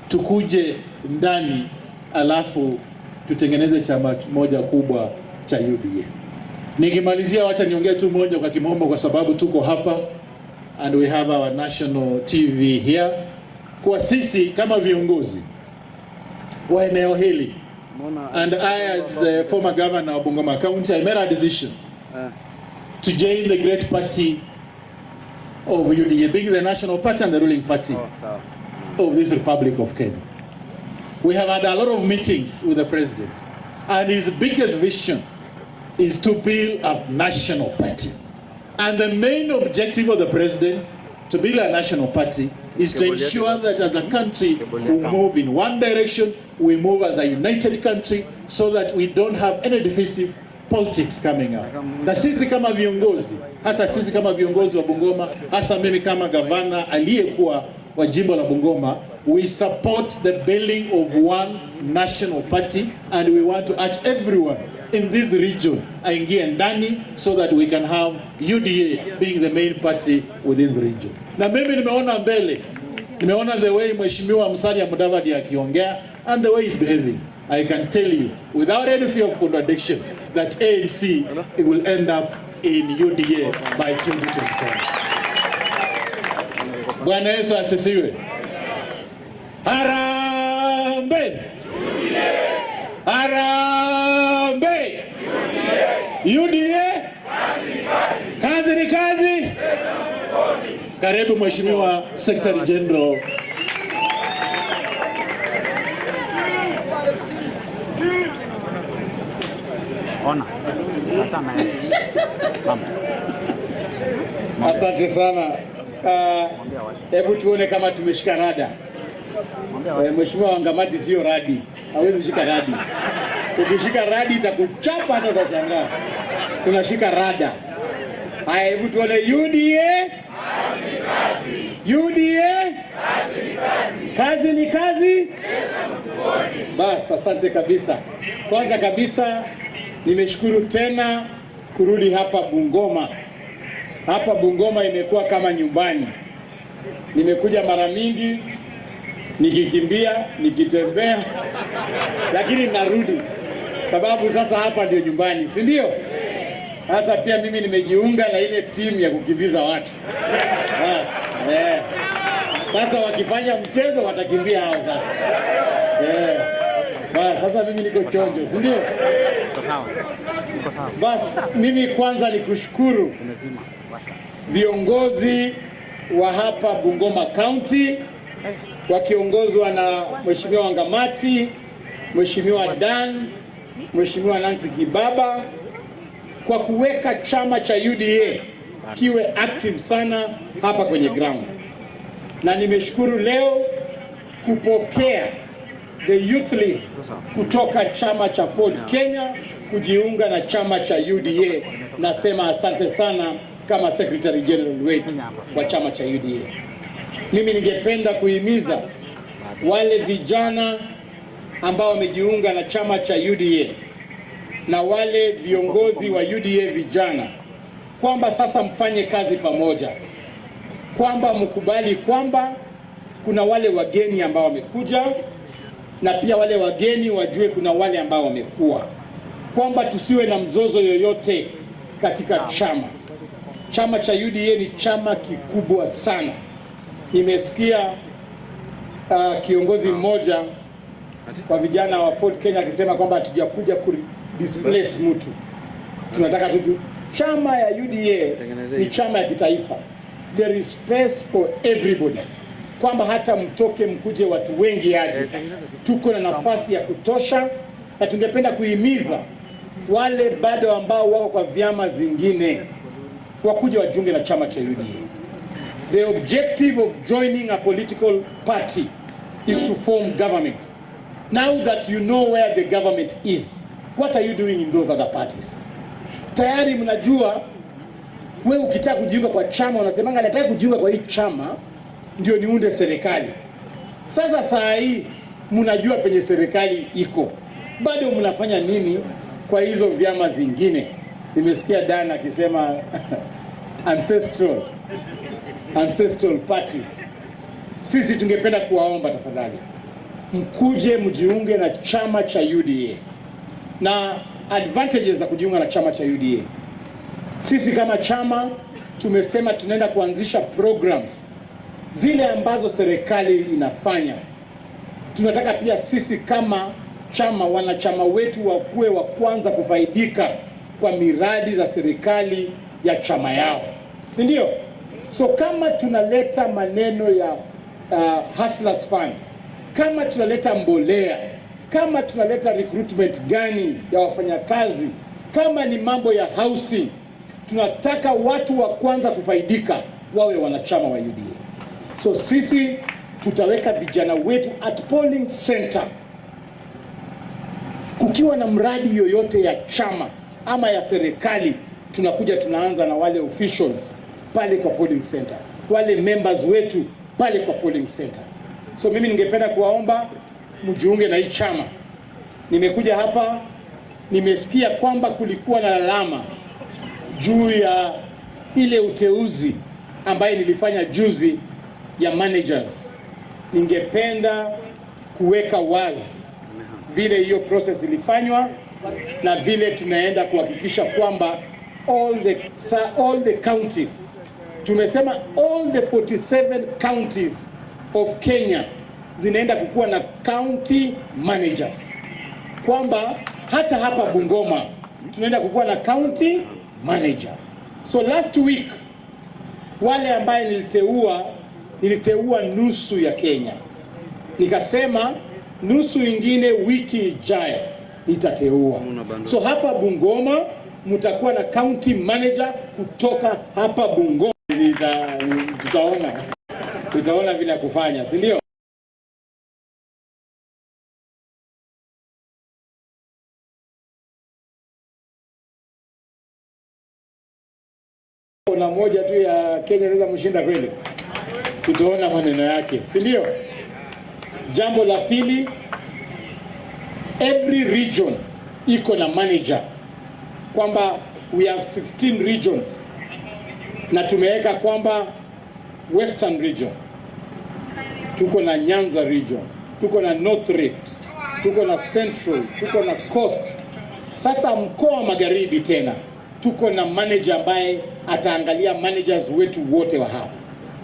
tukuje ndani, alafu tutengeneze chama moja kubwa cha UDA. Nikimalizia, wacha niongee tu moja kwa kimombo kwa sababu tuko hapa and we have our national TV here. Kwa sisi kama viongozi wa eneo hili, and I as former governor of Bungoma County, I made a decision to join the great party of UDA, being the national party and the ruling party of this Republic of Kenya. We have had a lot of meetings with the president, and his biggest vision is to build a national party. And the main objective of the president to build a national party is to ensure that as a country we move in one direction, we move as a united country, so that we don't have any divisive politics coming up. Na sisi kama viongozi, hasa sisi kama viongozi wa Bungoma, hasa mimi kama gavana aliyekuwa wa jimbo la Bungoma, we support the building of one national party, and we want to urge everyone in this region aingie ndani so that we can have UDA being the main party within the region. Na mimi nimeona mbele, nimeona the way Mheshimiwa Musalia Mudavadi akiongea and the way he's behaving. I can tell you without any fear of contradiction that ANC it will end up in UDA by 2027. Bwana Yesu asifiwe. Harambee! Harambee! UDA! Kazi ni kazi. Karibu Mheshimiwa Secretary General. Ona. Asante sana. Hebu tuone kama tumeshika rada. Mheshimiwa Wangamati sio radi. Hawezi shika radi. Ukishika radi itakuchapa hata utashangaa. Tunashika rada. Haya, hebu tuone UDA. UDA. Kazi ni kazi. Bas, asante kabisa. Kwanza kabisa nimeshukuru tena kurudi hapa Bungoma. Hapa Bungoma imekuwa kama nyumbani. Nimekuja mara mingi nikikimbia, nikitembea, lakini narudi sababu sasa hapa ndio nyumbani, si ndio? Sasa pia mimi nimejiunga na ile timu ya kukimbiza watu. Sasa wakifanya mchezo watakimbia hao sasa. Bas, sasa mimi niko chonjo, si ndio? Bas, mimi kwanza nikushukuru viongozi wa hapa Bungoma County wakiongozwa na Mheshimiwa Wangamati, Mheshimiwa Dan, Mheshimiwa Nancy Kibaba kwa kuweka chama cha UDA kiwe active sana hapa kwenye ground. Na nimeshukuru leo kupokea the Youth League kutoka chama cha Ford Kenya kujiunga na chama cha UDA. Nasema asante sana kama Secretary General wetu wa chama cha UDA. Mimi ningependa kuhimiza wale vijana ambao wamejiunga na chama cha UDA na wale viongozi wa UDA vijana, kwamba sasa mfanye kazi pamoja, kwamba mkubali kwamba kuna wale wageni ambao wamekuja na pia wale wageni wajue kuna wale ambao wamekuwa, kwamba tusiwe na mzozo yoyote katika chama. Chama cha UDA ni chama kikubwa sana. Nimesikia kiongozi mmoja kwa vijana wa Ford Kenya akisema kwamba hatujakuja ku displace mtu, tunataka tu. Chama ya UDA ni chama ya kitaifa, there is space for everybody, kwamba hata mtoke mkuje watu wengi aje, tuko na nafasi ya kutosha, na tungependa kuhimiza wale bado ambao wako kwa vyama zingine wakuja wajiunge na chama cha UDA. The objective of joining a political party is to form government. Now that you know where the government is, what are you doing in those other parties? Tayari mnajua, wewe ukitaka kujiunga kwa chama unasemanga nataka kujiunga kwa hii chama ndio niunde serikali. Sasa saa hii mnajua penye serikali iko, bado mnafanya nini kwa hizo vyama zingine? Nimesikia Dan akisema ancestral parties. Sisi tungependa kuwaomba tafadhali mkuje mjiunge na chama cha UDA. Na advantages za kujiunga na chama cha UDA, sisi kama chama tumesema tunaenda kuanzisha programs zile ambazo serikali inafanya. Tunataka pia sisi kama chama, wanachama wetu wakuwe wa kwanza kufaidika kwa miradi za serikali ya chama yao, si ndio? So kama tunaleta maneno ya Hustlers Fund, kama tunaleta mbolea, kama tunaleta recruitment gani ya wafanyakazi, kama ni mambo ya housing, tunataka watu wa kwanza kufaidika wawe wanachama wa UDA. So sisi tutaweka vijana wetu at polling center. Kukiwa na mradi yoyote ya chama ama ya serikali, tunakuja tunaanza na wale officials pale kwa polling center, wale members wetu pale kwa polling center. So mimi ningependa kuwaomba mjiunge na hii chama. Nimekuja hapa, nimesikia kwamba kulikuwa na lalama juu ya ile uteuzi ambaye nilifanya juzi ya managers. Ningependa kuweka wazi vile hiyo process ilifanywa na vile tunaenda kuhakikisha kwamba all the counties, tumesema all the 47 counties of Kenya zinaenda kukuwa na county managers, kwamba hata hapa Bungoma tunaenda kukuwa na county manager. So last week wale ambaye niliteua nusu ya Kenya, nikasema nusu ingine wiki ijayo nitateua. So hapa Bungoma mtakuwa na county manager kutoka hapa Bungoma. Tutaona vile kufanya, si ndio? Na moja tu ya Kenya inaweza mshinda kweli? Tutaona maneno yake, si ndio? Jambo la pili, every region iko na manager, kwamba we have 16 regions na tumeweka kwamba Western region, tuko na Nyanza region, tuko na North Rift, tuko na Central, tuko na Coast. Sasa mkoa wa Magharibi tena tuko na manager ambaye ataangalia managers wetu wote wa hapa,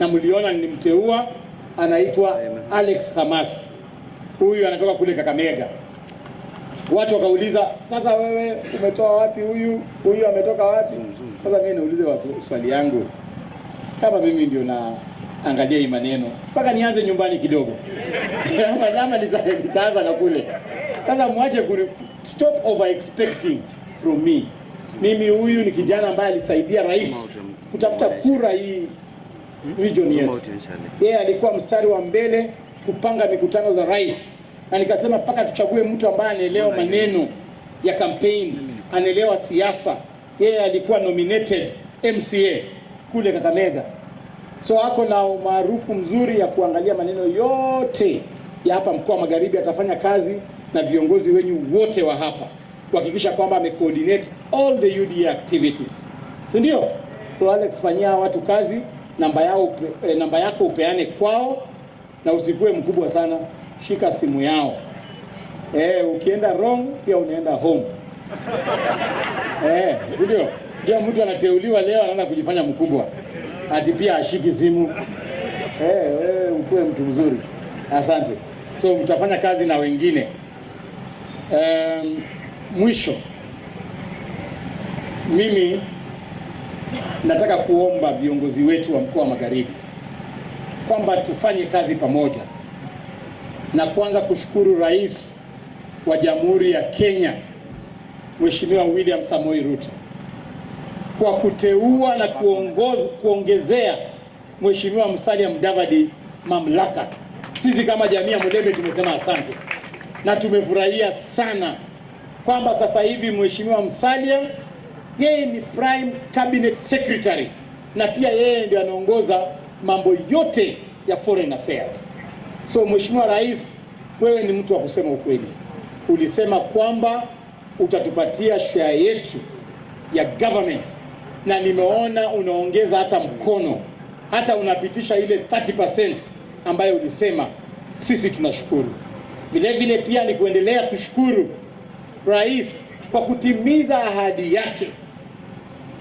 na mliona nilimteua, anaitwa Alex Hamas. Huyu anatoka kule Kakamega. Watu wakauliza, sasa wewe umetoa wapi huyu? Huyu ametoka wapi? Sasa mimi naulize swali yangu, kama mimi ndio naangalia hii maneno, sipaka nianze nyumbani kidogo ama nitaanza na kule. Sasa muache stop over expecting from me. Mimi huyu ni kijana ambaye alisaidia rais kutafuta kura hii region yetu. Yeye alikuwa mstari wa mbele kupanga mikutano za rais, na nikasema mpaka tuchague mtu ambaye anaelewa maneno ya campaign, anaelewa siasa. Yeye alikuwa nominated MCA kule Kakamega, so ako na umaarufu mzuri ya kuangalia maneno yote ya hapa mkoa wa Magharibi atafanya kazi na viongozi wenyu wote wa hapa kuhakikisha kwamba amecoordinate all the UDA activities, si ndio? So Alex, fanyia watu kazi, namba yako upeane kwao, na usikue mkubwa sana, shika simu yao. Ukienda wrong pia unaenda home. Si ndio? Ndio mtu anateuliwa leo anaanza kujifanya mkubwa, ati pia ashiki simu. Wewe ukue mtu mzuri. Asante. So mtafanya kazi na wengine. Mwisho, mimi nataka kuomba viongozi wetu wa mkoa wa Magharibi kwamba tufanye kazi pamoja, na kwanza kushukuru Rais wa Jamhuri ya Kenya Mheshimiwa William Samoei Ruto kwa kuteua na kuongezea Mheshimiwa Musalia Mudavadi mamlaka. Sisi kama jamii ya Mulembe tumesema asante, na tumefurahia sana kwamba sasa hivi Mheshimiwa Musalia yeye ni Prime Cabinet Secretary, na pia yeye ndio anaongoza mambo yote ya foreign affairs. So Mheshimiwa Rais, wewe ni mtu wa kusema ukweli. Ulisema kwamba utatupatia share yetu ya government, na nimeona unaongeza hata mkono, hata unapitisha ile 30% ambayo ulisema. Sisi tunashukuru. Vile vile pia ni kuendelea kushukuru Rais kwa kutimiza ahadi yake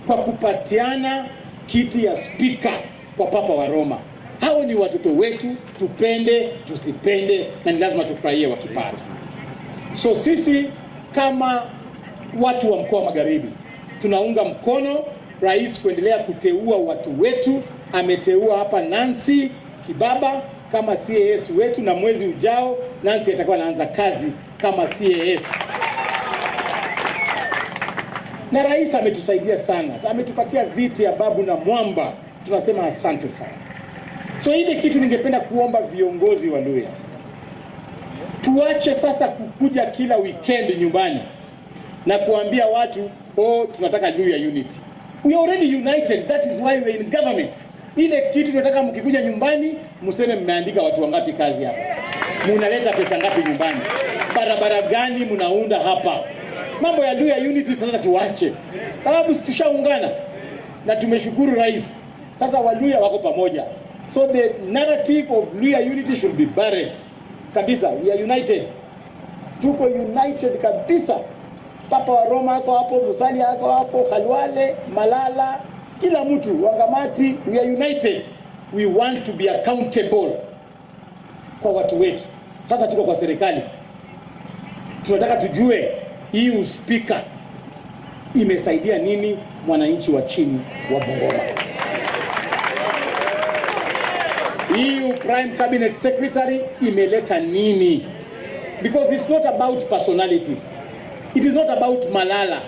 kwa kupatiana kiti ya spika kwa Papa wa Roma. Hao ni watoto wetu, tupende tusipende, na ni lazima tufurahie wakipata. So sisi kama watu wa mkoa wa Magharibi tunaunga mkono Rais kuendelea kuteua watu wetu. Ameteua hapa Nancy Kibaba kama CAS wetu, na mwezi ujao Nancy atakuwa anaanza kazi kama CAS. Na Rais ametusaidia sana, ametupatia viti ya babu na mwamba, tunasema asante sana. So ile kitu ningependa kuomba viongozi wa Luhya, tuache sasa kukuja kila weekend nyumbani na kuambia watu, oh, tunataka Luhya unity. We are already united, that is why we are in government. Ile kitu tunataka mkikuja nyumbani mseme mmeandika watu wangapi kazi hapa, mnaleta pesa ngapi nyumbani, barabara gani mnaunda hapa. Mambo ya Luhya unity sasa tuache, sababu tushaungana na tumeshukuru Rais. Sasa Waluhya wako pamoja. So the narrative of Luhya unity should be buried kabisa. We are united. Tuko united kabisa. Papa wa Roma ako hapo, Musalia ako hapo, Khalwale, Malala, kila mtu, Wangamati, we are united. We want to be accountable kwa watu wetu. Sasa tuko kwa serikali, tunataka tujue hii uspika imesaidia nini mwananchi wa chini wa Bungoma. Hii Prime Cabinet Secretary imeleta nini? Because it's not about personalities. It is not about Malala.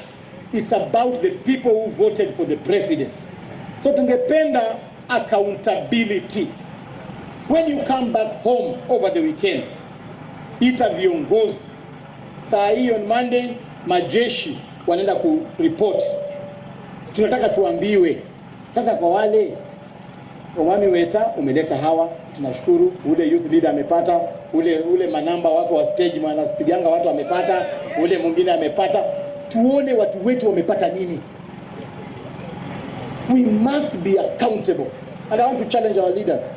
It's about the people who voted for the president. So tungependa accountability. When you come back home over the weekends, ita viongozi. Saa hii on Monday, majeshi wanaenda kureport. Tunataka tuambiwe. Sasa kwa wale Omami weta umeleta hawa, tunashukuru. Ule youth leader amepata, ule manamba wako wa stage wanapiganga watu amepata, ule mwingine amepata. Tuone watu wetu wamepata nini. We must be accountable. And I want to challenge our leaders.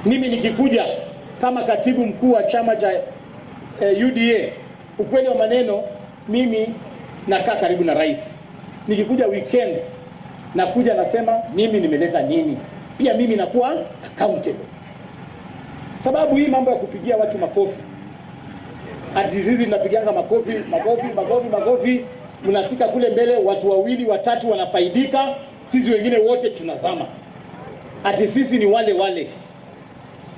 Mimi nikikuja kama katibu mkuu wa chama cha UDA, ukweli wa maneno, mimi nakaa karibu na rais. Nikikuja weekend nakuja nasema mimi nimeleta nini. Pia mimi nakuwa accountable. Sababu hii mambo ya kupigia watu makofi, ati sisi tunapiganga makofi, makofi, makofi, makofi, mnafika kule mbele watu wawili watatu wanafaidika, sisi wengine wote tunazama. Ati sisi ni wale wale.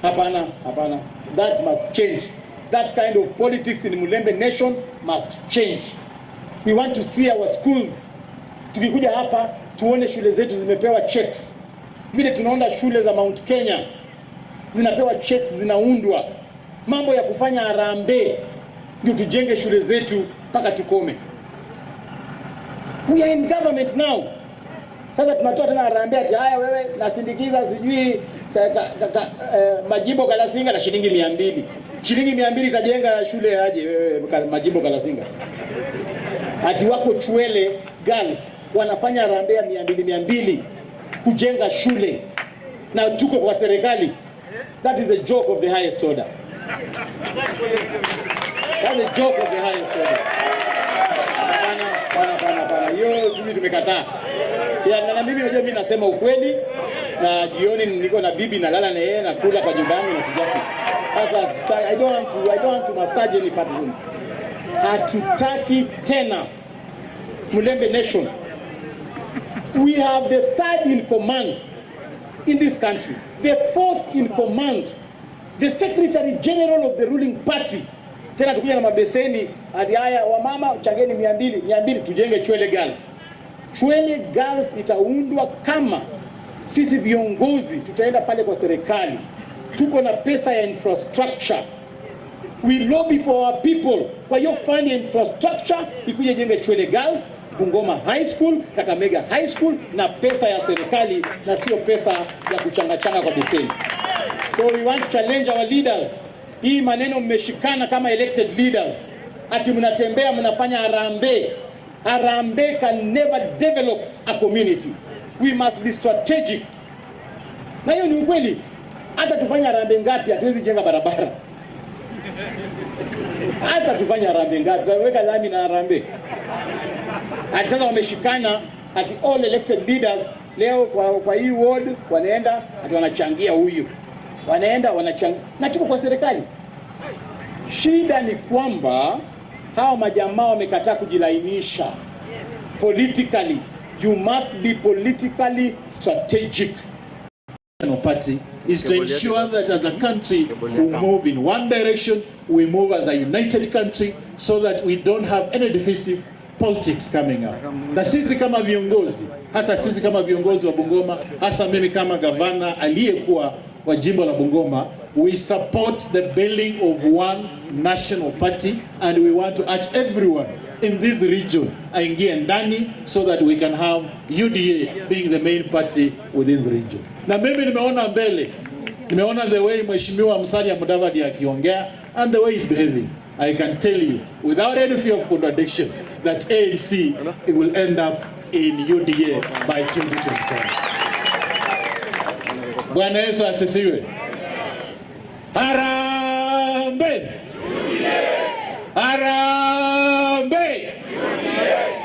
Hapana, hapana. That must change. That kind of politics in Mulembe nation must change. We want to see our schools. Tukikuja hapa tuone shule zetu zimepewa checks. Vile tunaona shule za Mount Kenya zinapewa checks, zinaundwa. Mambo ya kufanya harambee ndio tujenge shule zetu mpaka tukome. We are in government now. Sasa tunatoa tena harambee ati haya wewe nasindikiza sijui Majimbo Kalasinga na shilingi 200. Shilingi 200 itajenga shule aje Majimbo Kalasinga? Ati wako Chwele Girls wanafanya harambee 200 kujenga shule, na tuko kwa serikali. That is a joke of the highest order. That's a joke of the highest order. Hapana, hapana, hapana. Hiyo sisi tumekataa. Ya, na mimi najua mimi nasema ukweli, na jioni niko na bibi nalala na yeye, nakula kwa nyumba yangu na sijafi. Sasa I don't want to massage any partisan. Hatutaki tena Mulembe Nation. We have the third in command in this country, the fourth in command, the secretary general of the ruling party. Tena tukuja na mabeseni hadi haya, wamama changeni 200 tujenge Chwele Girls. Chwele Girls itaundwa kama sisi viongozi tutaenda pale kwa serikali. Tuko na pesa ya infrastructure. We lobby for our people. Kwa hiyo fund ya infrastructure ikuje jenge Chwele Girls, Bungoma High School, Kakamega High School, na pesa ya serikali na sio pesa ya kuchanga-changa kwa beseni. So we want to challenge our leaders. Hii maneno mmeshikana kama elected leaders, ati mnatembea mnafanya harambee. Harambee can never develop a community. We must be strategic. Na hiyo ni ukweli. Hata tufanye harambee ngapi hatuwezi jenga barabara. Hata tufanye harambee ngapi, tutaweka lami na harambee. Ati sasa wameshikana ati all elected leaders leo kwa hii ward wanaenda ati wanachangia huyu. Wanaenda wanachangia. Na tuko kwa serikali. Shida ni kwamba hao majamaa wamekataa kujilainisha politically. You must be politically strategic. Party is to ensure that as a country we move in one direction, we move as a united country so that we don't have any divisive politics coming up. Na sisi kama viongozi, hasa sisi kama viongozi wa Bungoma, hasa mimi kama gavana aliyekuwa wa jimbo la Bungoma, we support the building of one national party and we want to urge everyone in this region aingie ndani so that we can have UDA being the main party within the region. Na mimi nimeona mbele, nimeona the way Mheshimiwa Musalia Mudavadi akiongea and the way he's behaving. I can tell you without any fear of contradiction that ANC it will end up in UDA by 2027. Bwana Yesu asifiwe. Harambee! Harambee!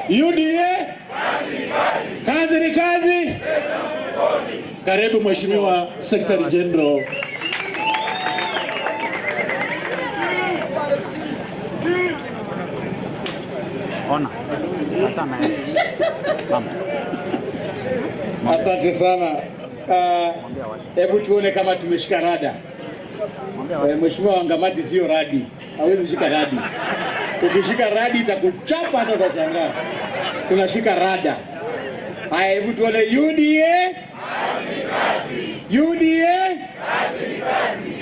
UDA! Kazi ni kazi. Karibu Mheshimiwa Secretary General. Asante sana. Hebu tuone kama tumeshika rada. Mheshimiwa Wangamati sio radi. Hawezi shika radi. Ukishika radi itakuchapa hata utashangaa. Tunashika rada. Haya, hebu tuone UDA. UDA.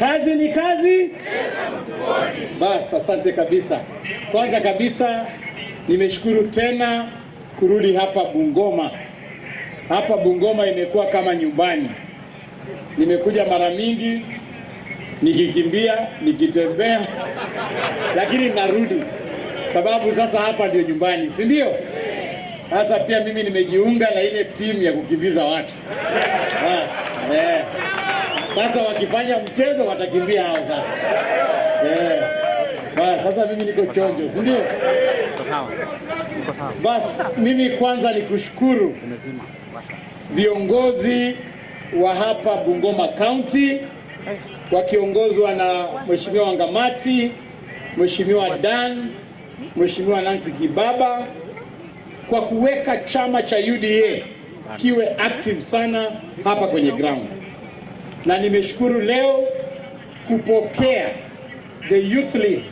Kazi ni kazi. Bas, asante kabisa. Kwanza kabisa nimeshukuru tena kurudi hapa Bungoma. Hapa Bungoma imekuwa kama nyumbani. Nimekuja mara mingi nikikimbia, nikitembea, lakini narudi sababu sasa hapa ndio nyumbani, si ndio? Sasa pia mimi nimejiunga na ile timu ya kukimbiza watu. Sasa wakifanya mchezo watakimbia hao sasa. Bas, sasa mimi niko chonjo, si ndio? Bas, mimi kwanza nikushukuru viongozi wa hapa Bungoma County wakiongozwa na Mheshimiwa Wangamati, Mheshimiwa Dan, Mheshimiwa Nancy Kibaba kwa kuweka chama cha UDA kiwe active sana hapa kwenye ground. Na nimeshukuru leo kupokea the Youth League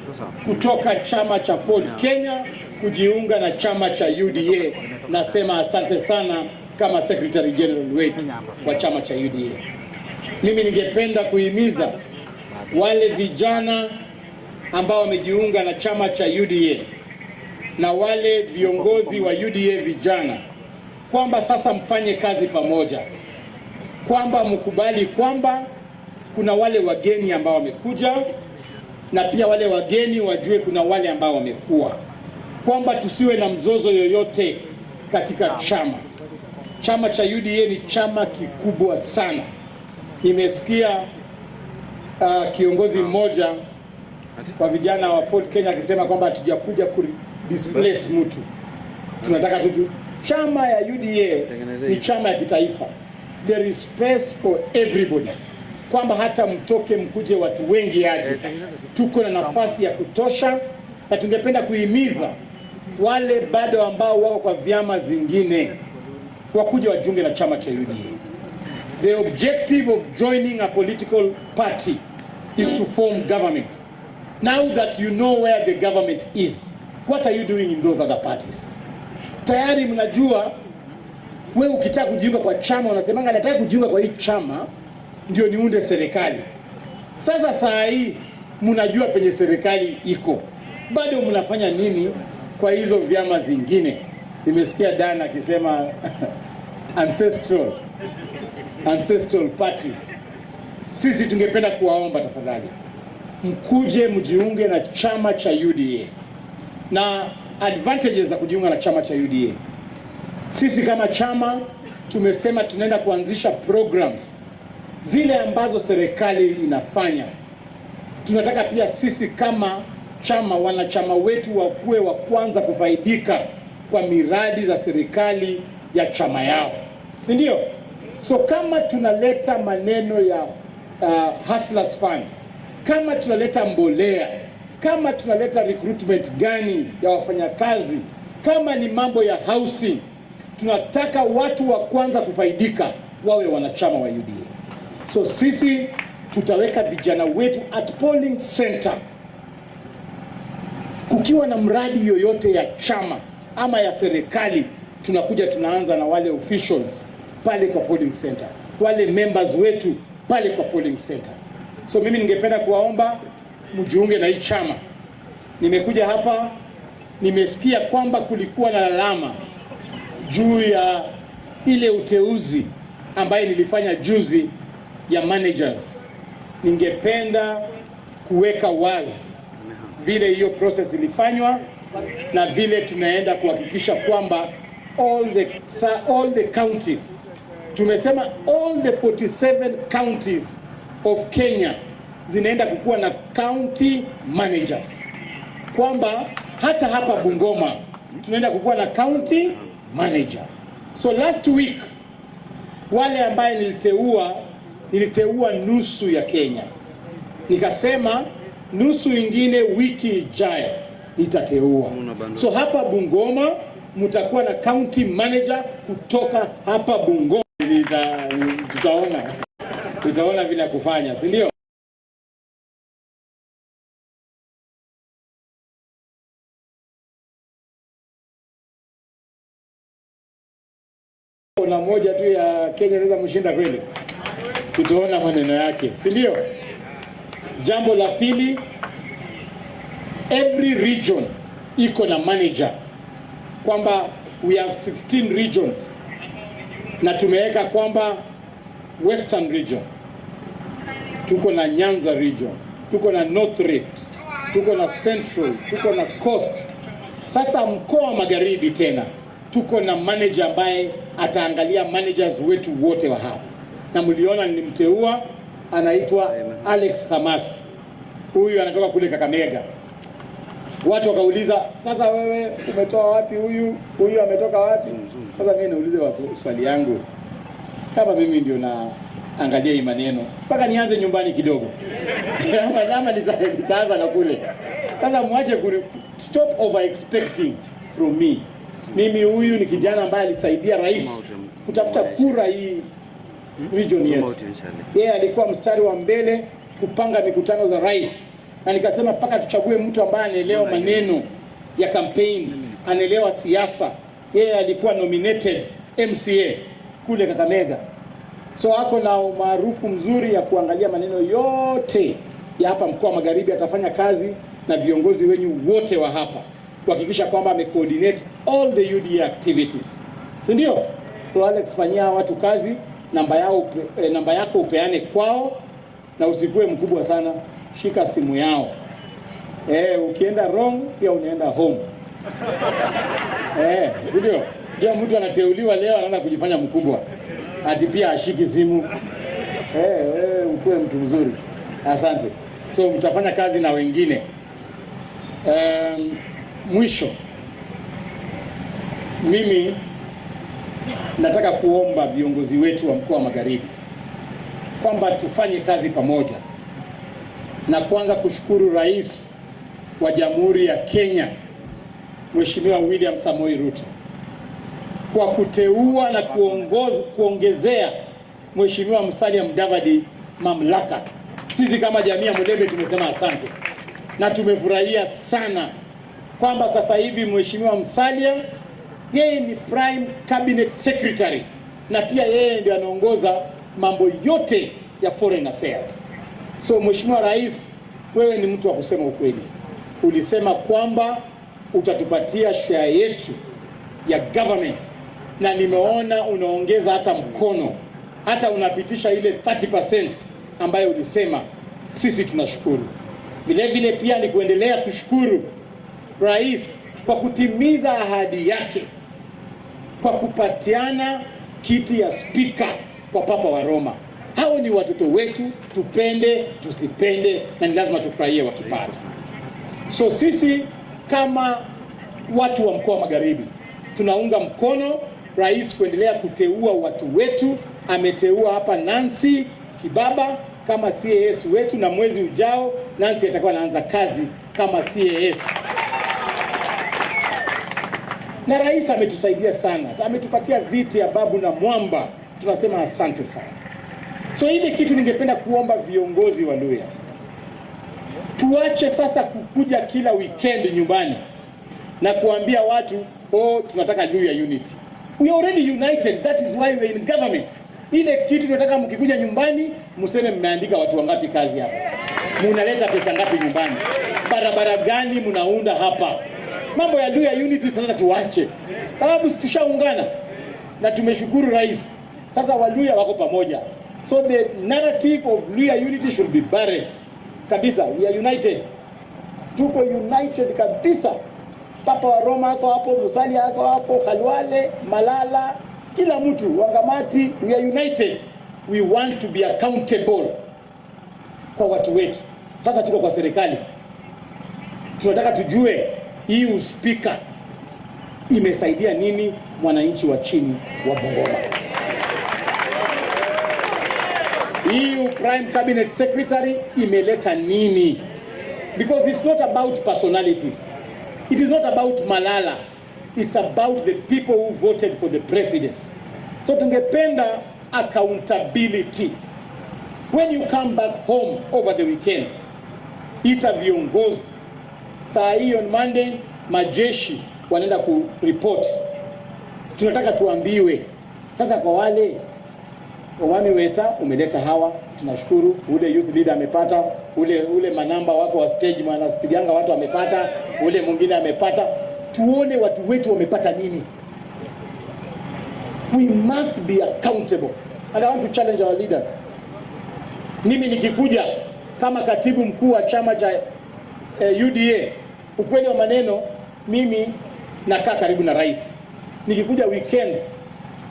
kutoka chama cha Ford Kenya kujiunga na chama cha UDA. Nasema asante sana kama Secretary General wetu wa chama cha UDA. Mimi ningependa kuhimiza wale vijana ambao wamejiunga na chama cha UDA na wale viongozi wa UDA vijana kwamba sasa mfanye kazi pamoja. kwamba mkubali kwamba kuna wale wageni ambao wamekuja, na pia wale wageni wajue kuna wale ambao wamekuwa, kwamba tusiwe na mzozo yoyote katika chama. Chama cha UDA ni chama kikubwa sana. Nimesikia kiongozi mmoja kwa vijana wa Ford Kenya akisema kwamba hatujakuja ku displace mtu, tunataka tu. Chama ya UDA ni chama ya kitaifa, there is space for everybody, kwamba hata mtoke mkuje watu wengi aje, tuko na nafasi ya kutosha, na tungependa kuhimiza wale bado ambao wako kwa vyama zingine wakuja wajiunge na chama cha UDA. The objective of joining a political party is to form government. Now that you know where the government is, what are you doing in those other parties? Tayari mnajua, wewe ukitaka kujiunga kwa chama unasemanga nataka kujiunga kwa hii chama ndio niunde serikali. Sasa saa hii mnajua penye serikali iko, bado mnafanya nini kwa hizo vyama zingine? Nimesikia Dan akisema ancestral parties. Sisi tungependa kuwaomba tafadhali mkuje mjiunge na chama cha UDA. Na advantages za kujiunga na chama cha UDA, sisi kama chama tumesema tunaenda kuanzisha programs zile ambazo serikali inafanya. Tunataka pia sisi kama chama, wanachama wetu wakuwe wa kwanza kufaidika kwa miradi za serikali ya chama yao, si ndio? So kama tunaleta maneno ya Hustlers Fund, kama tunaleta mbolea, kama tunaleta recruitment gani ya wafanyakazi, kama ni mambo ya housing, tunataka watu wa kwanza kufaidika wawe wanachama wa UDA. So sisi tutaweka vijana wetu at polling center. Kukiwa na mradi yoyote ya chama ama ya serikali, tunakuja tunaanza na wale officials pale kwa polling center, wale members wetu pale kwa polling center. So mimi ningependa kuwaomba mjiunge na hii chama. Nimekuja hapa, nimesikia kwamba kulikuwa na lalama juu ya ile uteuzi ambaye nilifanya juzi ya managers. Ningependa kuweka wazi vile hiyo process ilifanywa na vile tunaenda kuhakikisha kwamba all the counties, tumesema all the 47 counties of Kenya zinaenda kukuwa na county managers, kwamba hata hapa Bungoma tunaenda kukuwa na county manager. So last week wale ambaye niliteua nusu ya Kenya, nikasema nusu ingine wiki ijayo nitateua. So hapa Bungoma mtakuwa na county manager kutoka hapa Bungoma. Tutaona vile kufanya, si ndio? Na moja tu ya Kenya inaweza mshinda kweli? Tutaona maneno yake, si ndio? Jambo la pili, every region iko na manager, kwamba we have 16 regions na tumeweka kwamba Western region, tuko na Nyanza region, tuko na North Rift, tuko na Central, tuko na Coast. Sasa mkoa wa Magharibi tena tuko na manager ambaye ataangalia managers wetu wote wa hapa, na mliona nilimteua, anaitwa Alex Hamas. Huyu anatoka kule Kakamega. Watu wakauliza, sasa wewe umetoa wapi huyu? Huyu ametoka wapi? Sasa mimi naulize swali yangu, kama mimi ndio naangalia hii maneno, sipaka nianze nyumbani kidogo ama nitaanza na kule. Sasa muache stop over expecting from me. Mimi huyu ni kijana ambaye alisaidia rais kutafuta kura hii region yetu. Yeye alikuwa mstari wa mbele kupanga mikutano za rais, na nikasema mpaka tuchague mtu ambaye anaelewa maneno ya campaign, anaelewa siasa. Yeye alikuwa nominated MCA kule Kakamega, so ako na umaarufu mzuri ya kuangalia maneno yote ya hapa mkoa wa Magharibi. Atafanya kazi na viongozi wenyu wote wa hapa kuhakikisha kwamba amecoordinate all the UDA activities, si ndio? So Alex, fanyia watu kazi. Namba yao, namba yako upeane kwao, na usikue mkubwa sana, shika simu yao. Ukienda wrong pia unaenda home. Si ndio? Ndio mtu anateuliwa leo anaanza kujifanya mkubwa, ati pia ashiki simu. Wewe ukue mtu mzuri. Asante. So mtafanya kazi na wengine. Mwisho, mimi nataka kuomba viongozi wetu wa mkoa wa Magharibi kwamba tufanye kazi pamoja, na kwanza kushukuru Rais wa Jamhuri ya Kenya Mheshimiwa William Samoei Ruto kwa kuteua na kuongezea Mheshimiwa Musalia Mudavadi mamlaka. Sisi kama jamii ya Mulembe tumesema asante, na tumefurahia sana kwamba sasa hivi Mheshimiwa Musalia yeye ni Prime Cabinet Secretary, na pia yeye ndiye anaongoza mambo yote ya foreign affairs. So Mheshimiwa Rais, wewe ni mtu wa kusema ukweli. Ulisema kwamba utatupatia share yetu ya government, na nimeona unaongeza hata mkono, hata unapitisha ile 30% ambayo ulisema. Sisi tunashukuru. Vile vile pia ni kuendelea kushukuru Rais kwa kutimiza ahadi yake kwa kupatiana kiti ya spika kwa Papa wa Roma. Hao ni watoto wetu, tupende tusipende, na ni lazima tufurahie wakipata. So sisi kama watu wa mkoa wa Magharibi tunaunga mkono Rais kuendelea kuteua watu wetu. Ameteua hapa Nancy Kibaba kama CAS wetu, na mwezi ujao Nancy atakuwa anaanza kazi kama CAS. Na Rais ametusaidia sana, ametupatia viti ya babu na mwamba, tunasema asante sana. So ile kitu ningependa kuomba viongozi wa Luhya, tuache sasa kukuja kila weekend nyumbani na kuambia watu, oh, tunataka Luhya unity. We are already united, that is why we are in government. Ile kitu tunataka mkikuja nyumbani mseme mmeandika watu wangapi kazi hapa, mnaleta pesa ngapi nyumbani, barabara gani mnaunda hapa. Mambo ya Luhya unity sasa tuache, sababu tushaungana na tumeshukuru Rais. Sasa Waluhya wako pamoja. So the narrative of Luhya unity should be buried kabisa. We are united, tuko united kabisa. Papa wa Roma ako hapo, Musalia ako hapo, Khalwale, Malala, kila mtu, Wangamati, we are united. We want to be accountable kwa watu wetu. Sasa tuko kwa serikali, tunataka tujue hii uspika imesaidia nini mwananchi wa chini wa Bungoma. Hii Prime Cabinet Secretary imeleta nini? Because it's not about personalities. It is not about Malala. It's about the people who voted for the president. So tungependa accountability. When you come back home over the weekends, ita viongozi. Saa hii on Monday majeshi wanaenda ku report. Tunataka tuambiwe. Sasa kwa wale Owami Weta umeleta hawa, tunashukuru. Ule youth leader amepata, ule manamba wako wa stage mwanasipiganga watu amepata, ule mwingine amepata. Tuone watu wetu wamepata nini. We must be accountable. And I want to challenge our leaders. Mimi nikikuja kama katibu mkuu wa chama cha UDA, ukweli wa maneno, mimi nakaa karibu na rais. Nikikuja weekend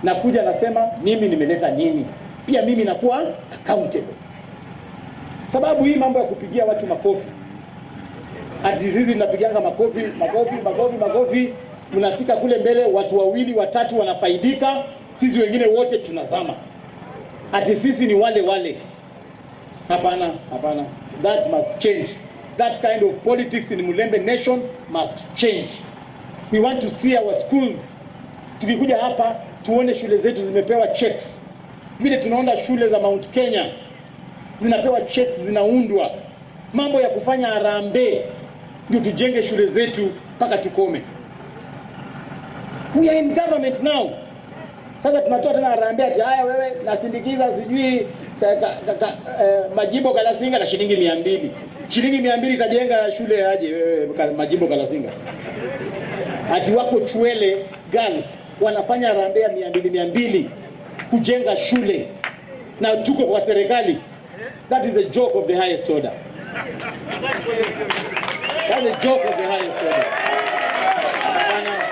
nakuja nasema mimi nimeleta nini, pia mimi nakuwa accountable. Sababu hii mambo ya kupigia watu makofi, ati sisi tunapiganga makofi makofi makofi makofi, mnafika kule mbele watu wawili watatu wanafaidika, sisi wengine wote tunazama, ati sisi ni wale wale. Hapana, hapana, that must change. That kind of politics in Mulembe nation must change. We want to see our schools. Tukikuja hapa tuone shule zetu zimepewa checks. Vile tunaona shule za Mount Kenya zinapewa checks, zinaundwa. Mambo ya kufanya harambee ndio tujenge shule zetu mpaka tukome. We are in government now. Sasa tunatoa tena harambee ati haya wewe nasindikiza sijui Majimbo Kalasinga na shilingi 200. Shilingi 200 itajenga shule aje wewe Majimbo Kalasinga? Ati wako Chwele girls wanafanya harambee 200 200. kujenga shule na tuko kwa serikali. That is a joke of the highest order. That's a joke of the highest order.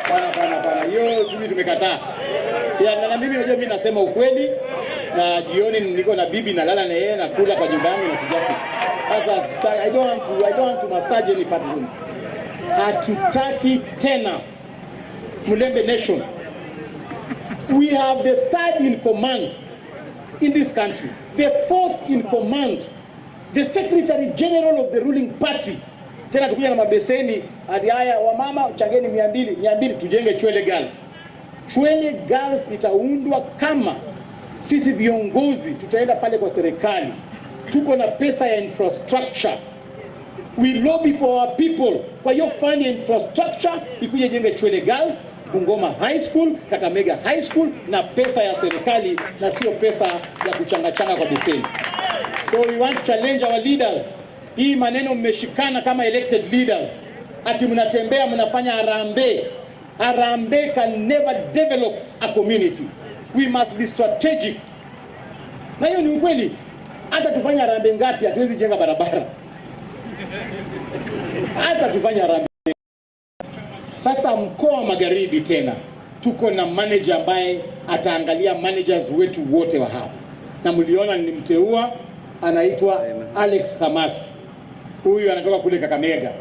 Bana, bana, bana. Hiyo sisi tumekataa. Ya, na mimi najua mimi nasema ukweli, na jioni niko na bibi nalala na yeye na kula kwa nyumba yangu na sijafi. Sasa I don't want to massage any partisan. Hatutaki tena Mulembe Nation. We have the third in command in this country, the fourth in command, the secretary general of the ruling party. Tena tukuja na mabeseni hadi haya, wamama changeni 200, 200 tujenge Chwele Girls. Chwele Girls itaundwa kama sisi viongozi tutaenda pale kwa serikali. Tuko na pesa ya infrastructure. We lobby for our people. Kwa hiyo fund ya infrastructure ikuje jenge Chwele Girls, Bungoma High School, Kakamega High School, na pesa ya serikali na sio pesa ya kuchanga-changa kwa beseni. So we want to challenge our leaders. Hii maneno mmeshikana kama elected leaders. Ati mnatembea mnafanya harambee. Harambee can never develop a community. We must be strategic. Na hiyo ni ukweli. Hata tufanye harambee ngapi hatuwezi jenga barabara. Hata tufanye harambee. Sasa mkoa wa Magharibi tena tuko na manager ambaye ataangalia managers wetu wote wa hapa. Na mliona nilimteua, anaitwa Alex Hamas. Huyu anatoka kule Kakamega.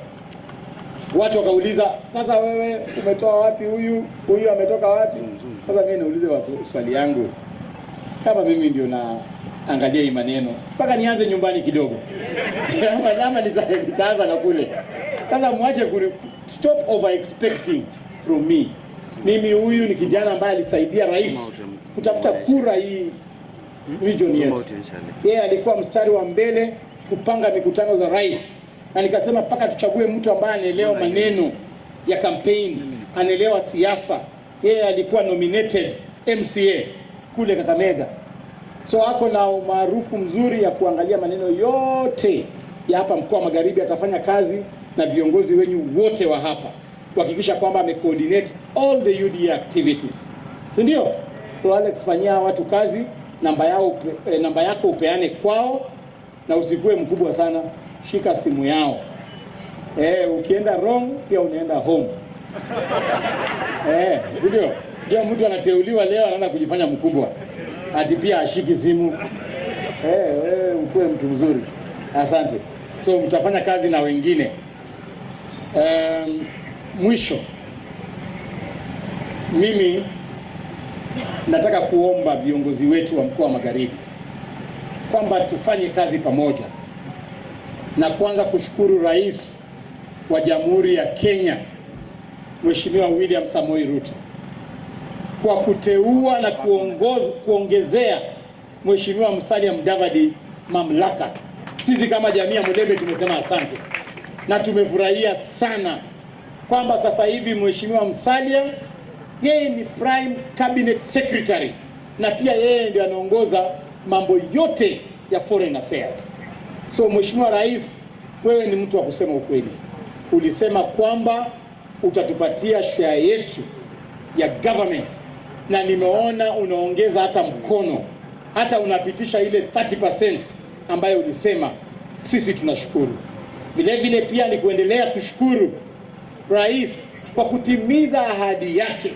Watu wakauliza, sasa wewe umetoa wapi huyu? Huyu ametoka wapi? Sasa mimi naulize swali yangu. Kama mimi ndio na angalia hii maneno, sipaka nianze nyumbani kidogo. Ama nitaanza na kule. Sasa muache stop over expecting from me. Mimi huyu ni kijana ambaye alisaidia rais kutafuta kura hii region yetu. Yeye alikuwa mstari wa mbele kupanga mikutano za rais. Na nikasema mpaka tuchague mtu ambaye anaelewa maneno ya campaign, anaelewa siasa. Yeye alikuwa nominated MCA kule Kakamega. So ako na umaarufu mzuri ya kuangalia maneno yote ya hapa mkoa wa Magharibi. Atafanya kazi na viongozi wenyu wote wa hapa kuhakikisha kwamba amecoordinate all the UDA activities. Si ndio? So Alex, fanyia watu kazi, namba yako upeane kwao na usikue mkubwa sana, shika simu yao. Ukienda wrong pia unaenda home. Si ndio? Ndio mtu anateuliwa leo anaanza kujifanya mkubwa. Ati pia ashiki simu. Wewe ukue mtu mzuri. Asante. So mtafanya kazi na wengine. Mwisho, mimi nataka kuomba viongozi wetu wa mkoa wa Magharibi kwamba tufanye kazi pamoja, na kwanza kushukuru Rais wa Jamhuri ya Kenya Mheshimiwa William Samoei Ruto kwa kuteua na kuongezea Mheshimiwa Musalia Mudavadi mamlaka. Sisi kama jamii ya Mulembe tumesema asante na tumefurahia sana kwamba sasa hivi Mheshimiwa Musalia yeye ni Prime Cabinet Secretary na pia yeye ndiye anaongoza mambo yote ya foreign affairs. So Mheshimiwa Rais, wewe ni mtu wa kusema ukweli. Ulisema kwamba utatupatia share yetu ya government, na nimeona unaongeza hata mkono, hata unapitisha ile 30% ambayo ulisema. Sisi tunashukuru. Vile vile pia ni kuendelea kushukuru Rais kwa kutimiza ahadi yake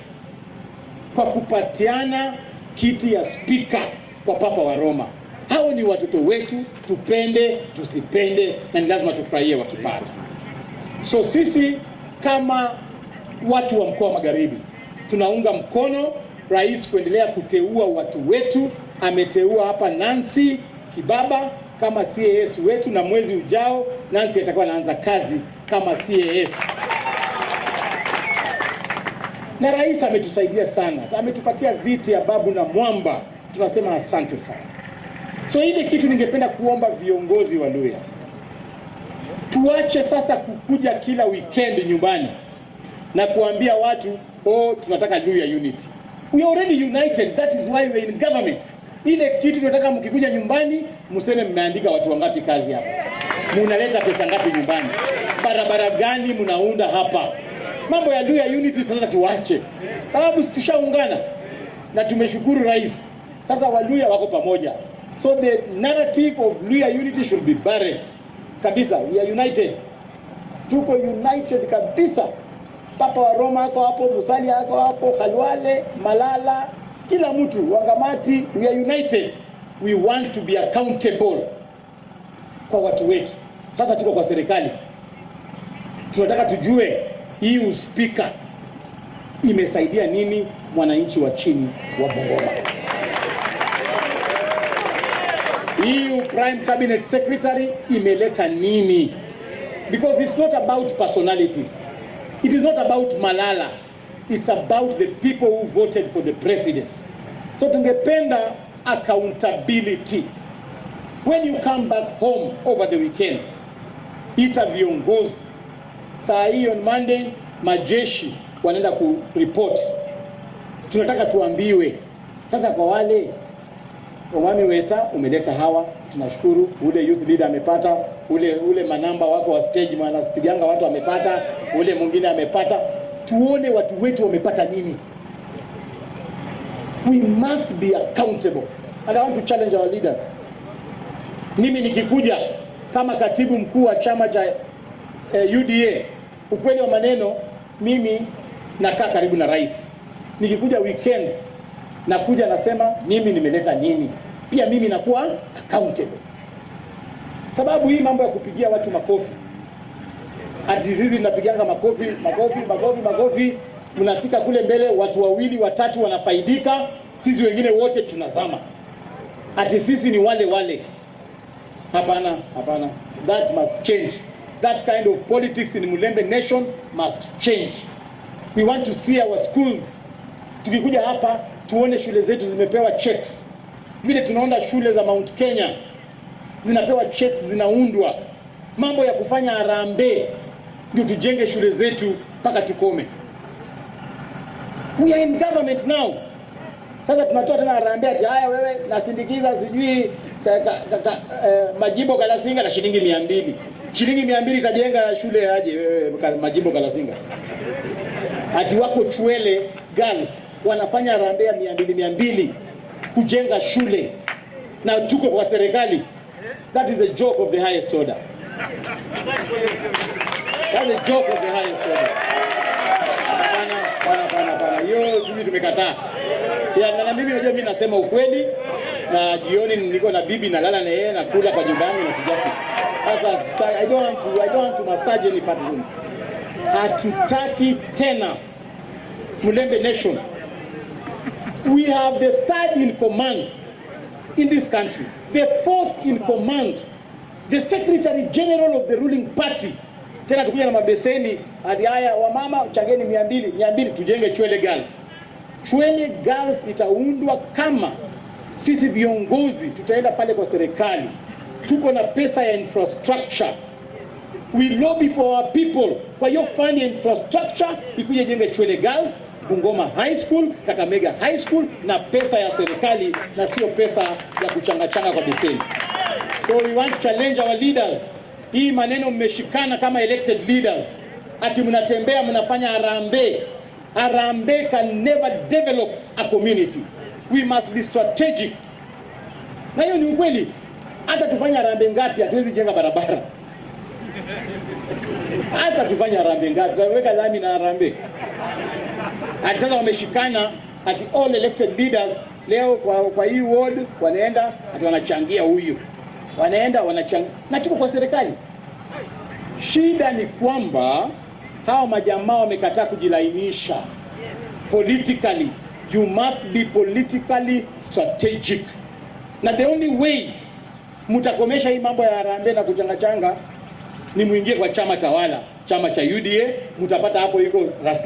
kwa kupatiana kiti ya speaker kwa Papa wa Roma. Hao ni watoto wetu, tupende tusipende, na ni lazima tufurahie wakipata. So sisi kama watu wa mkoa wa Magharibi tunaunga mkono Rais kuendelea kuteua watu wetu. Ameteua hapa Nancy Kibaba kama CAS wetu, na mwezi ujao Nancy atakuwa anaanza kazi kama CAS. Na Rais ametusaidia sana, ametupatia viti ya babu na mwamba, tunasema asante sana. So ile kitu ningependa kuomba viongozi wa Luhya, tuache sasa kukuja kila weekend nyumbani na kuambia watu, oh, tunataka Luhya unity. We are already united, that is why we are in government. Ile kitu tunataka mkikuja nyumbani mseme mmeandika watu wangapi kazi hapa, mnaleta pesa ngapi nyumbani, barabara gani mnaunda hapa. Mambo ya Luhya unity sasa tuache, sababu tushaungana. Na tumeshukuru Rais Sasa Waluya wako pamoja. So the narrative of Luya unity should be buried. Kabisa, we are united. Tuko united kabisa. Papa wa Roma ako hapo, Musalia ako hapo, Khalwale, Malala, kila mtu, Wangamati, we are united. We want to be accountable kwa watu wetu. Sasa tuko kwa serikali. Tunataka tujue hii uspika imesaidia nini mwananchi wa chini wa Bungoma. Hii Prime Cabinet Secretary imeleta nini? Because it's not about personalities. It is not about Malala. It's about the people who voted for the president. So tungependa accountability. When you come back home over the weekends, ita viongozi. Saa hii on Monday, majeshi wanaenda kureport. Tunataka tuambiwe. Sasa kwa wale Omami Weta umeleta hawa, tunashukuru. Ule youth leader amepata, ule manamba wako wa stage mwanasipiganga watu amepata, ule mwingine amepata. Tuone watu wetu wamepata nini. We must be accountable. And I want to challenge our leaders. Mimi nikikuja kama katibu mkuu wa chama cha UDA, ukweli wa maneno, mimi nakaa karibu na rais. Nikikuja weekend nakuja nasema mimi nimeleta nini. Pia mimi nakuwa accountable. Sababu hii mambo ya kupigia watu makofi, ati sisi tunapiganga makofi, makofi, makofi, makofi, mnafika kule mbele watu wawili watatu wanafaidika, sisi wengine wote tunazama. Ati sisi ni wale wale. Hapana, hapana. That must change. That kind of politics in Mulembe Nation must change. We want to see our schools. Tukikuja hapa tuone shule zetu zimepewa checks. Vile tunaona shule za Mount Kenya zinapewa checks, zinaundwa. Mambo ya kufanya harambee ndio tujenge shule zetu mpaka tukome. We are in government now. Sasa tunatoa tena harambee ati haya wewe nasindikiza sijui Majimbo Kalasinga na shilingi 200. Shilingi 200 itajenga shule aje wewe Majimbo Kalasinga? Ati wako Chwele girls wanafanya harambee ya 200 kujenga shule, na tuko kwa serikali. That is a joke of the highest order. That's a joke of the highest order. Hapana, hapana, hapana. Hiyo sisi tumekataa. Ya, na mimi najua mimi nasema ukweli, na jioni niko na bibi nalala na yeye nakula kwa nyumba yangu na sijafi. Sasa I don't want to massage any partisan. Hatutaki tena Mulembe Nation. We have the third in command in this country, the fourth in command, the Secretary General of the ruling party. Tena tukuja na mabeseni hadi haya wamama changeni 200, 200 tujenge Chwele Girls. Chwele Girls itaundwa kama sisi viongozi tutaenda pale kwa serikali. Tuko na pesa ya infrastructure. We lobby for our people. Kwa hiyo fund ya infrastructure ikuje jenge Chwele Girls, Bungoma High School, Kakamega High School, na pesa ya serikali na sio pesa ya kuchanga-changa kwa beseni. So we want to challenge our leaders. Hii maneno mmeshikana kama elected leaders. Ati mnatembea mnafanya harambee. Harambee can never develop a community. We must be strategic. Na hiyo ni ukweli. Hata tufanye harambee ngapi hatuwezi jenga barabara. Hata tufanye harambee ngapi, tutaweka lami na harambee. Ati sasa wameshikana ati all elected leaders leo kwa hii ward wanaenda ati wanachangia huyu. Wanaenda wanachangia. Na tuko kwa serikali. Shida ni kwamba hao majamaa wamekataa kujilainisha. Politically, you must be politically strategic. Na the only way mtakomesha hii mambo ya harambee na kuchanga-changa ni muingie kwa chama tawala, chama cha UDA, mtapata hapo iko rasmi.